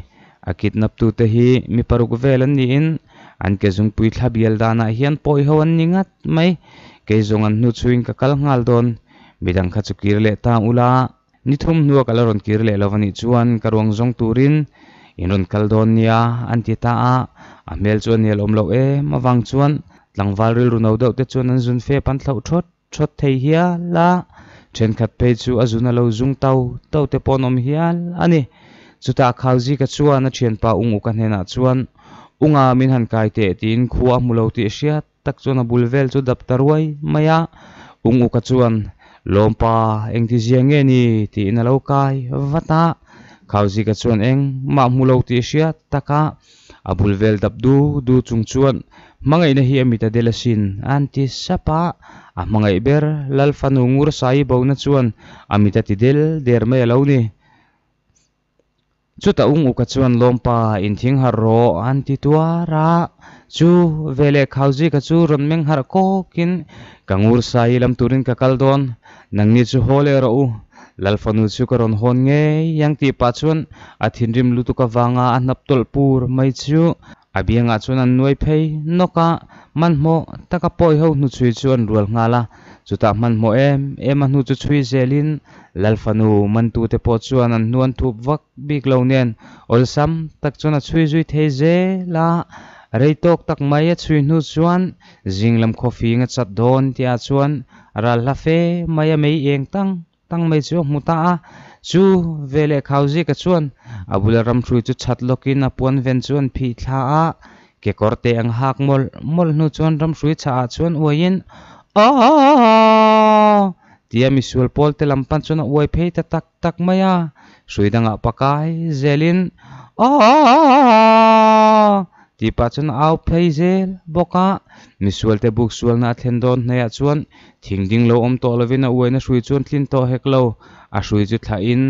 A kidnap tute hi mi paruk vel an niin an ke zungpui thla bial danah hian pawi ho an ni ngat mai. Kei zawng an hnu chhuiin ka kal nghal dawn. Midang kha chu kir leh ta ula, ni thum hnua ka la rawn kir leh lo a nih chuan ka ruang zawng turin in rawn kal dawn nia an ti ta a. A hmel chu a nial awm loh em avang chuan tlangval rilru no deuh te chuan an zun fep an thlauh thawt. Thawt thei hial a, thenkhat phei chu a zun a lo zung tau tau te pawh an awm hial a ni. Chutah Khauzika chuan a thianpa Unguka hnenah chuan, Unga min han kai teh tiin khua a hmu lo tih hriat tak chuan a bul vel chu dap ta ruai mai a. Unguka chuan, Lawmpa, engtizia nge ni? tiin a lo kai vat a. Khauzika chuan engmah hmu lo tih hriat taka A bul vel dap du du chung chuan hmangaihna hi a mit a del asin a han ti sap a, a hmangaih ber Lal fanu Ngur Sai bona chuan a mit a ti del der mai a lo ni. Chutah Ung Uka chuan Lawmpa inthing harh rawh a han ti tuar a, chu veleh Khauzika chu rawn meng harh kawkin ka Ngur Sai lam turin ka kal dawn, nangni chu haw leh rawh u, Lal fanu chu ka rawn hawn ngei ang tih pah chuan a thinrim lutuk avanga a hnap tawlh pur mai chu a biangah chuan an nuai phei nawk a, hmanhmawh taka pawi ho hnuchhui chu an rual nghal a, chutah hmanhmawh em em a hnu chu chhui zelin Lal fanu mantute pawh chuan an hnu an thup vak bik lo nen awlsam tak chuan a chhui zui thei zel a, rei tawk tak mai a chhui hnu chuan zing lam khawfing a chat dawn tihah chuan Ral hla fe mai a mei eng tang tang mai chu a hmu ta a, chu veleh Khauzika chuan a bula ramhrui chu chhat lawkin a puan ven chu an phih thla a, kekawr te ang hak mawlh mawlh hnu chuan ramhrui chhah ah chuan uaiin Aww! tia misual pawl te lam pan chuan a uai phei ta tak tak mai a, hrui dangah pakai zelin Aww! Tih pah chuan a au phei zel bawk a, misualte buk sualna a thlen dawn hnaiah chuan thing ding lo awm tawh lovin a uaina hrui chuan tlin tawh hek lo, a hrui chu thlahin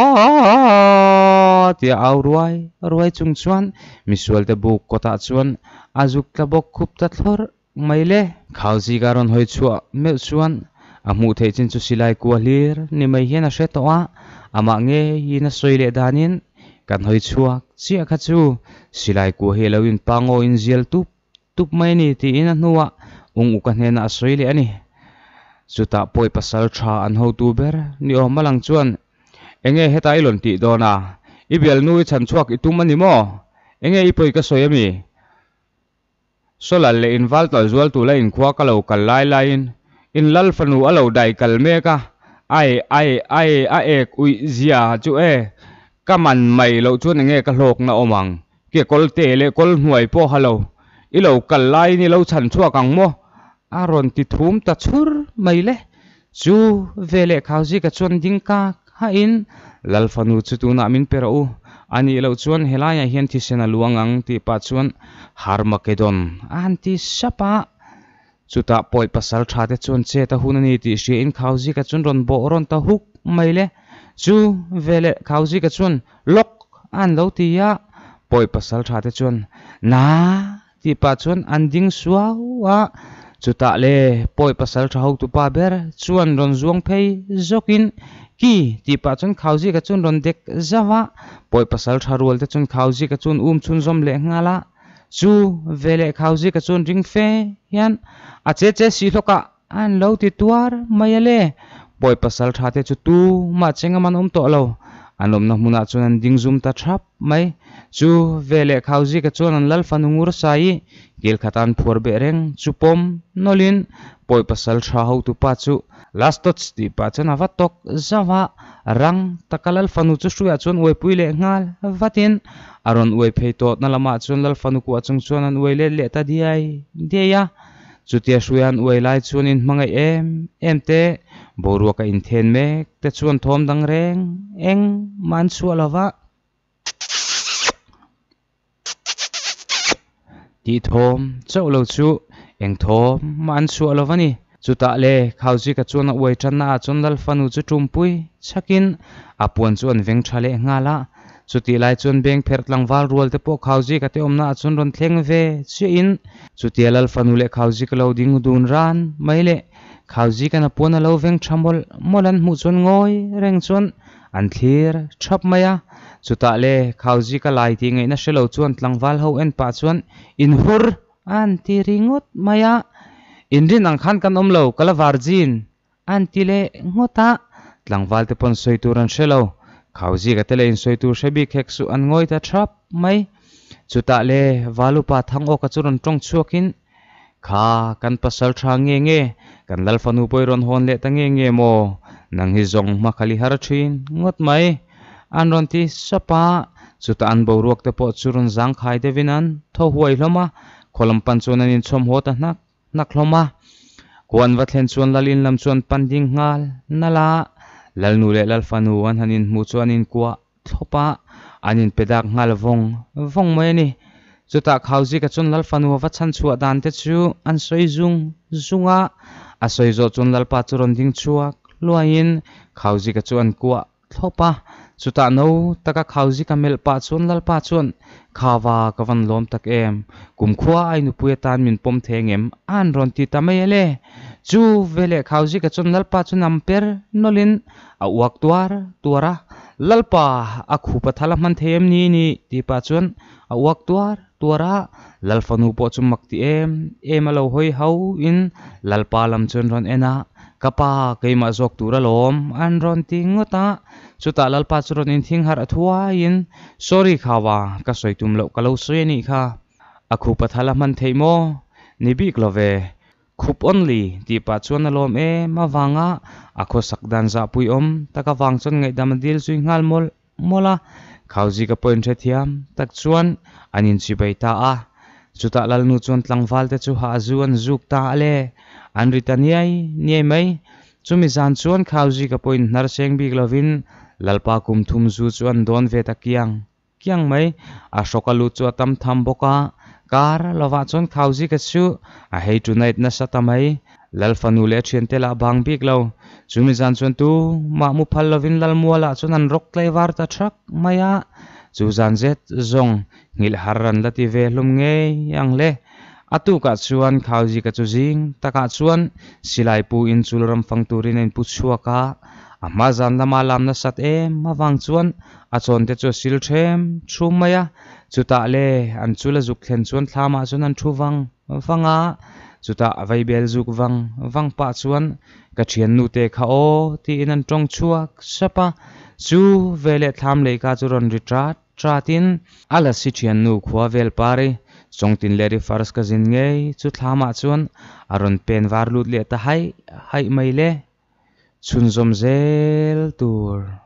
Aww! tia au ruai ruai chung chuan misualte buk kawtah chuan a zuk tla bawk khup ta thlawrh mai le. Khauzik a rawn hawi chhuah meuh chuan a hmuh theih chin chu silai kua hlir ni mai hian a hre tawh a, amah ngeiin a sawi leh danin kan hawi chhuak chiah kha chu silai kua hi a lo inpangaw inzial tup tup mai a ni tiin a hnuah Ung Uka hnenah a sawi leh a ni. Chutah pawi pasal tha an hotu ber ni awm a lang chuan Enge heta i lawn tih dawn a, i bialnu i chhan chhuak i tum a ni maw? Enge i pawi ka sawi a mi? Sawlal leh inval tal zual tula inkhua ka lo kal lai laiin in lal fanu a lo dai kal mek a, ai ai ai a ek uih zia chu e, ka man mai loh chuan enge ka hlawkna awm ang, ke kawl te leh kawl hnuai pawh ha lo, i lo kal laiin i lo chhan chhuak ang maw? A rawn ti thum ta chhur mai le. Chu veleh Khauzika chuan ding kak hahin, Lal fanu chu tunah min pe rawh u, a nih loh chuan helaiah hian thisen a luang ang tih pah chuan Harmakedon a han ti sap a. Chutah pawi pasal tha te chuan chet a hun a ni tih hriain Khauzika chuan rawn bawh rawn ta huk mai le. Chu veleh Khauzika chuan Lawk a han lo ti a, pawi pasal tha te chuan Na! Tih pah chuan an ding suau a, chutah le pawi pasal tha hotupa ber chuan rawn zuang phei zawkin Ki tih pah chuan Khauzika chuan rawn dek zauh a, pawi pasal tha rual te chuan Khauzika chuan um chhunzawm leh nghal a, chu veleh Khauzika chuan ring fe hian a che che si hlawk a, an lo ti tuar mai a le. Pawi pasal tha te chu tu mah chengam an awm tawh lo, an awmna hmunah chuan an ding zum ta thap mai. Chu veleh Khauzika chuan an lal fanu ngur sai i kil khat an phuar beh reng chu pawm nawlhin pawi pasal tha hotupa chu Last touch tih pah chuan a va tawk zauh a, rang taka Lal fanu chu hruiah chuan uaipui leh nghal vatin a rawn uai phei tawhna lamah chuan Lal fanu kuah chung chuan an uai let leh ta diai diai a. Chutia hruia an uai lai chuan inhmangaih em em te, boruak a inthen mek te chuan thawm dang reng eng mah an chhuah lo va. Tih thawm chauh lo chu eng thawm mah an chhuah lo va ni. Chutah le Khauzika chuan a uai tanna ah chuan Lal fanu chu ṭumpui chhakin a puan chu an veng ṭha leh nghal a. Chutih lai chuan beng pherh tlangval rual te pawh Khauzika te awmna ah chuan rawn thleng ve chiahin chutia Lal fanu leh Khauzika lo ding dun ran mai leh Khauzika'n a puan a lo veng ṭha mawlh mawlh an hmuh chuan ngawi reng chuan An thlir thap mai a, chutah le Khauzi ka lai tih ngaihna hre lo chuan tlangval ho en pah chuan inhur an ti ringawt mai a, inrin ang khan kan awm lo, ka la virgin an ti leh ngawt a, tlangval te pawn sawi tur an hre lo, Khauzi ka te leh insawi tur hre bik hek suh an ngawi ta thap mai. Chutah le Valupa Thangawka chu rawn tawng chhuakin Kha, kan pasal tha nge nge, kan lal fanu pawh i rawn hawn leh ta nge nge maw? Nang hi zawng hma khali har thin ngawt mai. An rawn ti sap a, chutah an boruak te pawh chu rawn zangkhai deuhin an tho huai hlawm a, khaw lam pan chuan an inchhawm haw ta hnak hnak hlawm a. Khua an va thlen chuan lal in lam chu an pan ding nghal nalh a, lalnu leh lal fanu an han inhmuh chu an inkuah thlawp a, an inpe dak nghal vawng vawng mai a ni. Chutah Khauzika chuan Lal fanu a va chhan chhuah dan te chu an sawi zung zung a, a sawi zawh chuan Lalpa chu rawn ding chhuak hluaiin Khauzika chu an kuah thlawp a. Chutah no taka Khauzika melh pah chuan Lalpa chuan, Khava ka van lawm tak em, kumkhua ai nupui atan min pawm thei angem? an rawn ti ta mai a le. Chu veleh Khauzika chuan Lalpa chu nam per nawlhin A uak tuar tuar a, Lalpa, a khup a thal a hman thei em ni ni? tih pah chuan a uak tuar tuar a, Lal fanu pawh chu mak ti em em a lo hawi ho in Lalpa lam chuan rawn en a, Ka pa, keimah zawk tur alawm, an rawn ti ngawt a, chutah Lalpa chu rawn inthing harh thuai in, Sorry khawa, ka sawi tum loh ka lo sawi a nih kha, a khup a thal a hman theih maw? Ni bik lo ve, Khup only tih pah chuan a lawm em avanga a khawsak dan zahpui awm tak avang chuan ngaihdam a dil zui nghal mawlh mawlh a, Khauzika pawh inhrethiam tak chuan an inchibei ta a. Chutah Lalnu chuan tlangval te chu hah zu an zuk ta a le, an ri ta niai niai mai. Chumi zan chuan Khauzika pawh inhnar seng bik lovin Lalpa kum thum zu chu an dawn ve ta kiang Kiang mai, a hrawk a lut chu a tam tham bawk a, kar lovah chuan Khauzika chu a hei tonight nasa ta mai. Lal fanu leh a thiante lah bang bik lo. Chumi zan chuan tu mah mu phal lovin Lal mualah chuan an rawk tlaivar ta thak mai a, chu zan zet zawng nghilh har an la ti ve hlum ngei ang le. A tukah chuan Khauzika chu zing takah chuan silai pu in chul ram fang turin a inpu chhuak a, a hma zan lama lam nasat em avang chuan A chawn te chu a sil ṭhem ṭhum mai a, chutah le an chul a zuk thlen chuan thlamah chuan an ṭhu vang vang a, chutah a vaibel zuk vang vang pah chuan ka ṭhiannu te kha aw tiin an ṭawng chhuak sap a, chu veleh thlam leika chu rawn ri ṭat ṭat in a lasi ṭhiannu khua vel pari Chawngtin leh ri first ka zin ngei chu thlamah chuan a rawn pen var lut leh ta haih haih mai le, chhunzawm zel tur.